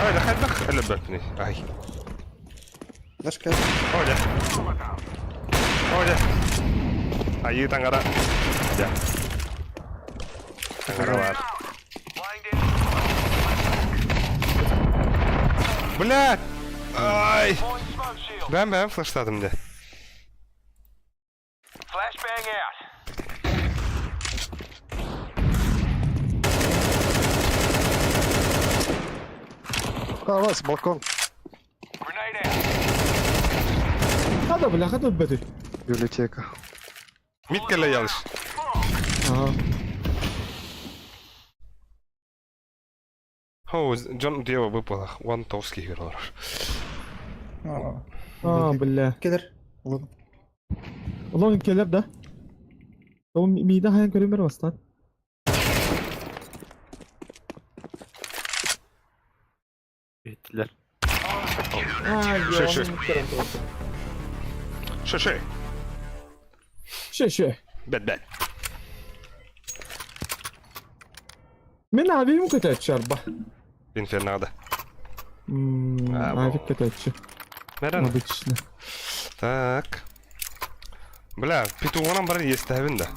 Ай, да хай дах, әлі Ай. Флешка. Оля. Оля. Айы таңара. Я. Таңара бар. Бля! Ай! Бәм-бәм флештадым де. А, вас, балкон. Хада, бля, хада бәді. Библиотека. Миткеле ялыш. Ага. Хоу, Джон Дева выпала. Ван Товский герой. А, А, бля. Келер. Ладно. Улан келер да. Ол мида хайан көрімер бастан. Беттилер. Шö, шö. Шö, шö. Ше, ше. Бәт, бәт. Мен абим көтәтчі арба. Инфернада. А, Авик көтәтчі. Нәрән? Обычно. Так. Бля, петуғынан бар естәбін да.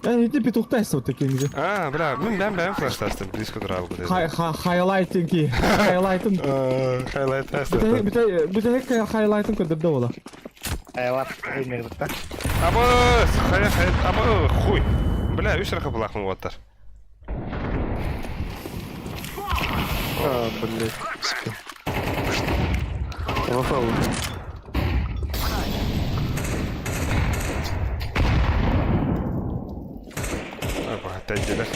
Я не петухтайся вот таким же. А, бля, мен бәм бәм флештастым, близко тұралы бұд. Хай, хай, хайлайтинг. Хайлайтинг. Хайлайт Бите, бите, бите хайлайтинг көдірді ола. Айлар, эмердикта. Абы, хай, хай, абы, хуй. Бля, үш рақы бұлақмын оттар. А, блядь, успел. АВП. Тэйдилэр.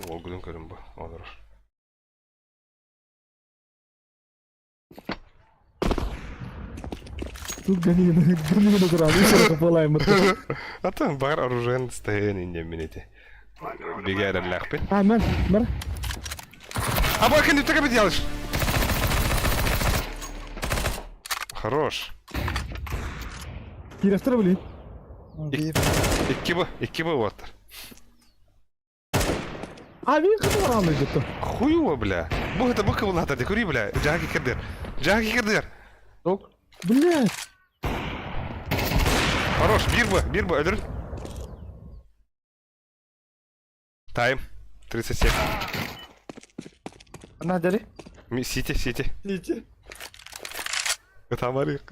Уолгутун көрүн бу олорор. Тут Ганина, Ганина туран, үс капалаймыт. Атын бар оружиен стайын инде мин ити. Биге эрэллээхпин. А, мен, бар. А бакын үтәгә бит ялыш. Хорош. Кирәктер били. Биир. Икки бу, икки бу оттар. А, мин кызы бар аны жытты. Хуево, бля. Бу это бу кылната, кури, бля. Жаги кирдер. Жаги кирдер. Блядь. Хорош, бир бу, бир бу, өлөр. Тайм. 37. На, дери. Сити, сити. Ити. Тамарик.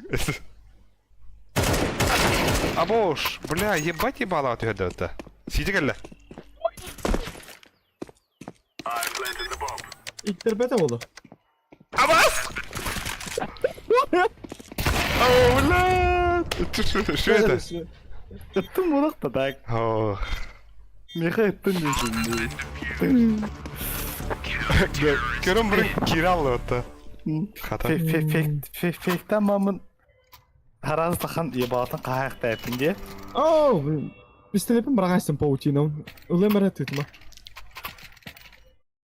Абош, бля, ебать ебала от это. Сити кэллэ. Иттер бете болду. Абас! О, бля! Что это? Ыттым булак та так. О, Меха ыттым десин. Көрөн бұрын кираллы отта. Хата. Фейктен мамын тараздахан ебалатын каяк тайпын де. О, пистолетин барагайсың паутином. Улемер тытма.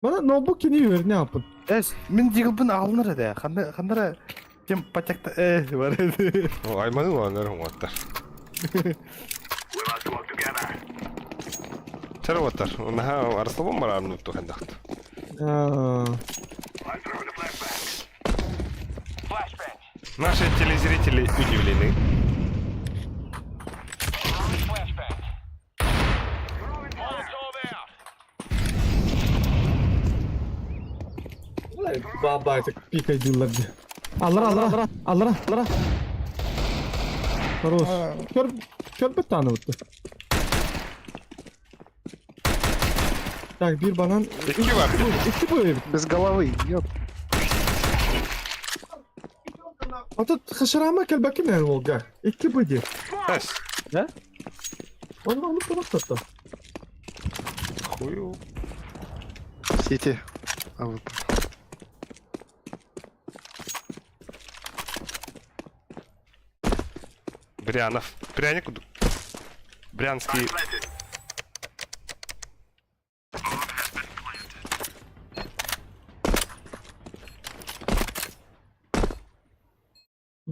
Мана ноутбук кини верне апын. Эс, мен дигилбин алыныр эде. Ханда хандара кем патякта бар эди. О, айманы ланар оттар. Чары оттар. Наха арслабон бар арны тухандахт. А, Наши телезрители удивлены. Баба, это пикай дилерди. Аллара, аллара, аллара, аллара. Хорош. Көр, көр бит таны бутты. Так, бир банан. Икки бар. Икки бу. Без головы, ёп. А тут хашарама келбеки мен Волга. Икки бу ди. Эс. Да? Оны алып барак Хую. Сити. АВП. Брянов. Пряник. Брянский.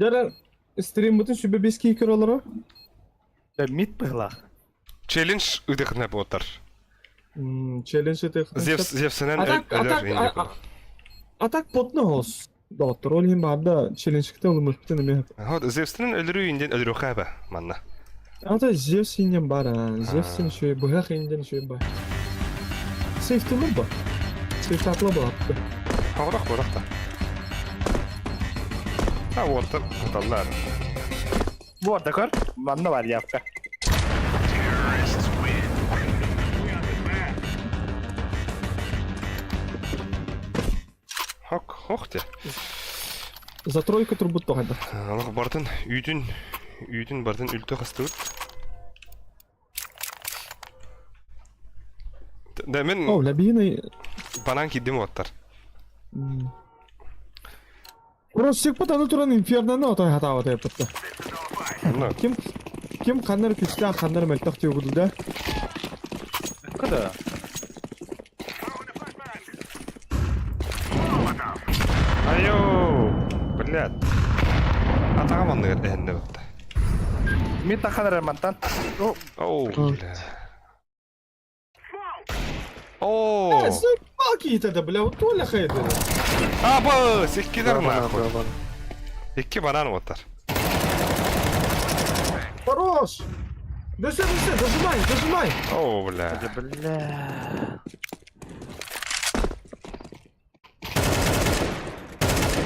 Дәрә стрим бутын сүбе бес кейкер олар. Мит быглах. Челлендж ыдыхна ботар. Челлендж это. Зевс Зевсенен Атак, атак, атак потны хос. Доктор, ол хим барда челлендж ките ол мөптен эме. Вот Зевсенен өлөрүү инден өлөрүү хаба манна. Ата Зевс инден бар, а. Зевс шөй быгак инден шөй бар. Сейфтылы ба. Сейф татла ба атты. Хорох борох та. А вот таллар. Бу орда көр. Манна бар япка. Хок, хохте. За тройку турбут тоғайда. Алах бартын үйдүн үйдүн бартын үлтө хастыбыт. Да мен О, лабины. банан кидим оттар. Просто сек аны туран инферноны отой хатаба тайпытты. Ну, Ким ким қаннар күчтә, қаннар мөлтәк төгүлдü да. Кыда. Айо, блядь. Атагам анныгар энне битте. Мит таханар мантан. Оу, бля. О, Палки это, бля, вот Толя хайды. Аба, секкилер Два банана, нахуй. два банана. Икки банан оттар. Хорош! Да все, да все, дожимай, дожимай! Оу, бля. Бля.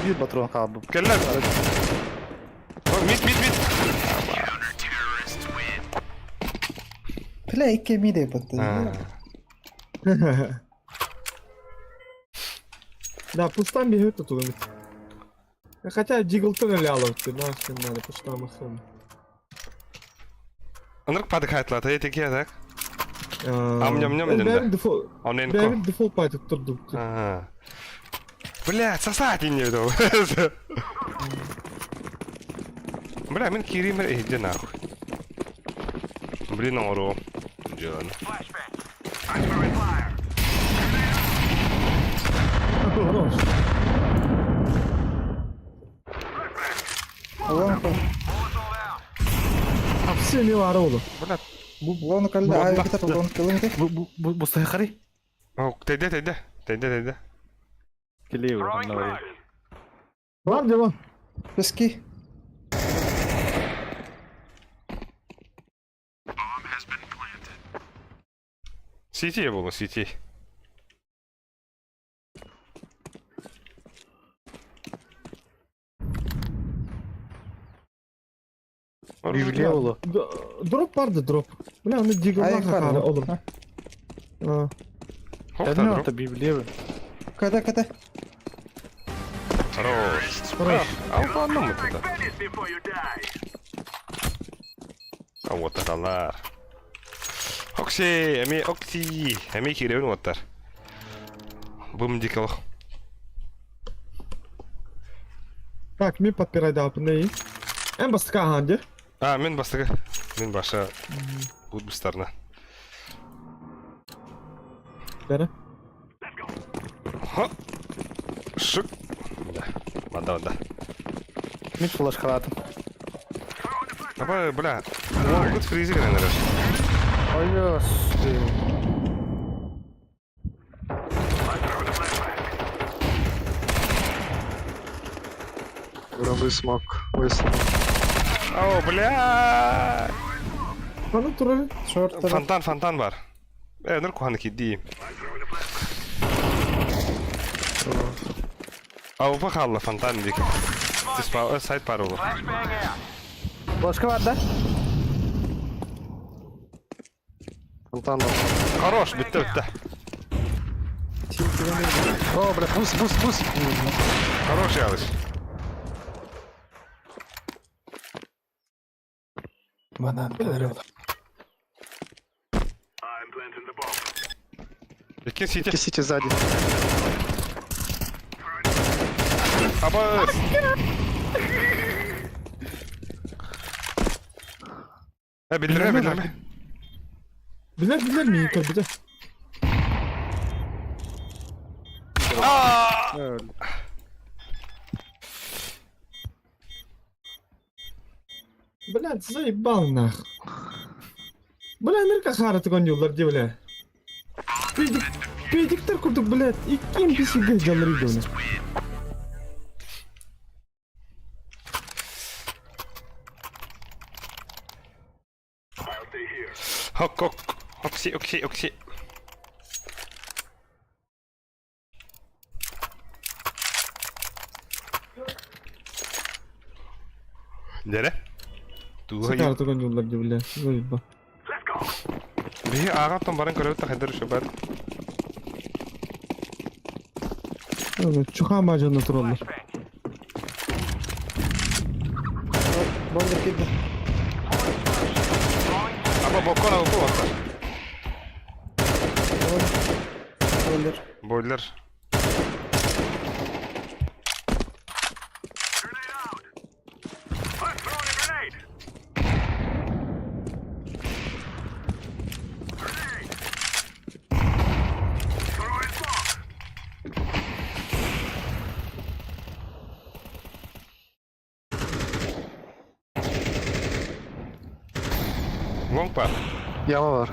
Bir патрон kaldı. Келлер. Мид, мид, мид. Бля, икки эмиэ да А. Да, пустан бегет тут улымит. Хотя Диглтон или Аллард, нахрен надо, пустан махрен. Ынырык падык хайтлата этики так. Ам-ням-ням ден да. Бәрін дефолт. Оненко. Бәрін дефолт пайтып тұрды. Ага. Бля, сосать не видел. Бля, мен киример иди нахуй. Блин, оро. Джон. Хорош. Лонг. А все не варолу. Бля, Лонг алда. Ай, где-то лонг, лонг. Бу бу бу сахари. о, тайда, тайда. Тайда, тайда. Келею, онна Бар дела. Пески. Сити было, сити. Библия Дроп барды дроп. Бля, аны Дигл Ай, хары олым. олым. Это Библия. Когда, когда? Хорош. Хорош. А вот одному тогда. А вот это Окси, эми окси, эми киребин оттар. Бум дикалах. Так, мен подпирайды апын Эн бастыка ханды. А, мен бастыгы. Мен баша бут бустарна. Бәрі. Ха. Шик. Да. Вода, вода. Мен флеш харатым. Аба, бля. О, гуд фризер, наверное. Ой, Вы смог. Вы смог. О, бля. Ханы туры. Шорт. Фонтан, фонтан бар. Э, ныр куханы кидди. А упа халла фонтан дик. Тиспа, сайт паролу. Флешка бар да? Фонтан. Хорош, битте, битте. О, бля, бус, бус, бус. Хорош ялыш. Банан, орел. Икки сити. Сити сзади. Аба. Э, билдирме, билдирме. Билер билер ми көр билер. Блядь, заебал нах. Бля, нырка хары тыгон юллар ди бля. Педик, педиктер курдук, блядь, и кем писиге жалыр иди Хок, хок. Окси, окси, окси. Дере? Туға Хары тыгон юллар ди бля. Заебал. Биһи ааҕаттан баран көрөбүт да хайдар шөбәт. Чуха мажаны тураллар. Бомба кидdi. Аба бокон алып оттар. Бойлер. Бойлер. Лонг бар. Яма бар.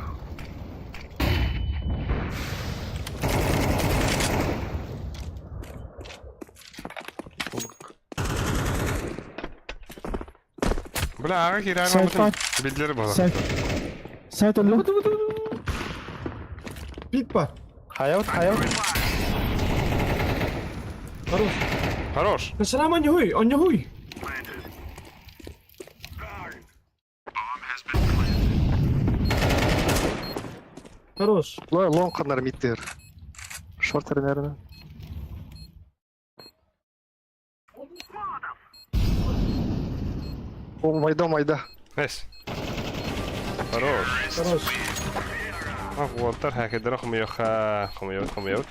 Бля, ааҕа киирэн Сайт бар. Билдер бала. Сайт. Сайт өллө. Пит бар. Хаят, хаят. Хорош. Хорош. Шрам оньгуй, оньгуй. Хорош. Лонг ханнар миттер. Шортер, наверное. О, майда, майда. Найс. Хорош. Хорош. Ах, уолаттар хакердара хомуйуохха, хомуйабыт, хомуйабыт.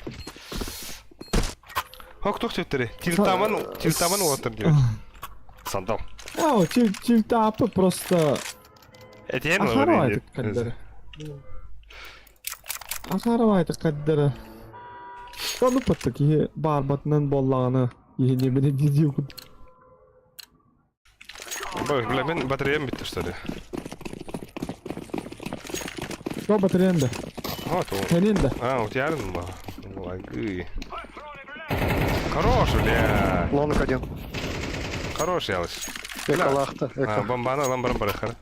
Хок туох сөптөрүй? Тилтаман, тилтаман уолаттар диэбит. Сандал. Ау, тильтапы просто... Этиэн Ахаровай каддары. Ахаровай каддары. Ону паттык киһи баарбатынан буоллаҕына киһини били дии Бой, бля, мин батареям бүттэ что ли? Что батареян да? Вот он. Кэнин да? А, у тебя ба. Лагы. Хорош, бля. Лонг один. Хорош, Ялыш. Эко лахта, А, эко. бомбаны алан баран барахар.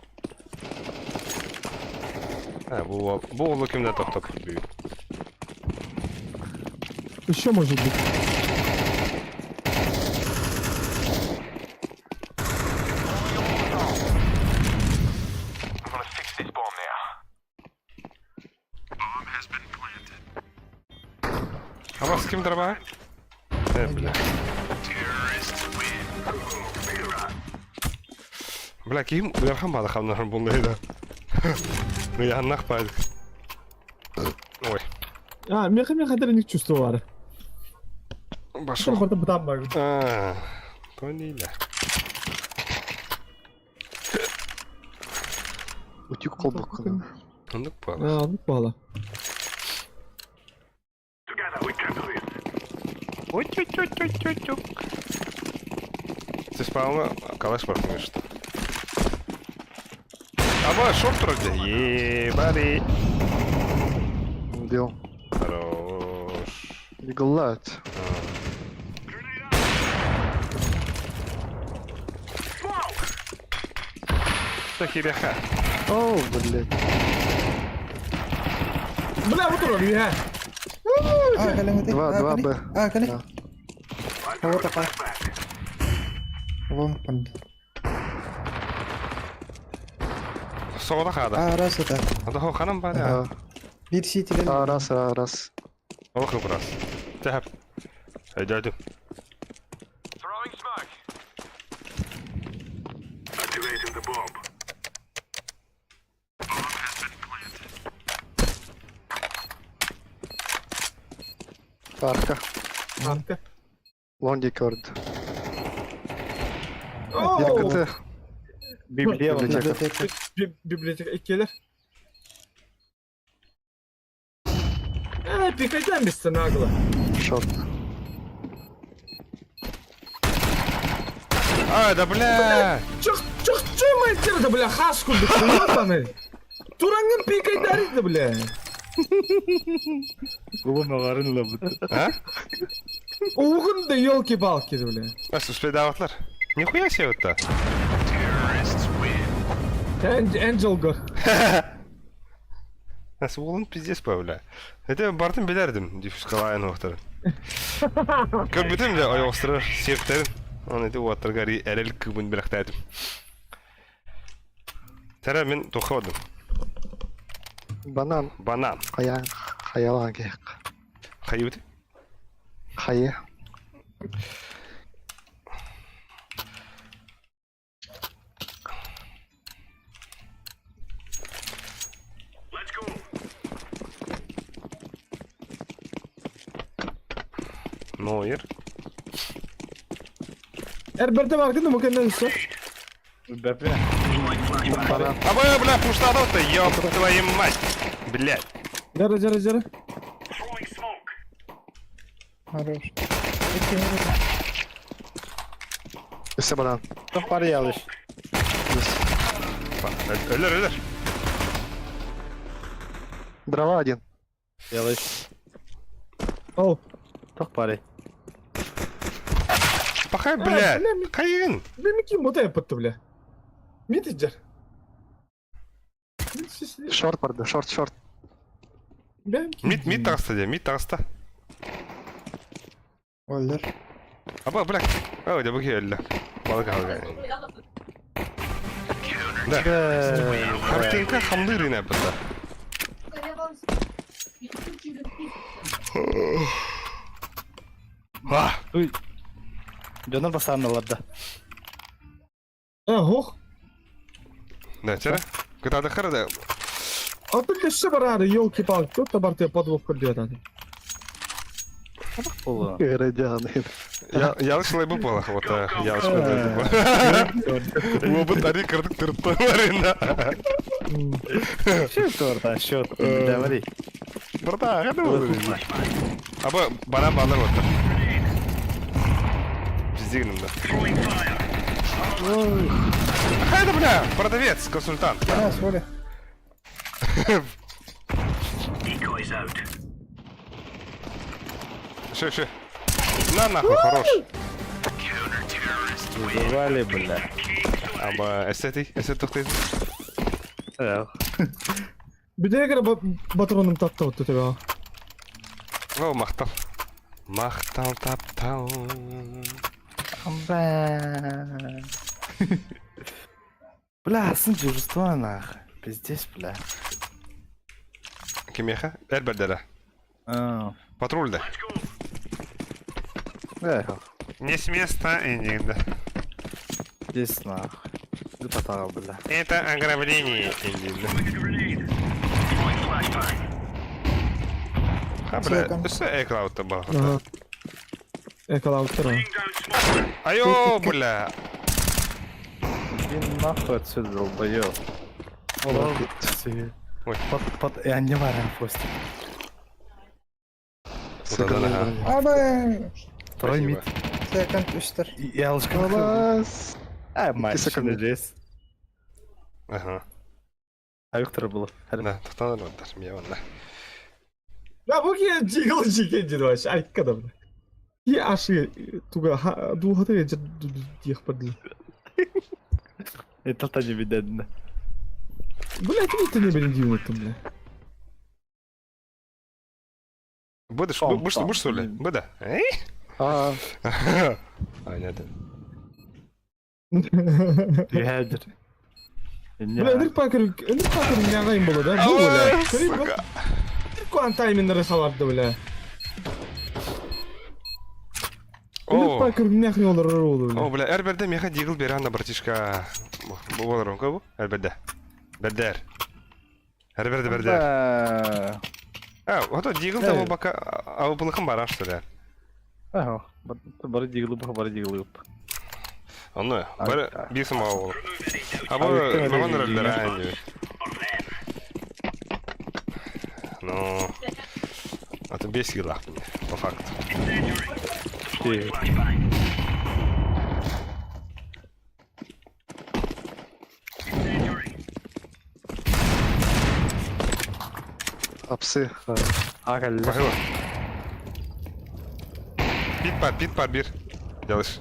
А, бу бу уолу кимде тоқтоп бүгүн. Еще может быть. А вас с кем дроба? Э, бля. Бля, ким ыарахан баада хамнарым булла Ыйааннах баадык. Ой. А, меха меха не чувствовали. Башым. Хорда бытан бар. А, Тонила. Утюг колбок. Оннук буолла. А, оннук буолла. Ой-ой-ой-ой-ой-ой. Ты калаш бархнешь. Аба, шорт вроде. Ебали. Убил. Хорош. Иглат. Так, херяха. О, блядь. Бля, вот он, я. А, кэлэн Два, два Б. А, кэлэ. Да. Вот такой. Вон, панд. Соғда қада. А, раз это. Ада ханам бар. А, Бир сити а, раз, а, раз. Олох раз. Тэп. Өйдөөдүм. Арка. Арка. Лонди көрд. Оу! Библиотека. Библия. Библиотека. Библиотека иккилэр. Э, пикайдан бистэ нагло. Шорт. А, да бля! Чох, чох, чё мастер да бля, хаску да ёбаный. Турангын пикайдарит да бля. Улун лабыт. А? Угун да елки-палки да бля. Ас успейдаватлар. Нихуя себе вот-то. Энджел го. Нас уолун пиздец по, бля. Это бартын билердим, диффуз калайын оқтар. Көрбүтүм да ойоқстырыр септерин. Оны эти уаттарга эрел кыбын билэхтээдим. Тәрә мин туходым. Банан. Банан. Хая. Хаялан керек. Хайыбыт. Хая. Нойер. Эрберде бар кынды мукеннен үсө. Бәпе. Банан. Аба, бля, пуштадал-то, ёб твою мать. Блядь. Жара, жара, жара. Хорош. Өссө банан. Тоқ бар ялыш. Өлөр, өлөр. Дрова один. Ялыш. Оу. Тоқ бар. Пахай, бля. бля, Кайын. Бля, ким бота япытты бля. Мит жар. Шорт барды. Шорт, шорт. Мит, мит тағыста де, мит тағыста. Өллөр. Аба, бля. Ой, да бүке өллө. Балык алган. Да. Картинка хамлыр ина бұнда. А! Уй. Дьонор бастаанналар да. Э, ох. Да, чара. Кытаатаххара да. А тут өссө бараары, елки-палки, тут да барытыгар подвох көрдүөтэ. Буолуо. Радианы. Я ялыш лайбы буолах вот ялыш Уобут ари кырдык тырытта барына. Счет торта, счет. Давай. Братан, хада болду. Аба баран балар вот. Пиздигнем да. Хайда, бля, продавец, консультант. А, сори. Шо, шо. На нахуй, хорош. Завали, бля. Аба, эсети, эсет тохтый. Бүтээгэр батроным татта отто төбө. О, махтал. Махтал таптал. Бля. Бля, сын дежурство нахуй. Пиздец, бля. Кимиэхэ? Эр бэрдэрэ. А, Патруль да. Эх, Не с места и нигде. здесь нахуй. Ты потал, бля. Это ограбление индигде. А, бля, Секонд. өссө эклаута бар. Ага. Экалауттар. Айо, бля. Иди нахуй отсюда, долбоёб. Ой. Под, под, я не варю просто. Да-да-да. Абай! Второй Спасибо. мид. Секонд үстер. Я лучше. Класс. А, мать, секунд. здесь. Ага. А Виктор было. Да, тоқтан бар, мен онна. Я бу ки жигыл жиген деді вообще айткада бля. И ашы туга духаты диэх барды. Это та не видно. Бля, ты не блин дивно бля. Будешь, Пам, будешь, пам. будешь, что ли? Буда. Эй? А, А, нет. Ядер. Бля, ынырык пакыр, ынырык пакыр мягайын боло да. Бу бля. Сука. Куан тайминнары хабарды бля. Ынырык О, пакыр мяхни олар болду бля. о, бля, эр бэрдэ меха дигл беран братишка. Болар он бу? Эр бэрдэ. Бэрдэр. Эр бэрдэ бэрдэр. А, вот дигл того бака, а былыкын баран что ли? Ага, бары диглы бары диглы. Оны, бары бир сымага бол. А бу А, маман рөллөр ань. Ну, это бесило, по факту. Ты. апсы. Ага, Бахыла. Пит пар, пит пар бир. Делаешь.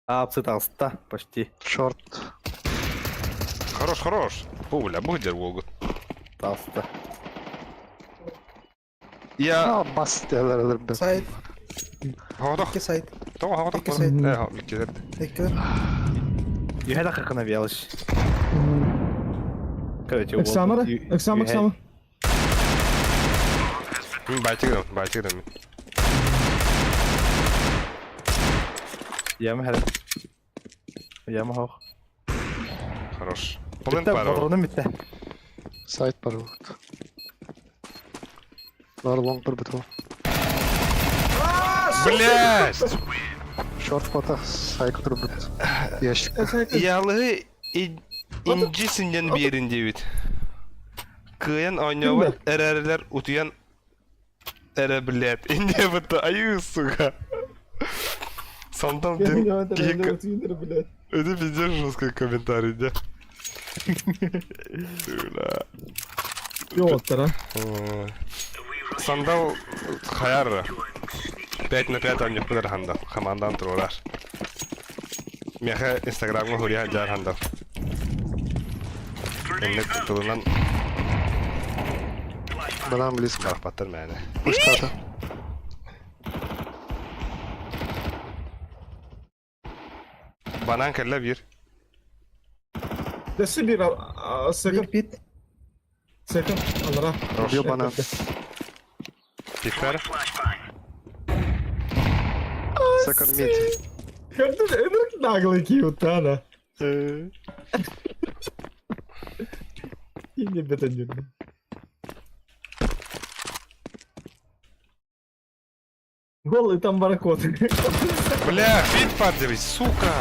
А, циталста, почти. Шорт. Хорош, хорош. Бу, бля, будер волгут. Талста. Я... А, бас делер бе. Сайт, Хоғдох. икки сайт, Тоға хоғдох. Икки сайт. Э, икки сайт. икки. Юхеда хакана велш. Короче, Эксамара, эксам, эксама. Байтигдам, байтигдам. Яма хәл. Яма хох. Хорош. Полын Битте, пар. патроным битте. Сайт бар вот. Бар лонг бір біту. Блять! Шорт пота сайт тұр бит. Ящик. Ялы инжисинен берин дебит. Кыян ойнауы әрәрлер утуян әрә блядь. Инде бітті аю сука. Сандал ден Блядь. Это пиздец жесткий комментарий, да? Бля. Йоттар, а. Сандал хаяр. 5 на 5 они пыдар хандал. Хамандан турар. Меха инстаграмга хурия жар хандал. Энник тылынан Банан близко. барпаттар мәне. Пуштата. Банан кэллэ бир. Дэсси бир Бир секонд, пит. секонд, алара. Убил банан. Питер. Second mid. Энерг наглый киют, да. И не бетонирно. Голый там баракот. Бля, пит падает, сука!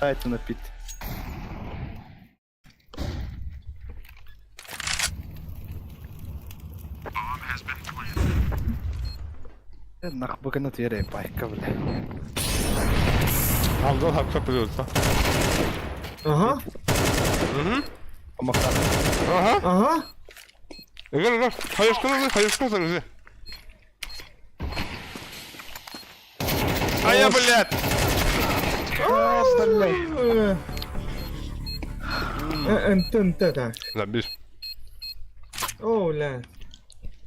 Дайте на пит. Нах букана тире пайка, бля. Андон хапка придется. Ага, Помахал. Ага. ага. Игорь, игорь, хаешка назы, хаешка назы. А я, блядь! НТНТ так. Забись. О, бля.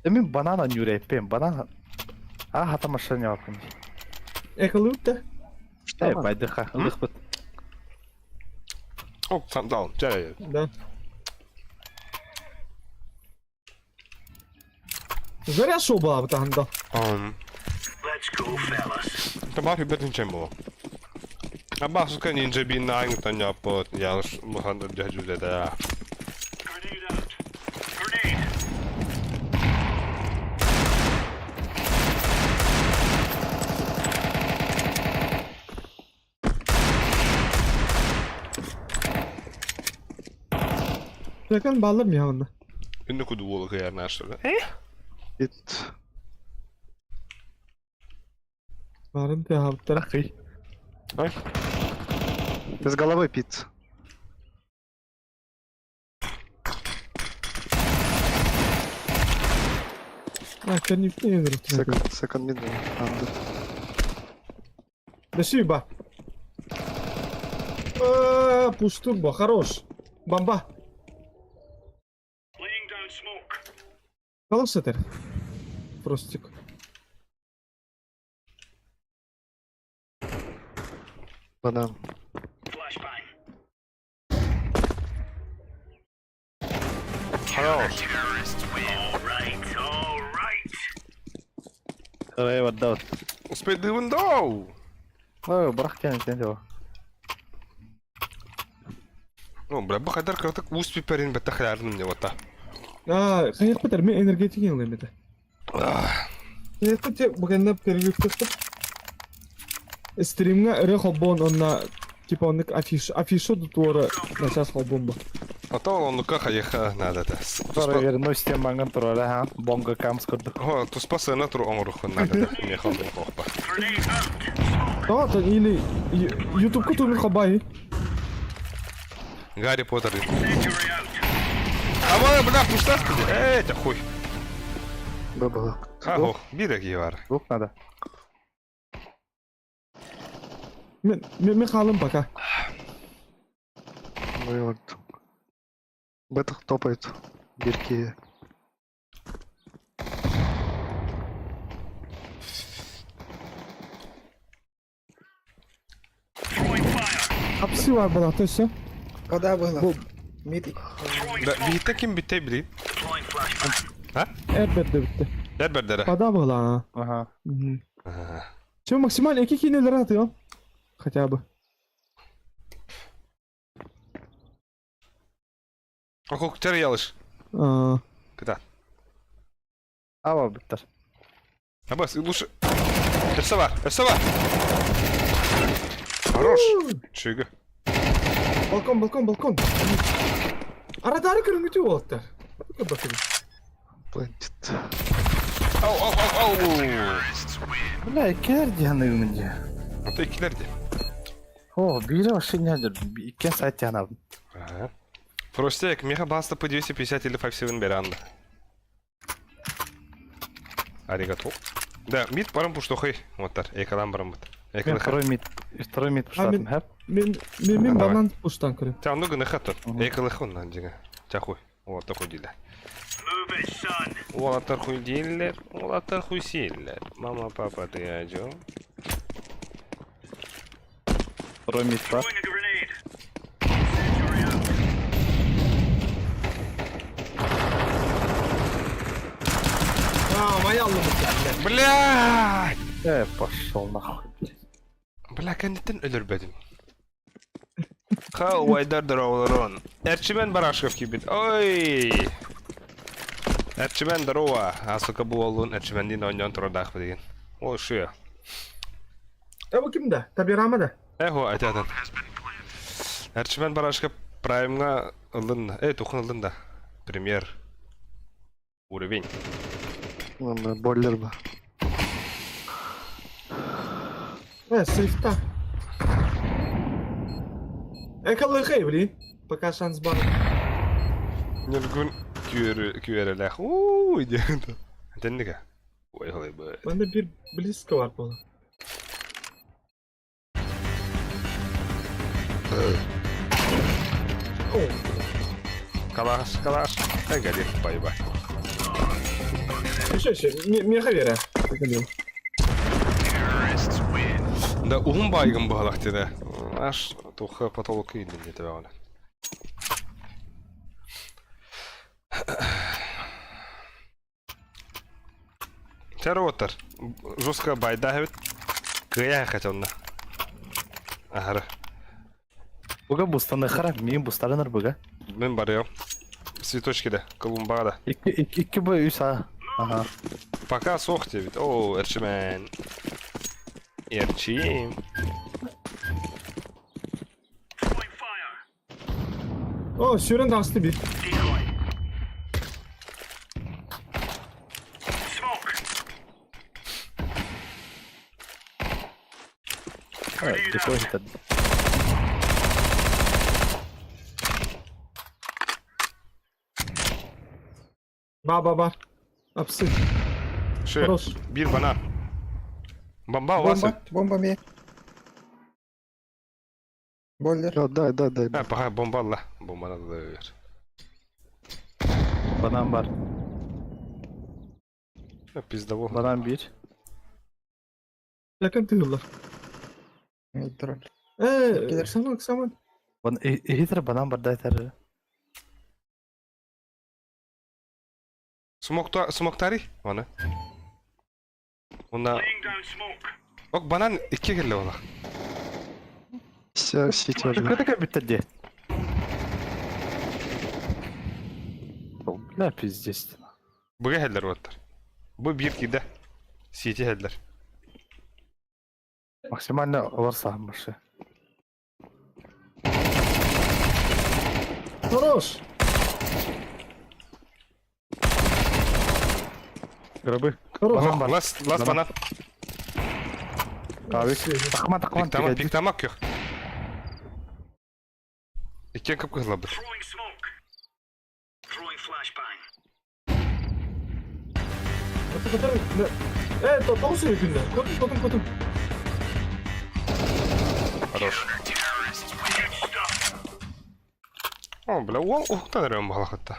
Да мин банана нюрепем, банана. А, хата машина вапын. Эхолюта. Э, байдыха, лыхпыт. О, сам дал, чай. Да. Заря шоу была бы там, да. Табах и бетин было. Аба сука нинджа би найн таня пот я ж муханда дяджу да. Yakın bağlarım ya onda. Үннү куду болу кыяр наштыр. Pit. Varın te hafta. Ахый. Без головы пит. А, конечно, не Second, second mid. Under. Да шиба. А, пуш турбо, хорош. Бомба. Хорош это. Простик. Банан. Хорош. Рэй отдал. Успеть window. Ой, брах тянет, тянет его. Ну, бля, бахадар краток успи перин бетахлярным не вот та. А, хайыр бітер, мен энергетик елім еді. Хайыр бітер, бүгінні перерыв көстіп. Стримға ірі холбон, онна, типа, оннык афиш, афишу туары, на час холбон ба. А то он ну как еха надо та. Скоро вернусь тем манган тураля, ха. Бонго кам скордук. Хо, туспа сына туру оңрухун надо та. Не холбон кохпа. А, то или ютуб куту хабай. Гарри Поттер. А вон, бля, пуштас Эй, это хуй. Б было. Ах, бирек евар. Звук надо. Мен, мен, мен қалым пока. Ну и вот. Б топает. Бирки. Апсы бар была, то есть все. Когда было? Бу- Мид. Да, бихте ким битте били? Эрбер де бітті. Дер Пода была, а. Ага. Мгм. Че, максимально, які кинули раты, а? Хотя бы. А кок тер ялыш. А, Кыта. Ава биттер. А бас, лучше. Өссө бар, өссө бар. Хорош. Чүгө. Балкон, балкон, балкон. Арадары көрүнгүтү болуптар. Bakın. Плантит. Ау, ау, ау, ау. Бля, иккер дияны юмынде. Ата икилерди. О, бири вообще не адыр. Иккен сайт тянабын. Ага. Простек, меха баста по 250 или 57 беранды. Аригато. Да, мид барым пуштохой. Вот тар, экалан барым бут. Мен Экалан. второй мид. Второй мид пуштатым, хэп. Мен мен мен Давай. банан пуштан көрөм. Тя ну гына хатыр. Экалахон нан дига. Тя хуй. Вот такой диле. Уолаттар хуй дилер, уолаттар хуй силлер. Мама, папа, ты о чем? Второй мид бар. А, Айаллыбыт. Блядь! Пошел нахуй, блядь. Бля, кэнниттэн өлөрбөтүм. Ха, убайдар дороолорун. Эрчимэн Барашков киирбит. Ой! Эрчимэн здорово. Асыка бу уоллуун Эрчимэнниин оонньоон турардаахпыт деген. О, шуя. Э бу ким да? Табирама да? Эхо, айтатын. Эрчимэн Барашков Праймҥа ылын. Э, тухын ылын да. Премьер. Уровень. Ладно, бойлер бы. Э, сейфта. Э, калыхай, блин. Пока шанс бар. Ньургун күөрэлээх. Уу, диэн. Тэннигэ. Ой, халай бы. Манна бир близко бар буола. О, Калаш, калаш. Эгали, байба. еще, еще, меха вера. Да уһун баайгын баһалах диде. Аш туха потолок индин диде оны. Чароттар. Жестко байда хебит. Кыя хотелна. Ахара. Буга бустаны хара, мин бустарыныр буга. Мен барыам. Цветочки да, колумбага да. Икки икки икки бу үс а. Ага. Пока сох диэбит. О, Эрчимэн. Эрчим. О, сүүрэн таҕыста биир. Декой это. Ба ба ба. Апсы. Шы. Хорош. Бир банан. Бомба у вас? Бомба, бомба ми. Бойлер. Да, дай, дай, дай. Ha, пока бомба алла. Бомба надо дайыр. Банан бар. Пиздовол. Банан бир. Якын тыыллар. Метро. Э, Килер. саман, саман. Бан хитр банан бар да айтар. Смок смоктари? Оны. Онна. Ок банан икки келле ола. Все, сити один. Көтө биттерди. Бля, пиздец. Буга хеллер оттар. Бу бир киде. Сити хеллер. Максимально олар башы. Хорош. Гробы. Хорош. Банан бар. Лас лас Банан. банан. Кабик. Такман такман. Пиктама пиктама көх. Иккен кып кызлабы. Э, то тоғыз күнде. Көтім, көтім, көтім. Хорош. О, бля, ол ухтан өрөм балахатта.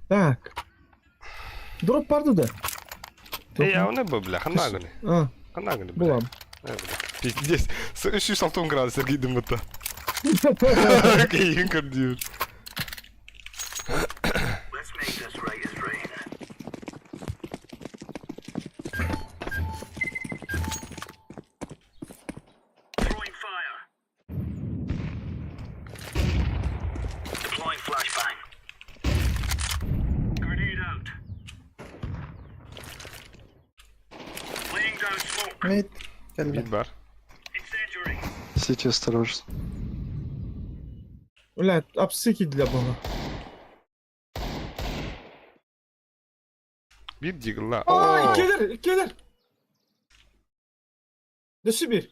Так. Дроп барды да. Эй, а оны бу, бля, ханна гыны. А, Ханна гыны, бля. булам. Э, бля. Пиздец. 360 градус кийдим бутта. Кейин көрдүр. Мид. Кэллэ. Бит бар. Сити осторожно. Бля, апсы кийдилер бала. Бир дигла. Ай, келер, келер. Дөссө бир.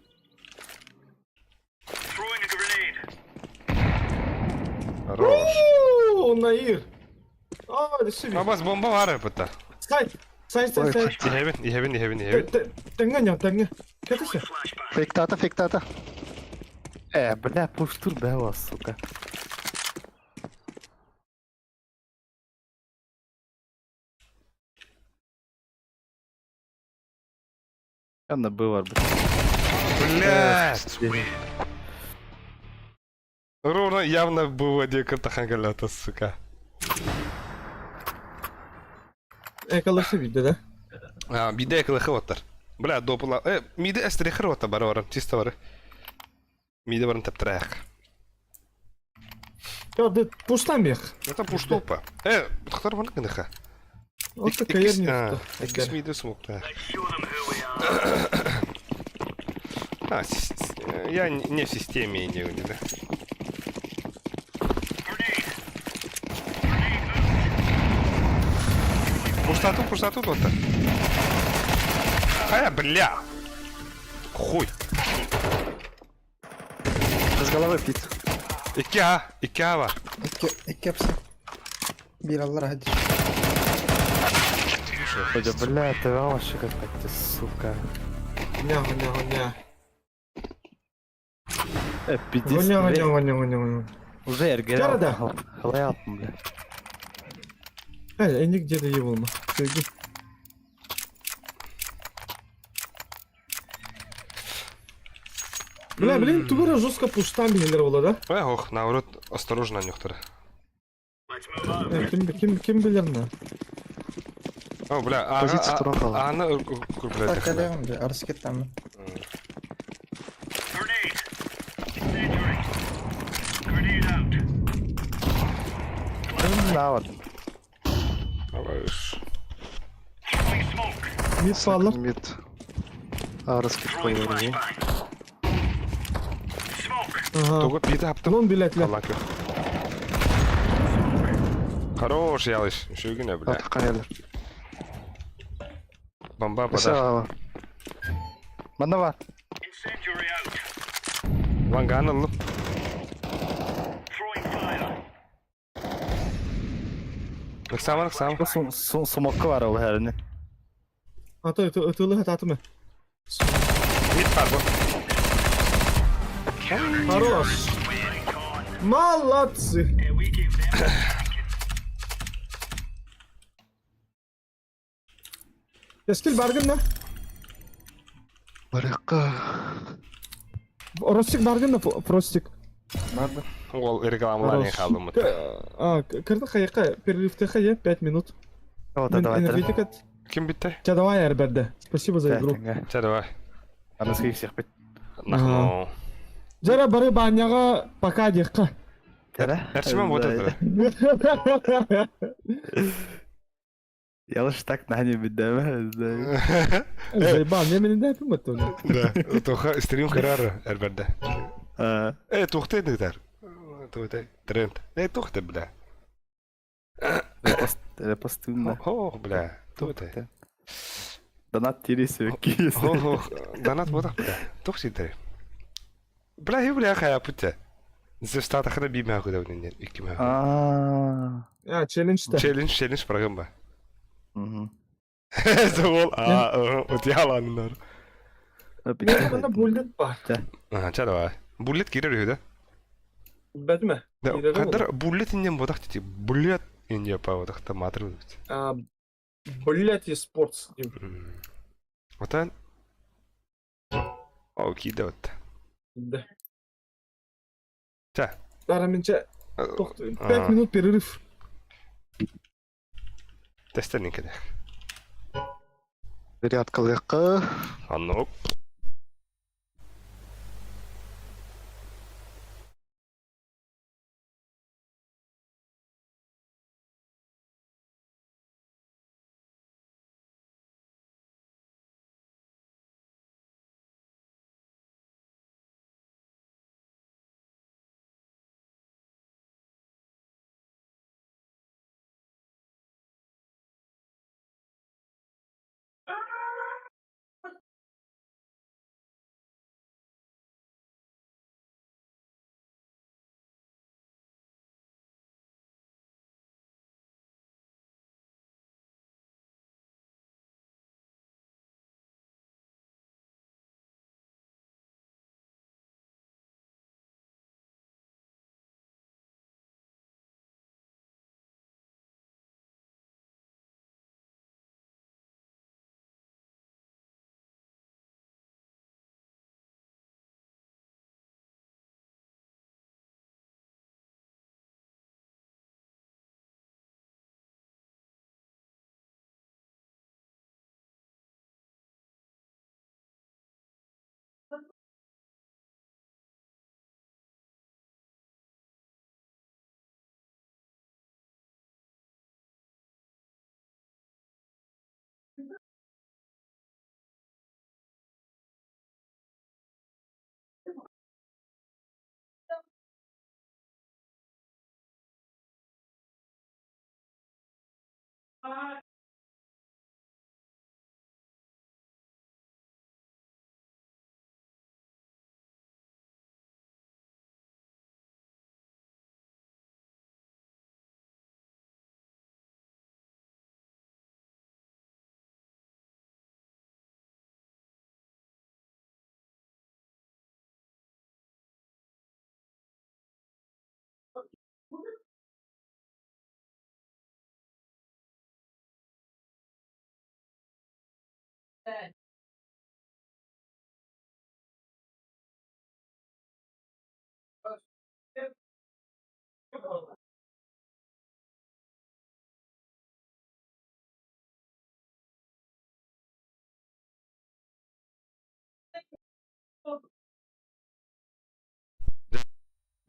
Хорош. О, Наир. А, дөссө бир. Абас бомба бар бутта. Сайт. Сайт, сайт, сайт. Ихебин, ихебин, ихебин, ихебин. Тэҥҥэ ньон, тэҥҥэ. Кэтесе. Фейктата, фейктата. Э, бля, пуштур бэва, сука. Анна было, бля. Блядь. Ровно явно было где кыртахан сука. Эколоши видно, да? А, биде эколохы оттар. Бля, допула. Миде эстрехер отта бары баран, чисто бары. Миде баран тептірәк. Я, да пуштам их. Это пуштупа. Тохтар баны кыныха. Вот такая не. Иккис миде смокта. А, я не в системе не, да. Пустоту, пустоту тут. Хая, бля! Хуй! С головы пит. 2А, 2А var. İki, iki hepsi. Bir Allah hadi. Бля, ты вообще какая-то, сука. Ня, ня, ня. Пиздец. Гоня, гоня, гоня, гоня, гоня. Уже эргер. Чарада. Халай аттым, бля. Эй, они где-то ебал. Бля, блин, тугура жестко пуштам генерала, да? Ох, наоборот, осторожно, нюхтара. Ким, ким, ким билер на? О, бля, а, Позиция а, трогала. а, она, бля, Так alıyorum bir arası git lan. На вот. Мид фаллар. Мид. А, раскид появился. Ага. Тугу биде аптым. Лон билетлер. Аллах. Хорош, ялыш. Шүгүнө, бля. Атакан Бомба пода. Манна бар. Ванган алып. Ыксам, ыксам. Сумокка бар ол хәріне. А то это это лыхат атымы. Мид бар бу. Хорош. Молодцы. Ескил баргын на. Барыкка. Ростик баргын на Фростик. Барды. Ол рекламаларын қалдым. А, кырды хайка, перерывте хая 5 минут. Вот, давай. Энергетика. Ким битте? Ча давай, Эрберде. Спасибо за игру. Ча давай. Анасы всех бит. Нахно. Жара бары баняга пока дехка. Эрчиман вот это. Я лучше так на не бит, да? Заебал, не мен не пимат то. Да. Тоха стрим харар Эрберде. Тухты дегдер. Тухты тренд. Тухты, бля. Репостымно. Ох, бля. Тухты. Донат тирisi киес. Ох, донат бодах, бля. Тухты дер. Бля, хи бля хая путя. Зестата хана биме худа не икиме. А. А, челлендж та. Челлендж, челлендж программа. Мгм. Ол, а, вот я ладно. Мен буллет бар. А, ча давай. Буллет кирер үһү да? Бәтме? Да, Кирер кадар буллет иннен бодах тити. Буллет инне па бодах та матыр бит. А, Блять и спортс. Отан. О, киде вот. Да. Ча. Дараминче, 5 минут перерыв. Тестернин кеде. Рядкалыкка. Анно.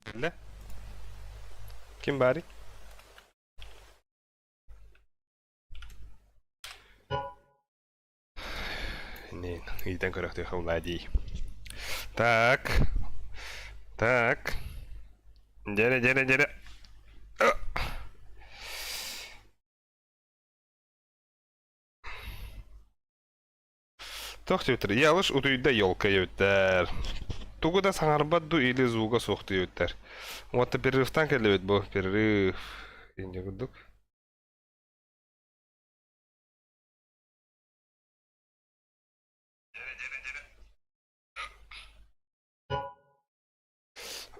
Кэллэ. Ким баарый? Не, ыйтан көрөхтүөхэ Владий. Так. Так. Дьэрэ, дьэрэ, дьэрэ. Туох диэбиттэр? Ялыш утуйда елка диэбиттэр. Тугу да саҥарбат дуу или звуга суох диэбиттэр. Вот перерывтан кэллибит бу. Перерыв. Инде курдук.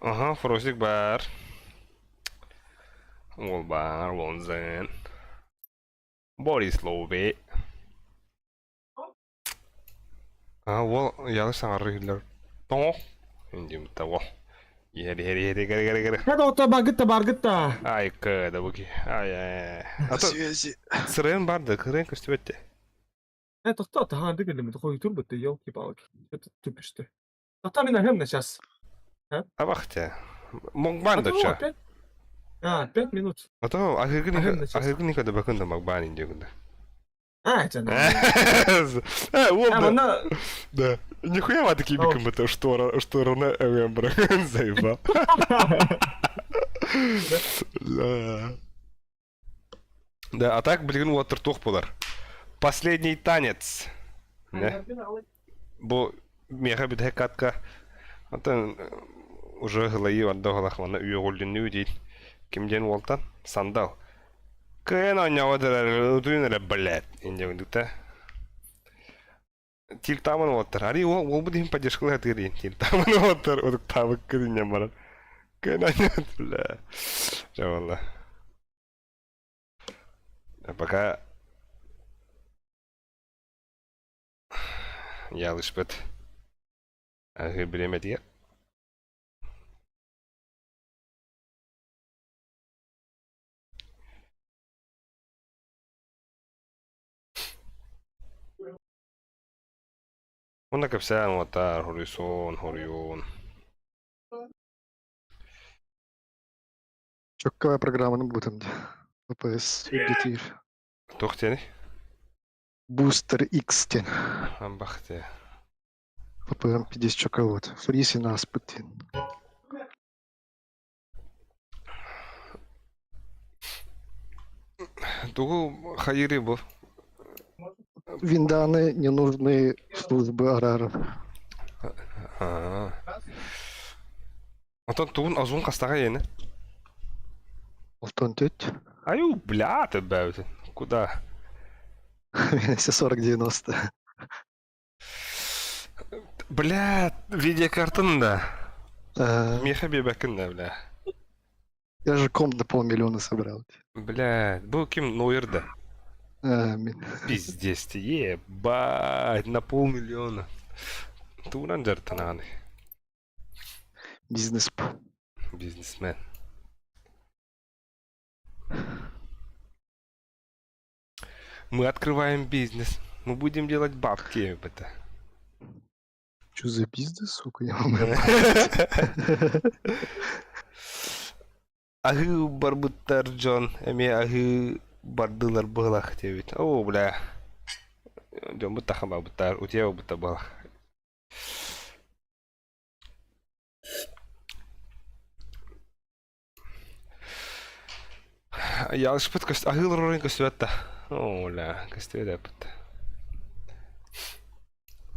Ага, Фросик баар. Уол баар, Вонзен. Борис Лоубе. Аа, уол ялы саҥарар иһиллэр. Тоҥо. Индим того. Иһэр, иһэр, иһэр, иһэр, иһэр, иһэр. Я да баргытта баргытта. Ай, кыда буки. Ай, ай. На А то связи. сырайын бар да, кырайын көстүбэт Э, тохтоо, таһаарды кэллим, хойутур бытты, елки-палки. Что ты тупишь ты? Тоқтоо, мин аһыам на сейчас. Абах те. Монгбан А да то ча. пять. А, 5 минут. А то аһыгын Аһыам на сейчас. аһыгын никогда бакын да макбан индегунда. А, это на. Э, уол А, да. манна Да. Нихуя ва такие Ау. биком это штора шторона эмбра заебал. Да. Да, а так билигин уоттар туох буолар. Последний танец. Не? Бу миэхэ бүтэһик катка Оттон уже ылайыы барда оһолах манна үөҕүллүннүү диир. Ким диэн уолтан? Сандал. Кыайан оонньообот эрэ утуйун эрэ блядь инньэ Тилтааман уолаттар. Арый уол уолбут иһин поддержкалыы сатыыр диэн тилтааман уолаттар утуктаабыккыт инньэн баран. Кыайан оонньообот бля. Дьэ буолла. Пока ялышпыт. Аһыы бириэмэтигэр. Уонна кэпсээн уоттаар, хоруйсуон, хоруйуон. Чокковая программаны бутым ППС үрдэтиир. Туох диэний? Booster X диэн. Амбах диэ. ППМ 50 чокка вот. Фриси наспыт диэн. Тугу хайыры бу? Винданы не нужны службы араров. Аа. Онтон тугун озун хастаҕа иэнэ? Алтан төт. Аю, бля, ты бэбит. Куда? Все 40-90. Бля, видеокартын да. А, Миэхэ биэбэккин да, бля. Я же комп на полмиллиона собрал. Бля, бу ким Нойер да. А, мин. Пиздец, ты, ебать, на полмиллиона. Тугунан дьарыктанаҕын. Бизнес. Бизнесмен. Мы открываем бизнес. Мы будем делать бабки, это. Что за бизнес, сука, я вам Аһыы барбыттар дьон, эмиэ аһыы бардылар быһылах диэбит. Оо, бля. Дьоммут тахамабыттар, утуйа барбыттар быһылах. Ялышпыт көст аһыылар оройун көстүбэт да. Оо, бля, көстүбэт эппит.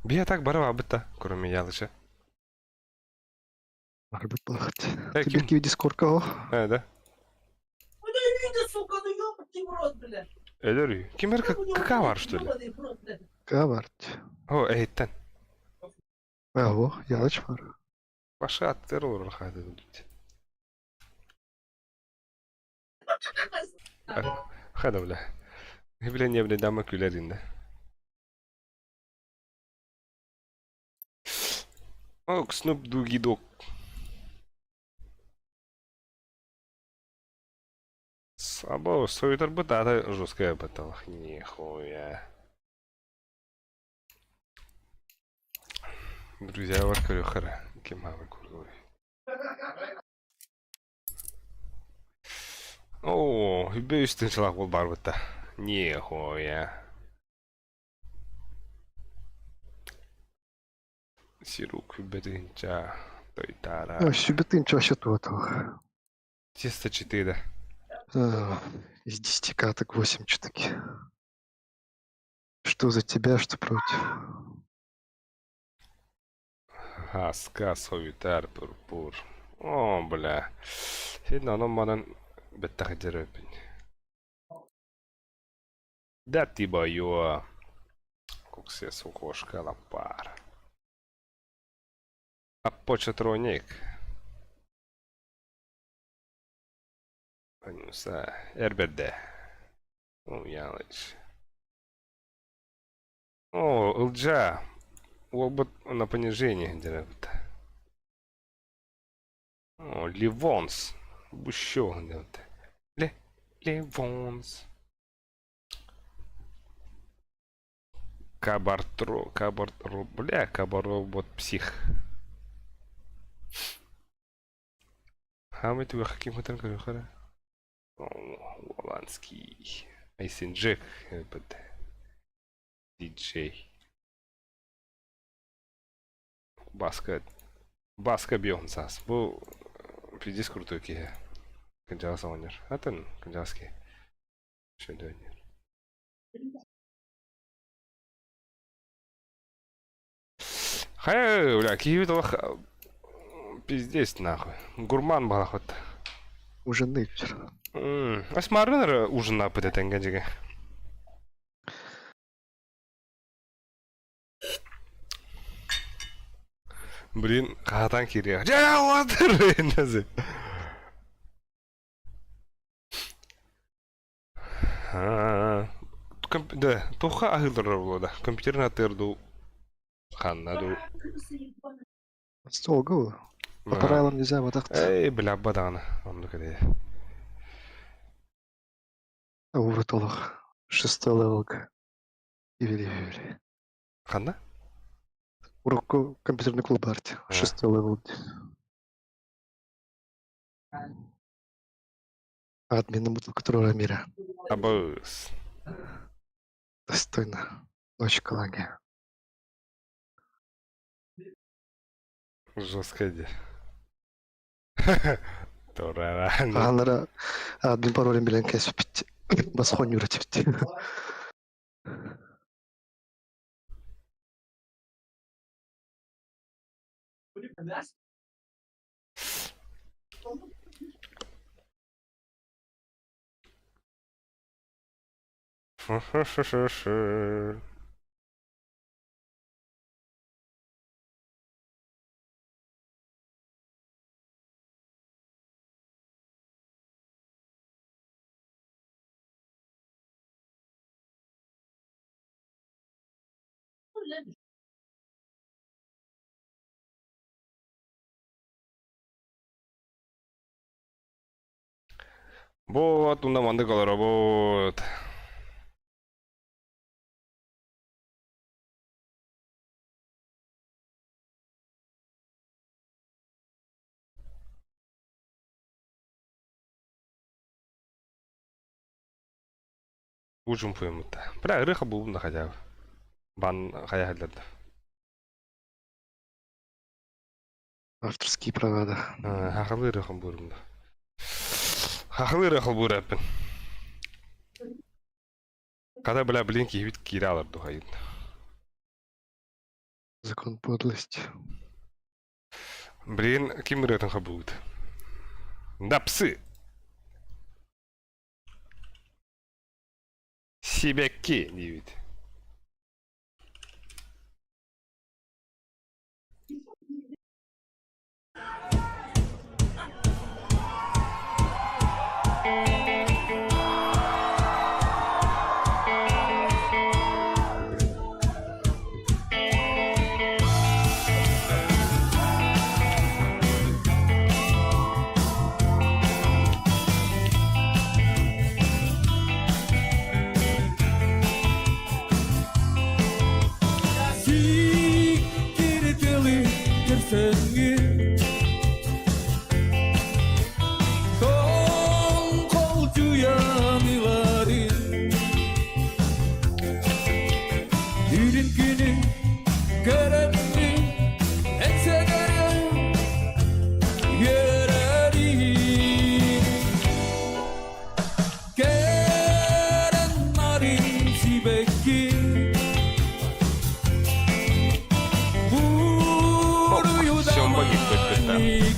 Биһи так бары барбыт да, кроме Ялыша. Барбыт балахт. Э, Ты ким? бирки дискордка о. Э, да. Ну да сука, ну ёбаный в рот, бля. Өлөр Ким эр кака бар, что ли? Ёбаный в рот, бля. Каварт. О, эһиттэн. Аво, Ялыч бар. Башы аттыр олорор хаады. Хада, бля. Бля, не, бля, дама күлэр инде. Ок, Snoop Doggy Dogg. Слабо, сойтарбыт аата жесткая батталах. Нихуя. Друзья, бар көрүөххэ ким хаабар курдугуй. Оо, үбэ үс тыһыынчалаах буол баарбытта. Нихуя. Сирук үбэ тыһыынча тойтаара. Сүбэ тыынча вообще туотуох. Чисто 4. Из 10 каток 8 чутаки. Что за тебя, что против. Хаска, Совитар, Пурпур. О, бля. Син онон манан бэттэх дьэрөпүн. Да ты боё. Куксе сухошка лапар. Апочатроник. Анюса. Эрберде. Ялыч. О, Ылдьаа. Уолбут на понижение дьэрэ О, Ливонс. Бущо дьэрэ Ле, Ливонс. Кабартро, кабартро, бля, кабаробот псих. Хамы түгэх ким хатан көрөхөрө. Голландский. Айсен Джек, ЛПТ. Диджей. Баска. Баска бион сас. Бу пиздец крутой киһи. Кынжаас оҕонньор. Атын кынжаас киһи. Шөдөннөр. Хайа, бля, киһибит олох пиздец нахуй. Гурман балахот. Ужинный вечер. Асмарыныр ужин апыт этенген жеге. Блин, хаатан кириэх. Дьэ, уотыр Да, туохха аһыыллара буолуо да? Компьютерин атыыр дуу, ханна дуу? Стол го. По правилам нельзя вот так. Эй, бля, даҕаны. Оннук этэ. Урутолох. Шестой левелга. Ивели, ивели. Ханна? Урукку компьютерный клуб барти. Шестой левел. Админ которого мира. Абыс. Достойно. Ночь Калаги. Жестко иди. Тураран. Аналара админ паролин билен кесипит. Басхон юрэтипит. Фу-фу-фу-фу-фу. Вот, уна маннык олоробут. Ужин пуймут. Бля, ырыха булбун да хотя бы. Бан хайа да. Авторские права, да. Хахалы ырыха бурум да. Хахалы ырыха бур Когда, бля, блин, киһибит киирэ алар дуһайын. Закон подлости. Блин, ким ырыатын хабуут? Да, псы! Сибэкки диибит.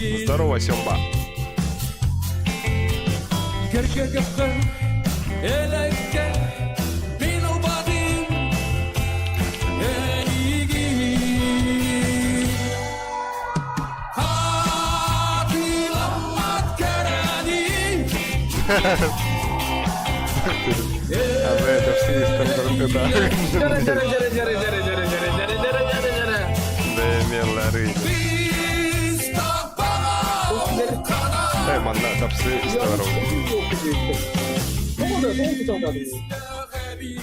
Здорово, Семба. А вы это все Бэмеллары. Эй, манна тапсы истору.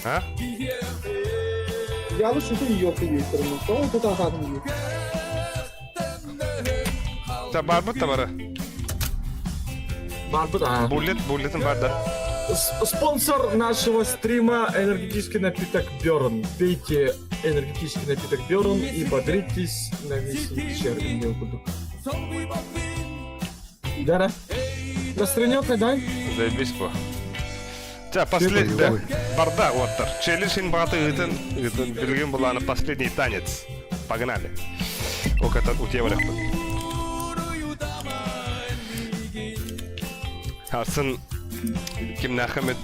А? Та барбыт та бары. Барбыт, а. Буллет, буллетин бар да. Спонсор нашего стрима энергетический напиток Берн. Пейте энергетический напиток Берн и бодритесь на весь вечер. Да-да. Настроение, дай. Заебись по. Ча, последний, да. Барда, оттар. Челлендж баты ытын, ытын, билген буланы последний танец. Погнали. Ок, это у тебя Арсын кимнээхэ эмит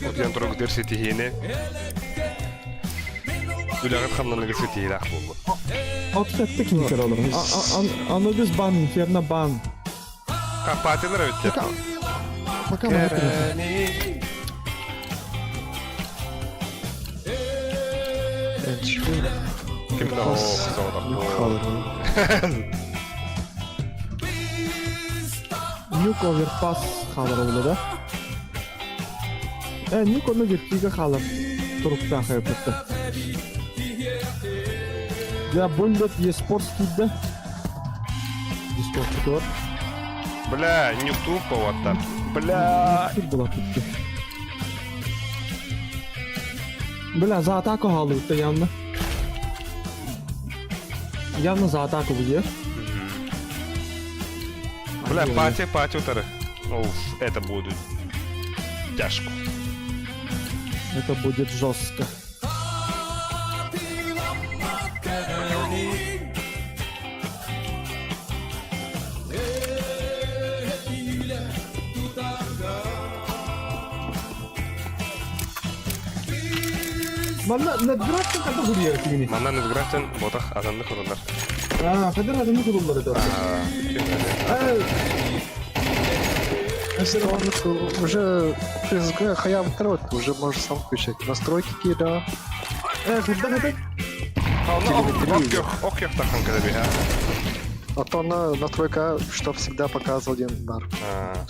утуйан тураргытыгар ситиһиини, үлэҕит хамнаныгар ситиһиилээх буоллун. Отсетте ким кер олорор? Анубис бан, Инферно бан. Карпатилар эбиттэр. Пока мы Ким да Нюк оверпас хаалар буолла да? Э, Нюк ону вертига хаалар туруктаах эбитэ. Я Буллет eSports киирдэ. Дискорд Бля, не тупо вот так. Бля. Была тут. Бля, за атаку хаалыбыт явно. Явно за атаку будет. Бля, пати, пати утары. Уф, это будет тяжко. Это будет жестко. Манна Надградтан хата гуриер кимини? Манна Надградтан ботах азанны курулар. А, хадыр азанны курулар это. Уже СГ хаям трот, уже можешь сам включать. Настройки кида. Э, когда это? Ох, ох, тахан когда А то на настройка, что всегда показывал один бар.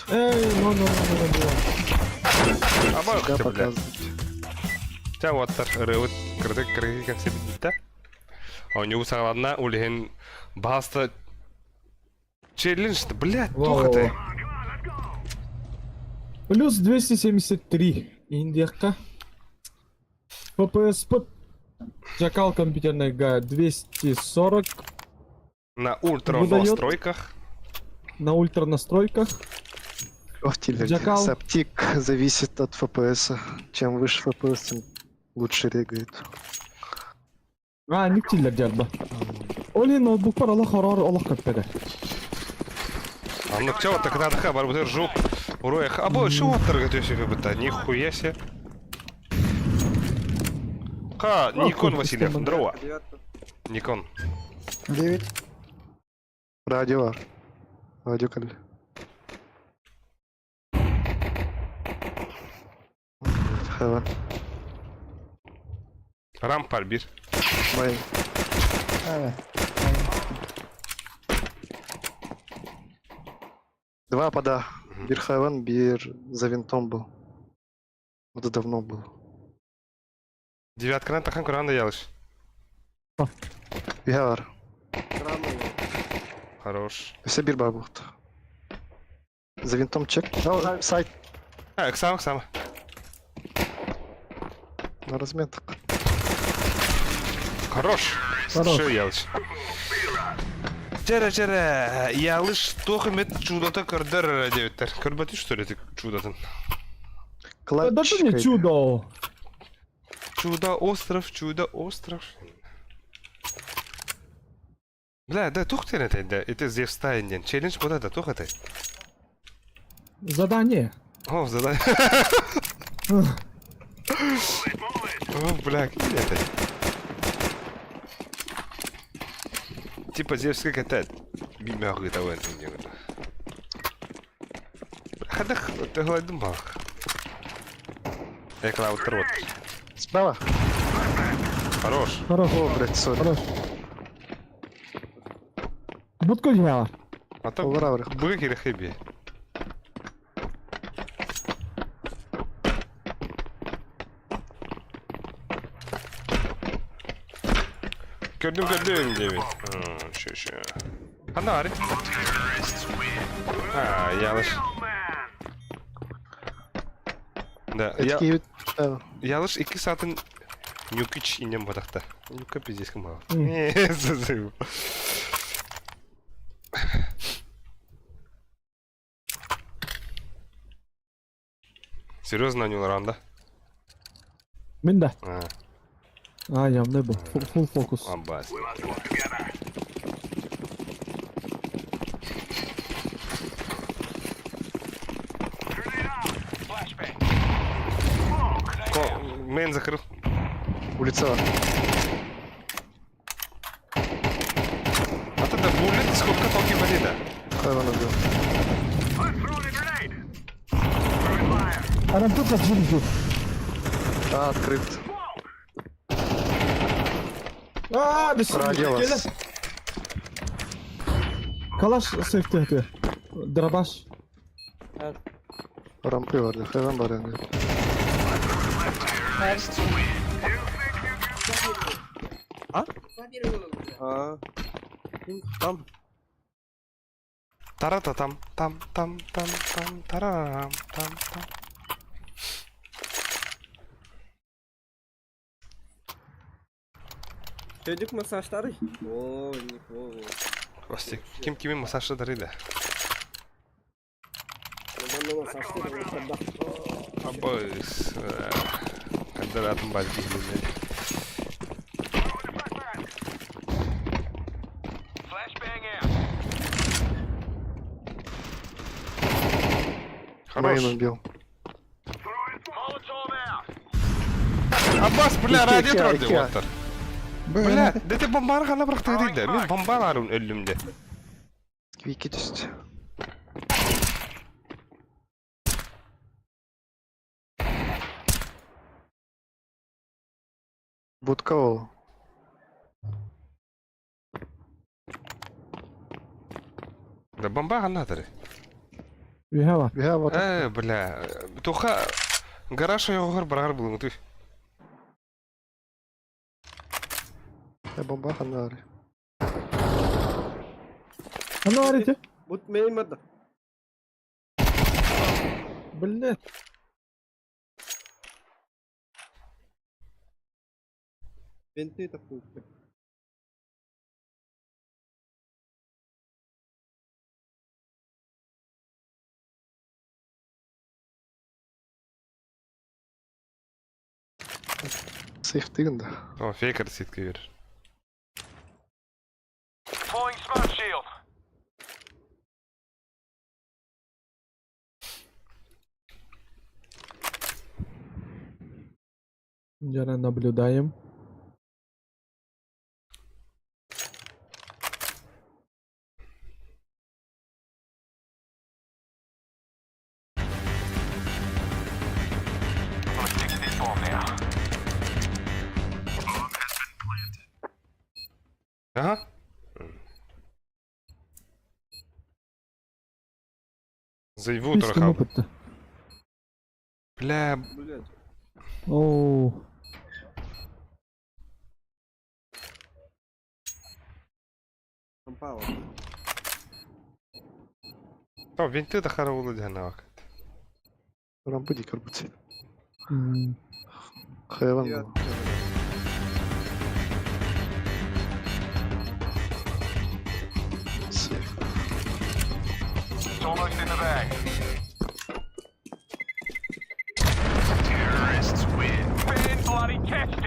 Эй, ну, ну, ну, ну, ну. А Всегда показывает. Ча уоттар ырыабыт кырдык кыргы кэпсэбиттэ. Оонньуу саҕаланна ол иһин баһаста челлендж блядь туох этэй? Плюс 273 индиэххэ. ППСП Джакал компьютерная га 240 На ультра Выдает. настройках. на ультра настройках. Джакал. Саптик зависит от FPS. Чем выше FPS, тем лучше регает. А, никтиллер дьарба. Ол иһин ноутбукпар олох хороор олох көппөтө. Аннык чэ вот так барбытыр жук. Уруэх. А бу шу оттарга төсөкө бытта. Нихуя себе. Ха, Никон Васильев. Здорово. Никон. 9. Радио. Радио каль. Heaven. Рампар бир. Майн. Два пода. Бир Heaven, бир за винтом был. Это давно был. Девятканан тахан куран да ялыш. Виар. Хорош. Все бир бар будет. За винтом чек. Да, сайт. А, Оксана, Оксана. На разметок. Хорош. Хорош. Шо ялыш. Чere чere, ялыш туох эмит чудото көрдөр диэбиттэр. Көрбөтү что ли чудотун? Да что мне чудо? Чудо остров, чудо остров. Бля, да туох диэн этэй да? Ити Зевстайн диэн. Челлендж бута да туох этэй? Задание. О, задай. О, бля, ким этэй? Типа Зевска кэтэ бимэҕи тавын диэн. Хадах, тыһылайдым бах. Эклауттар вот. Справа. Хорош. Хорош. О, блядь, сори. Хорош. Будка дьиэҕэ. А то Олорор. быга кире хэби. Көрдүм көрдүм диэбит. Шө шө. Ханна баар? А, ялыш. Да, я Эти да. ялыш икки саатын Нюкич инем батахта. Нюка пиздец кымал. Серьезно, не ранда? Мин да. А, А, явный был. Фулл фокус. аббас. Мейн закрыл. Улица. А тогда буллет сколько толки воды, да? Хайван убил. А нам тут отжимку. А, открыт. А, без Родилась. Калаш сейфти ты. Дробаш. Рампы барды. Хайван барды. А. Там. Тара-та там, там, там, там, там, тарарам, там, там. Çocuk masajları. Oo, Niko. Костик, ким кими массаж дарыда? Ondan masajları. Абайс. Когда атом базги. Хорош. Мейн убил. Аббас, бля, Икеа, радиатор Икеа. деп отыр. Бля, да ты бомбар ғана бірақ дейді. Мен бомбаларым өлімде. Вики түстü. Будка ол. Да бомба ғана тұр. Үйәва. Я вот. Э, бля, тоха гараж оғыр барар бұлың ты. Я бомба ханары. А ну арите. Бут мейн барда. Блин. Венты такой. Сейф тыгын да. О, фейкер ситке бер. Яра наблюдаем. Ага. Зайву Письки трохав. опытта. Бля, Блядь. Оу. Компала. о, винты да хараулы дянавак. Рампы дикер бут. М, Хайван Я. был. Сейф.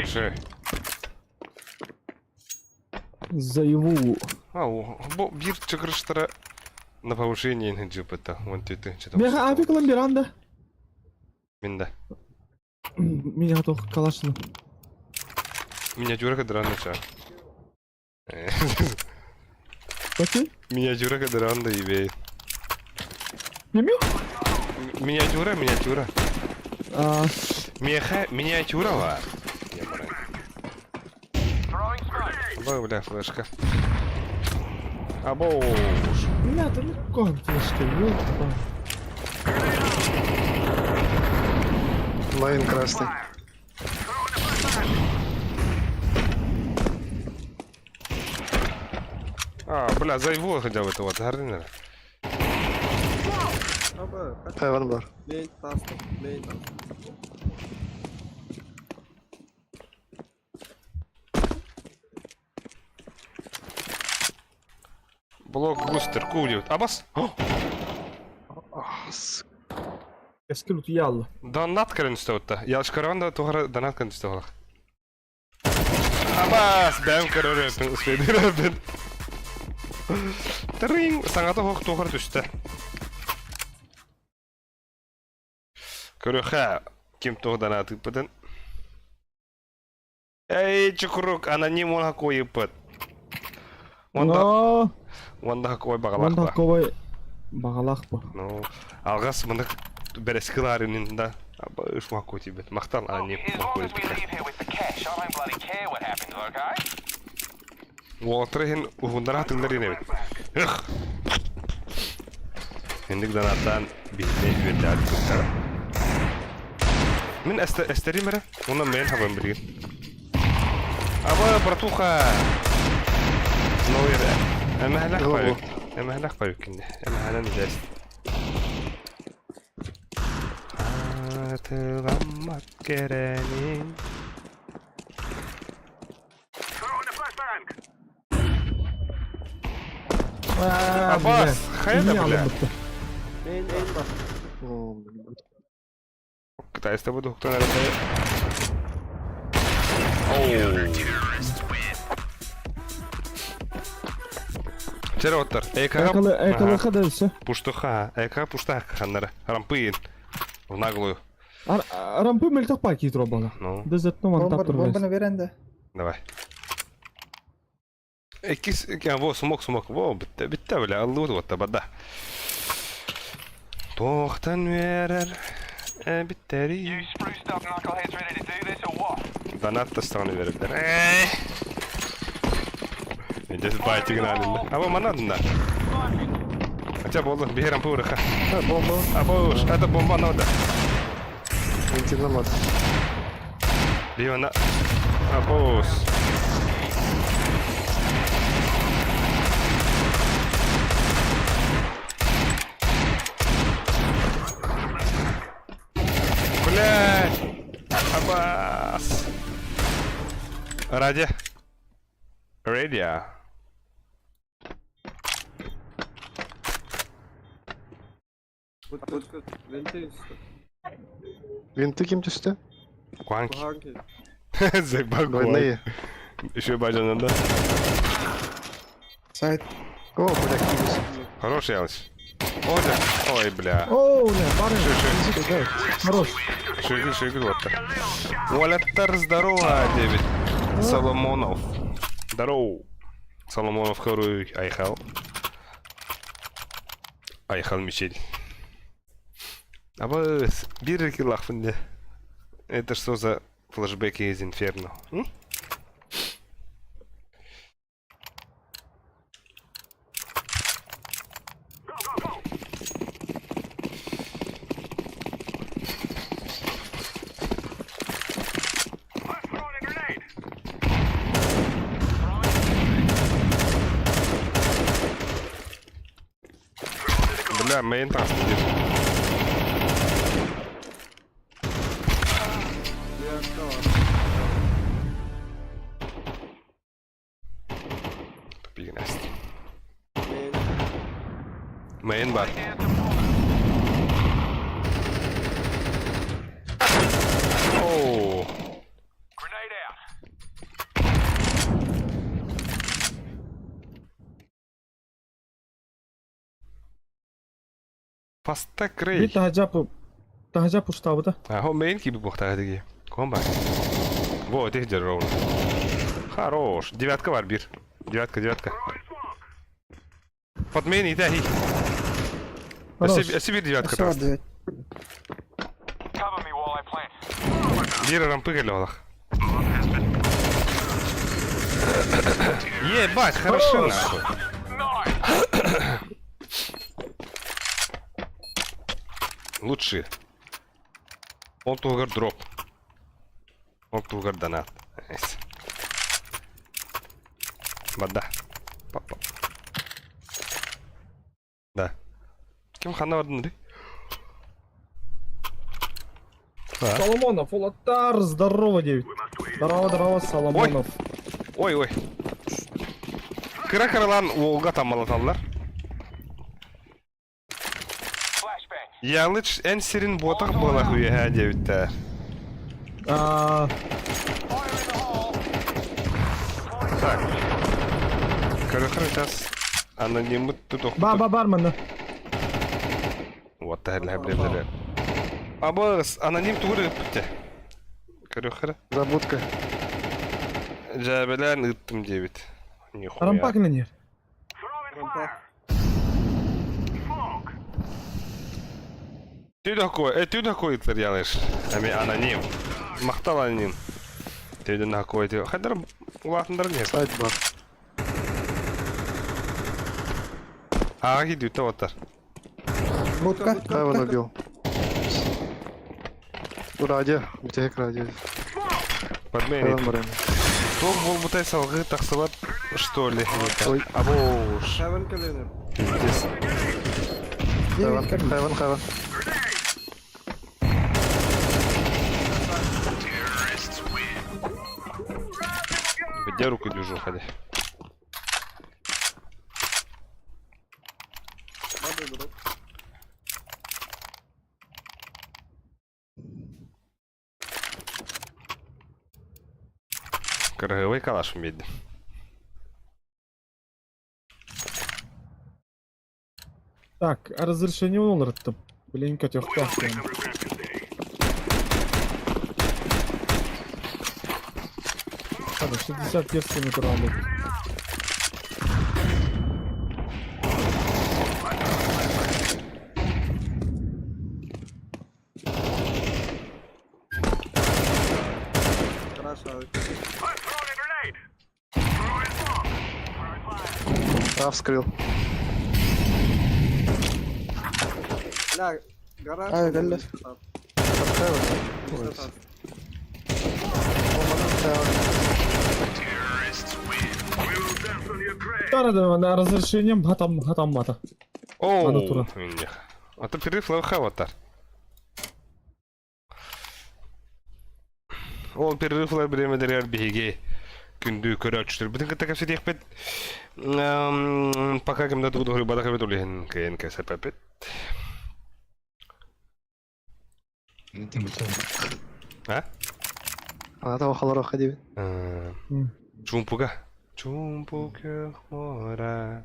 Ши. Заяву. Бу биир чыгырыштара на повышение дьыпыта. Вон ты Меха авик ламбиранда. Мин да. Меня готов калашны. Миниатюра кадран нача. Окей? Миниатюра кадран да ебей. Мими? Миниатюра, миниатюра. А, Меха, миниатюра ва. Бля, бля, флешка. Абош. Бля, да ну кон флешка, ёпта. Мейн красный. А, бля, зайво хотя бы это вот, гарнина. Аба, Heaven бар. Мейн таста, мейн таста. Блокбустер, кудит. Абас! Эскилут ялла. Донат кәрін үсті Ялшкаран да туғара донат кәрін үсті олақ. Абас! Бәм көрөр өпін, үспейдір өпін. Тринг! Саңаты хоқ туғара түсті. Көрі ха, кем туғы донат үппідін. Эй, чукурук, аноним он какой үппіт. Онда, онда какой бағалақ Онда какой бағалақ ба. Ну, алғас мұны бәрескіларының да. Үш макой тебе. Мақтан, а не макой Уолтер уһундар хатылдар инебит. Эх. Индик данаттан бихне үөдәт күттара. Мин эстеримере, уна мен хабын билген. Аба, братуха. Нойре. Эмәһләх байык. Эмәһләх байык кинде. Эмәһлән идәс. Атыламмат керени. Абас, хайда, бля. Мейн, мейн бар. Китайста буду кто наверное. Чероттар. Экалы, экалы хада все. Пуштуха, эка пуштах ханнара. Рампы в наглую. Рампы мельтах паки тробала. Ну. Дезет ну Бомба, бомбаны беренде. Давай. Экис, во, смок, смок, во, битте, битте, бля, аллы вот, бада. Тохтан верер, биттери. Донат тастағаны береді. Здесь байтигін алында. Аба манадында. Хотя болды, бейрам пураха. Бомба. Аба уж, это бомба надо. Вентиломат. Бивана. Абус. Блядь! Абас! Ради. Радио. Винты үсті. Винты кем түсті? Куанки. Куанки. Зайбак. Двойные. Еще бажананда. Сайт. О, бля, кибис. Хороший Ялыч. Ой, да. Ой, бля. О, бля, парень. Хорош. Шигил, шигил, вот так. Уолеттер, здорово, 9. Соломонов. Здорово. Соломонов, хороший. Айхал. Айхал Мишель. Абы, бир килахфынде. Это что за флешбеки из Инферно? М? Бля, мейн тасты. Тупигнест. Мейн бар. Оу. Паста Крей. Бит таһдьа таһдьа пуштаабыта. А, мейн киби буохтаа дии. Ком бар. Во, ты где ровно. Хорош. Девятка бар бир. Девятка, девятка. Подмени, иди. Хорош. Себе девятка Все, таст. девять. Биир рампы кэллэх. Ебать, хорошо нахуй. Лучшие. Ол туһугар дроп. Ол туһугар донат. Эс. Бада. Папа. Да. Ким ханна бардын ди? Соломонов, Улатар, здорово, девять. Здорово, здорово, Соломонов. Ой, ой. Кыра кыралаан уолга таммалаталлар. Ялыч эн сирин буотах буолах үөһээ диэбиттэр. А, Так. Көрөхөр сейчас анониммыт тут ба, ба, бармана. Вот та блин. Абыс, аноним тугур ыппыт. Көрөхөр. Забудка. Дьээбэлээн ыыттым диэбит. Нихуя. Рампак нер. Рампа. Ты такой, ты такой итальяниш. Ами аноним. Махтал аноним. Ты такой, ты. Хайдар улаатындар не. Сайт бар. А, иди, то вот. Будка. Heaven убил. Радио. Где радио? Подмени. Heaven барем. Туох буолбутай салгыы тахсыбат, что ли? Ой. Абош. Heaven кэлэн. Пиздец. Heaven, Девять как Heaven, Heaven. Где руку держу, ходи. Баба дроп. Кыргывый калаш умеет. Так, а разрешение олорттым. Блин, котёхта. Ладно, 60 персов натурально. Гараж А, вскрыл. Бля, гараж. А, галля. Под Heaven. Ой, Heaven. Тара на разрешением хатам хатам мата. Оу, Ана тура. минних. А то перерыв лавха Ол перерыв лар биремедер биһиги күндү көрөөчүлөр. Бүтүн кытта кэпсэтиэхпит. Пока кимде тугу бадах эбит улиһин кыйын кэсэпэпит. А? Она того холора ходили. Чумпуга. Чумпуга мора.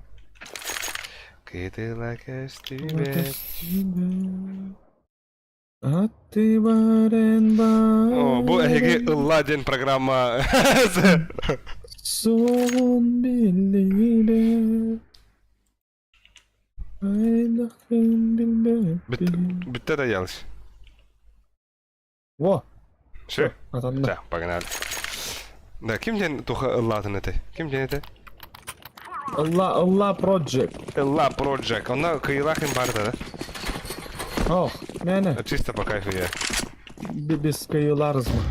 Кытыла көстүбэт. А ты барен О, бу эһиги ылла диэн программа. Сон билибе. Айдахын билбеппин. Бүтте да ялыш. Во, Все, атанна. Да, погнали. Да, ким диэн туха ыллаатын этэй? Ким диэн этэй? Ылла, Ылла Project. Ылла Project. Онно кыйылаах им барда, да? Ох, мене. Чисто по кайфу я. Без кыйыларызма.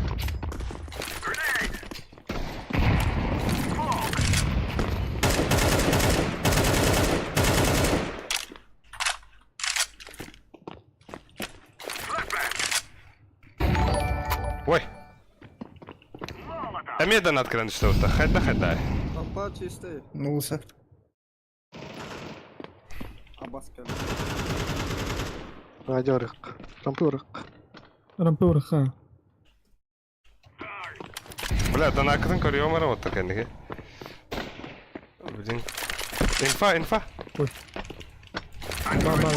Ой. Эмиэ донат кэлэн түстэ Хайда хайда. Рампа чистый. Нуса. Абас кэлэн. Радио рык. Рампы рык. Рампы Бля, донакытын көрүөм вот так. Блин. Инфа, инфа. Ой. Ба, ба.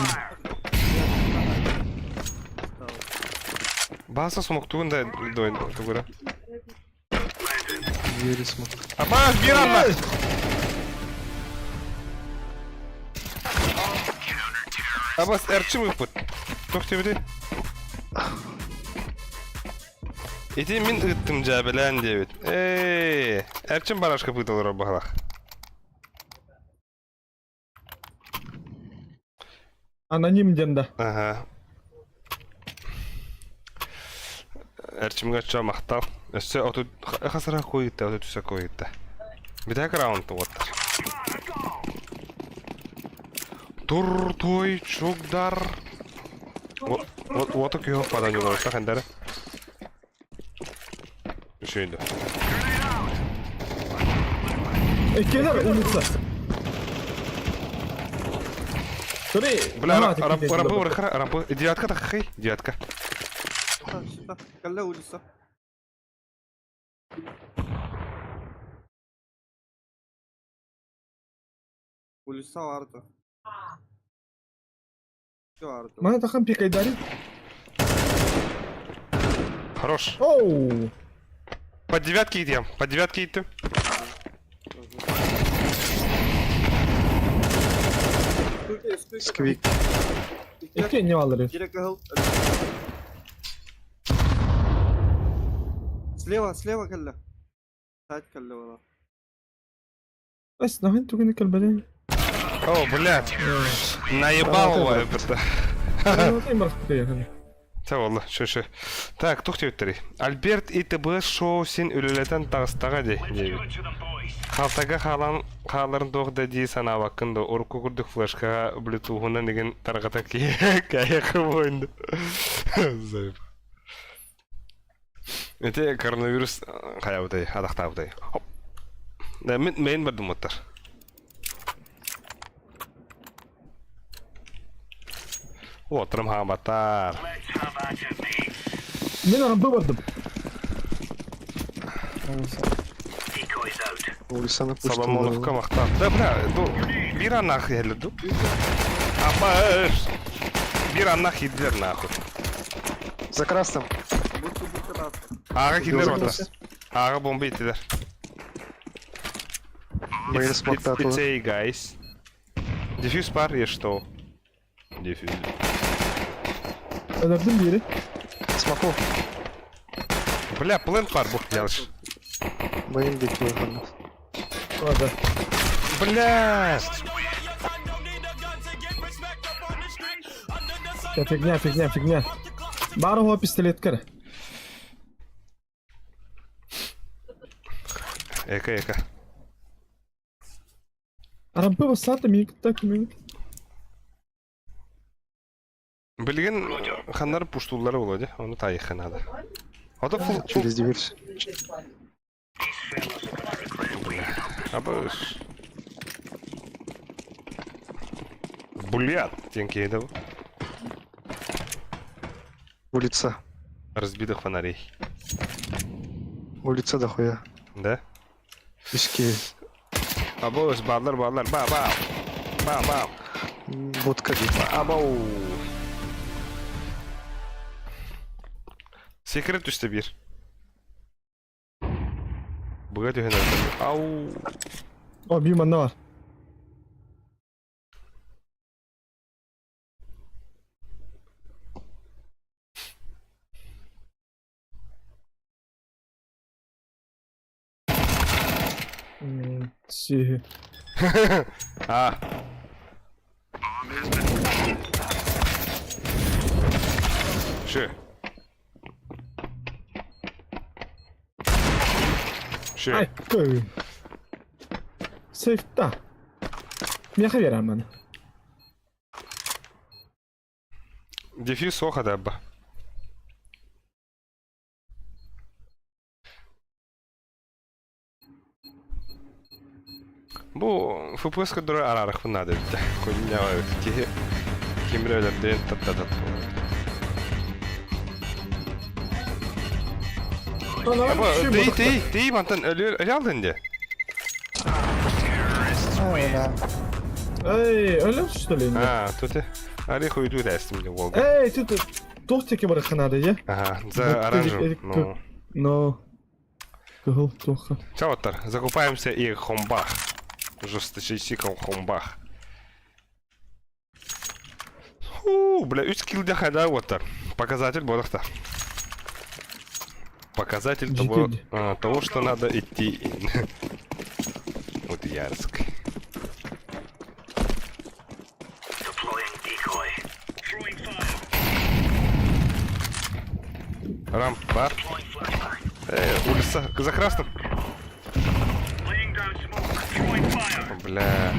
Бааса смоктугун да тугура. Двери смог. Абаас биир анна! Абаас эрчим ыппыт. Туох диэбитий? Ити мин ыыттым дьээбэлээн диэбит. Ээ, Эрчим барашка пыыта олорор баһылах. Аноним диэн да. Аха. Эрчимҥэ оччо махтал. Өссө отут хасара куйутта, отут үсэ куйутта. Бүтэһик раунд уоттар. Тур той чугдар. Уоту күйөх падан юларыста хендere. Үшүйді. Иккилэр улица. Смотри, Бля, рампы урахара, рампы. Девятка таххай, девятка. Калла улица. Улица арда. Арда. Мана тахан пикайдари. Хорош. Оу. Под девятки идем, под девятки идти. Сквик. Икки не алыры. Слева, слева кэллэ. Сайт кэллэ буолар. Ас, нахын түгүнү кэлбэтин. О, блядь. Наебал его это. Та والله шо шо. Так, тух диэбиттэрий. Альберт ИТБ шоу син үлэлэтэн таҕыстаҕа дии диэбит. Халтага хаалан хааларын туох да дии санаабаккын да урукку курдук флешкаҕа блютуһунан игин тарҕата киһи буойду. Ити коронавирус хайабытай, атахтаабытай. Мин мейн бардыммыттар. Уоттарым хааматтар. Мин арампы бардым. Улица на Соломоновка махтан. Да, бля, ду, биир аннах иһэллэр ду. Апаш! Биир аннах иһиллэр нахуй. За красным. Аға кирлер ота. Аға бомба иттилер. Мейн смог It's A, guys. Дефьюз пар, я что? Дефьюз. Өлөрдүм биири. Смоку. Бля, плент пар, бух делаешь. Мейн дикий. Ладно. Бля! Фигня, фигня, фигня. Баар пистолет кэр. Эка, эка. Арампы бассата мик так мик. Билигин ханнар пуштууллара буолуо дии, ону таайыахха наада. Ото фул Через дверь. Абыш. Блядь, диэн киһи да бу. Улица. Разбитых фонарей. Улица дохуя. Да? Үские. Абыш, бааллар, бааллар, ба, ба. Ба, ба. Будка дейді. Абау. Секрет түстэ биир. Быга түһэн Ау. О, биир манна баар. Сүһү. А. Шö. Шö. Ай, көө. Сейфта. Миэхэ биэрэр маны. Дефьюз суох адаба. Бу FPS көрдөрөр араарыахпын наада эбит да. Көнньүннээх эбит. Киһи кимирэ өлөрдөйөн таттатат Тый, тый, тый, мантан өлөр өлө алдын де. Эй, өлөр что ли? А, тут Али хуйду тестим де волга. Эй, тут. Туох диэки барыахха наада, е? Ага, за оранжевым. Ну. Но... Кыһыл туохха. Чаоттар, закупаемся и хомбах. Жесточайший хомбах. Фу, бля, үс килл хайда вот Показатель бодохта. Показатель того, того, что надо идти. Вот Ярск. Рампар. Улица за красным. Бля.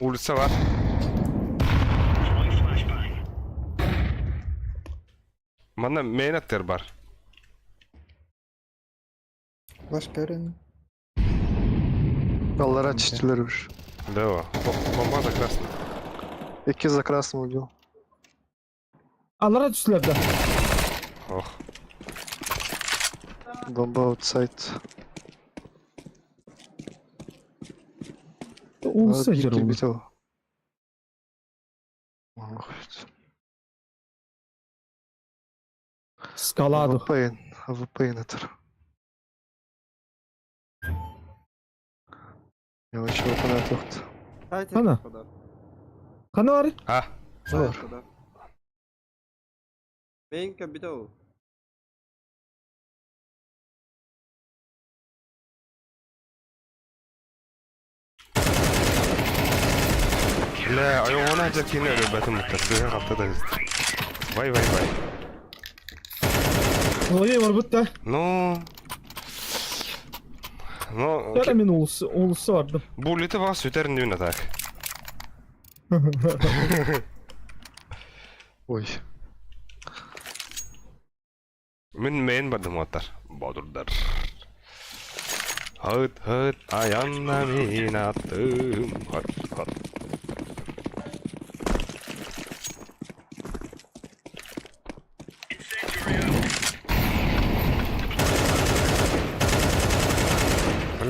Улица бар. Манна мейнаттер бар. Флеш көрін. Аллара чистилер уж. Да, бомба за красным. Икки за красным убил. Аллара түстүлэр да. Ох. Бомба аутсайд. Улса Надо жер бить ол. бить его. Ох, Скаладу. АВП, АВП инетер. Я вообще оппонент Сайт Ана. куда? Хана бар? А, Сайт куда? Мейн кабитал. Бля, айоғына жакини өлөбөтүм бутта. Сыга калта да Вай, вай, вай. Ой, бар бутта. Ну... Ну, Яра мен улусы, улусы бардым. буллети бага сүтәрин дүйүн так. Ой. Мен мен бардым оттар. Бодурдар. Хыт, хыт, аянна мин аттым. Хат, хат.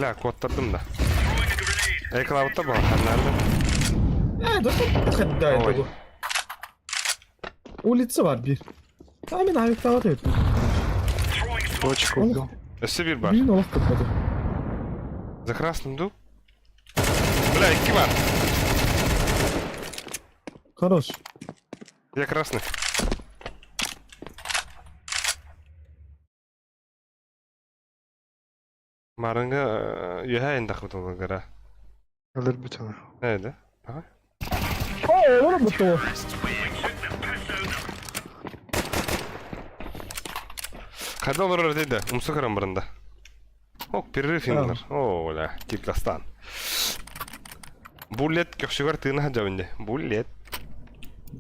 Бля, кодтардым да. Эклаута бар, ханнарды. Э, да хадда Ой. это. Улица бар бир. А мен аяктабат этим. Бочку убил. Өссө бир бар. Бин олох кытпады. За красным ду. Бля, икки бар. Хорош. Я красный. Марынга юхайын дахы гара. Алыр бит оны. Нейdi? Ага. О, олар бутты. Кайда олар дейdi? Умсу карам барында. Ок, перерыв инлар. О, оля, Киргизстан. Буллет көкшүгөр тыына жабынде. Буллет.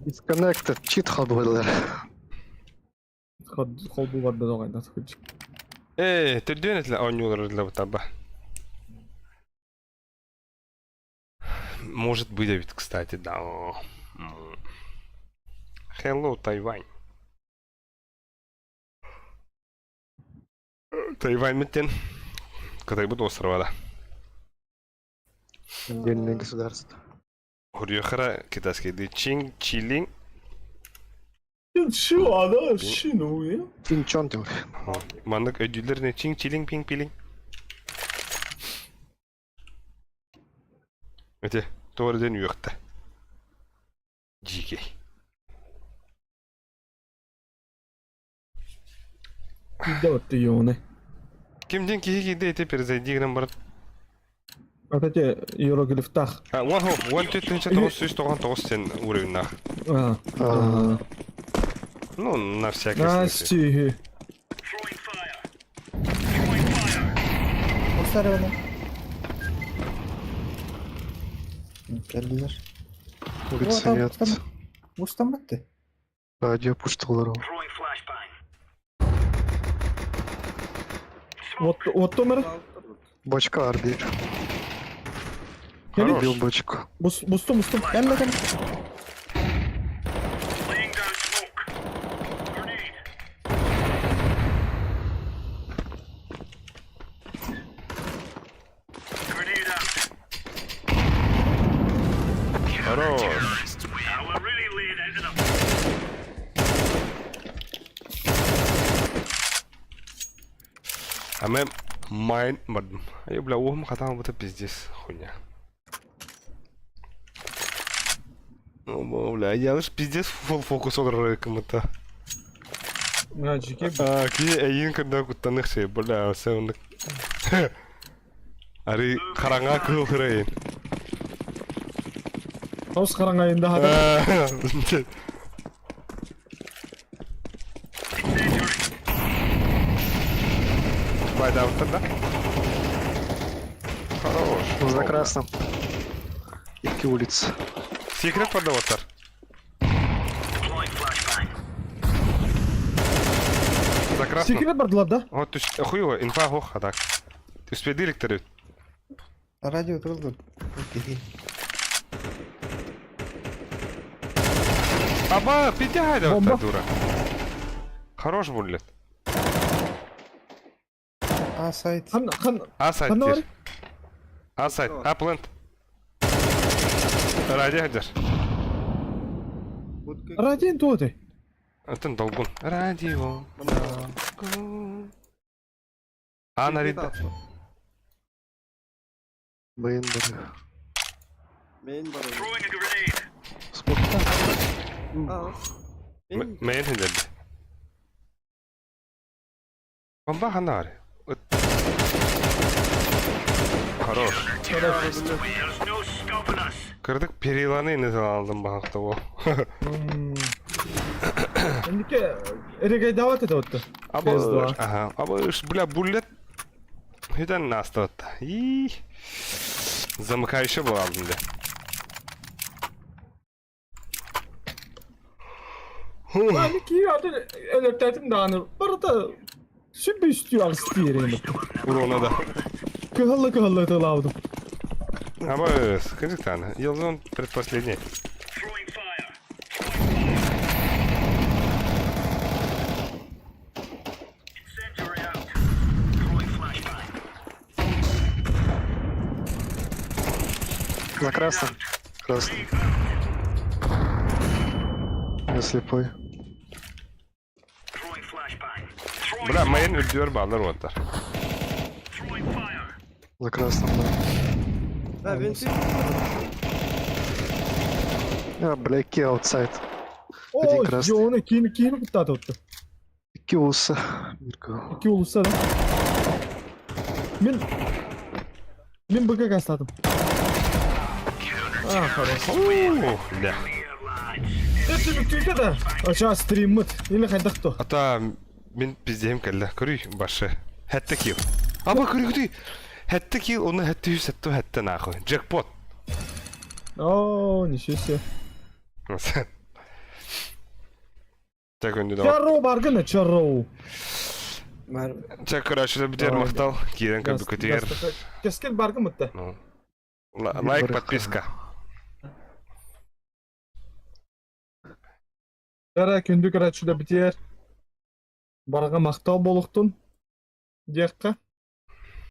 Disconnected. Чит хабылар. Кол бу бар да оғайда. Э, түрдөн этле ойнуулар для бутаба. Может быть, ведь, кстати, да. Hello, Тайвань. Тайвань миттен. Кытай буд острова да. Отдельное государство. Хурьёхара китайский ди Чинг Чилинг. Чу, ада, шину, е? Чинчон дел. Маннык өйдүлөр Чинг Чилинг Пинг Пилинг. Өте, туар ден үйөктө. Жиге. Кийде батты йоны. Кимден кихи кийде эте перезайди грам барат. Вот эти иероглифтах. А, one хоп, one two three тоғыз жүз тоқсан тоғыз сен уровень нах. А, А. Ну, на всякий случай. Насти. Осары оны. Келдилер. Улицы нет. Устан бітті. Радио пушталар. Вот, вот номер. Бочка арбир. Хорош. Убил бочку. Бус, бустум, бустум. Кәлі кәлі. Хорош. А мы майн бардым. Ай, бля, уһум хатаан бута пиздец, хуйня. Ну, бля, я ж пиздец фул фокус олорор кымыта. Мальчики. А, ки эйин кырда куттаных шей, бля, все оннык. Ары хараҥа кыыл хырайын. Хос хараҥайында хата. Байдаабыттар да? Хорош. За красным. Икки улиц. Секрет продаваттар. За красным. Секрет бардылар да? Вот, то хуево, инфа хох, а так. Успели электрит. Радио турду. Окей. Аба, пидяй Бомба. дура. Хорош буллет. А сайт. Хан хан А сайт Ханна тир. бар? А сайт, а плент. Радио хадер. Будка. Радио туоты. Атын долгун. Радио. Долгун. А нарида. Мейн бар. Мейн бар. Смок. А. Мейн. Мейн хадер. Бомба ханари. Хорош. Кырдык периланы не алдым бағақта о. Эндике эрегайдават это вот. Аба, PS2. ага, аба, бля, буллет. Хитен настатта. И замыкающий был алдым де. Аны ки аты электетим дааны. Барата сүбү үстү алыстыр эми. Урона да. Кыһалла кыһалла тылаабытым. Аба, скажи таны. Елзон предпоследний. На красном. Красный. Я слепой. Бля, майын үрдүөр балдар оттар. На красном, да. Да, венти. А, бля, ки аутсайд. Один О, красный. жоны кийин кийин куттааты отты. Икки улса. Мирко. Ики улуса да. Мен Мен БК кастадым. А, хорош. Ух, бля. Это бүтүүтэ да. Ача стриммит. Или хайдах то. Ата мин пиздем кэллэ. Көрүй башы. Хэтте кил. Аба көрүй көтүй. Хэтте кил, оны хэтте үс хэтте хэтте нахуй. Джекпот. О, ничего себе. Так өнді да. Чарроу баргына, чарроу. Бар. Чак короче, бідер мақтал. Кирен көбі көтер. Кескел баргын мытта. Ну. Лайк, подписка. Бәрі күндү көрәчүлө битер. Барга мактал болуктун. Диякка.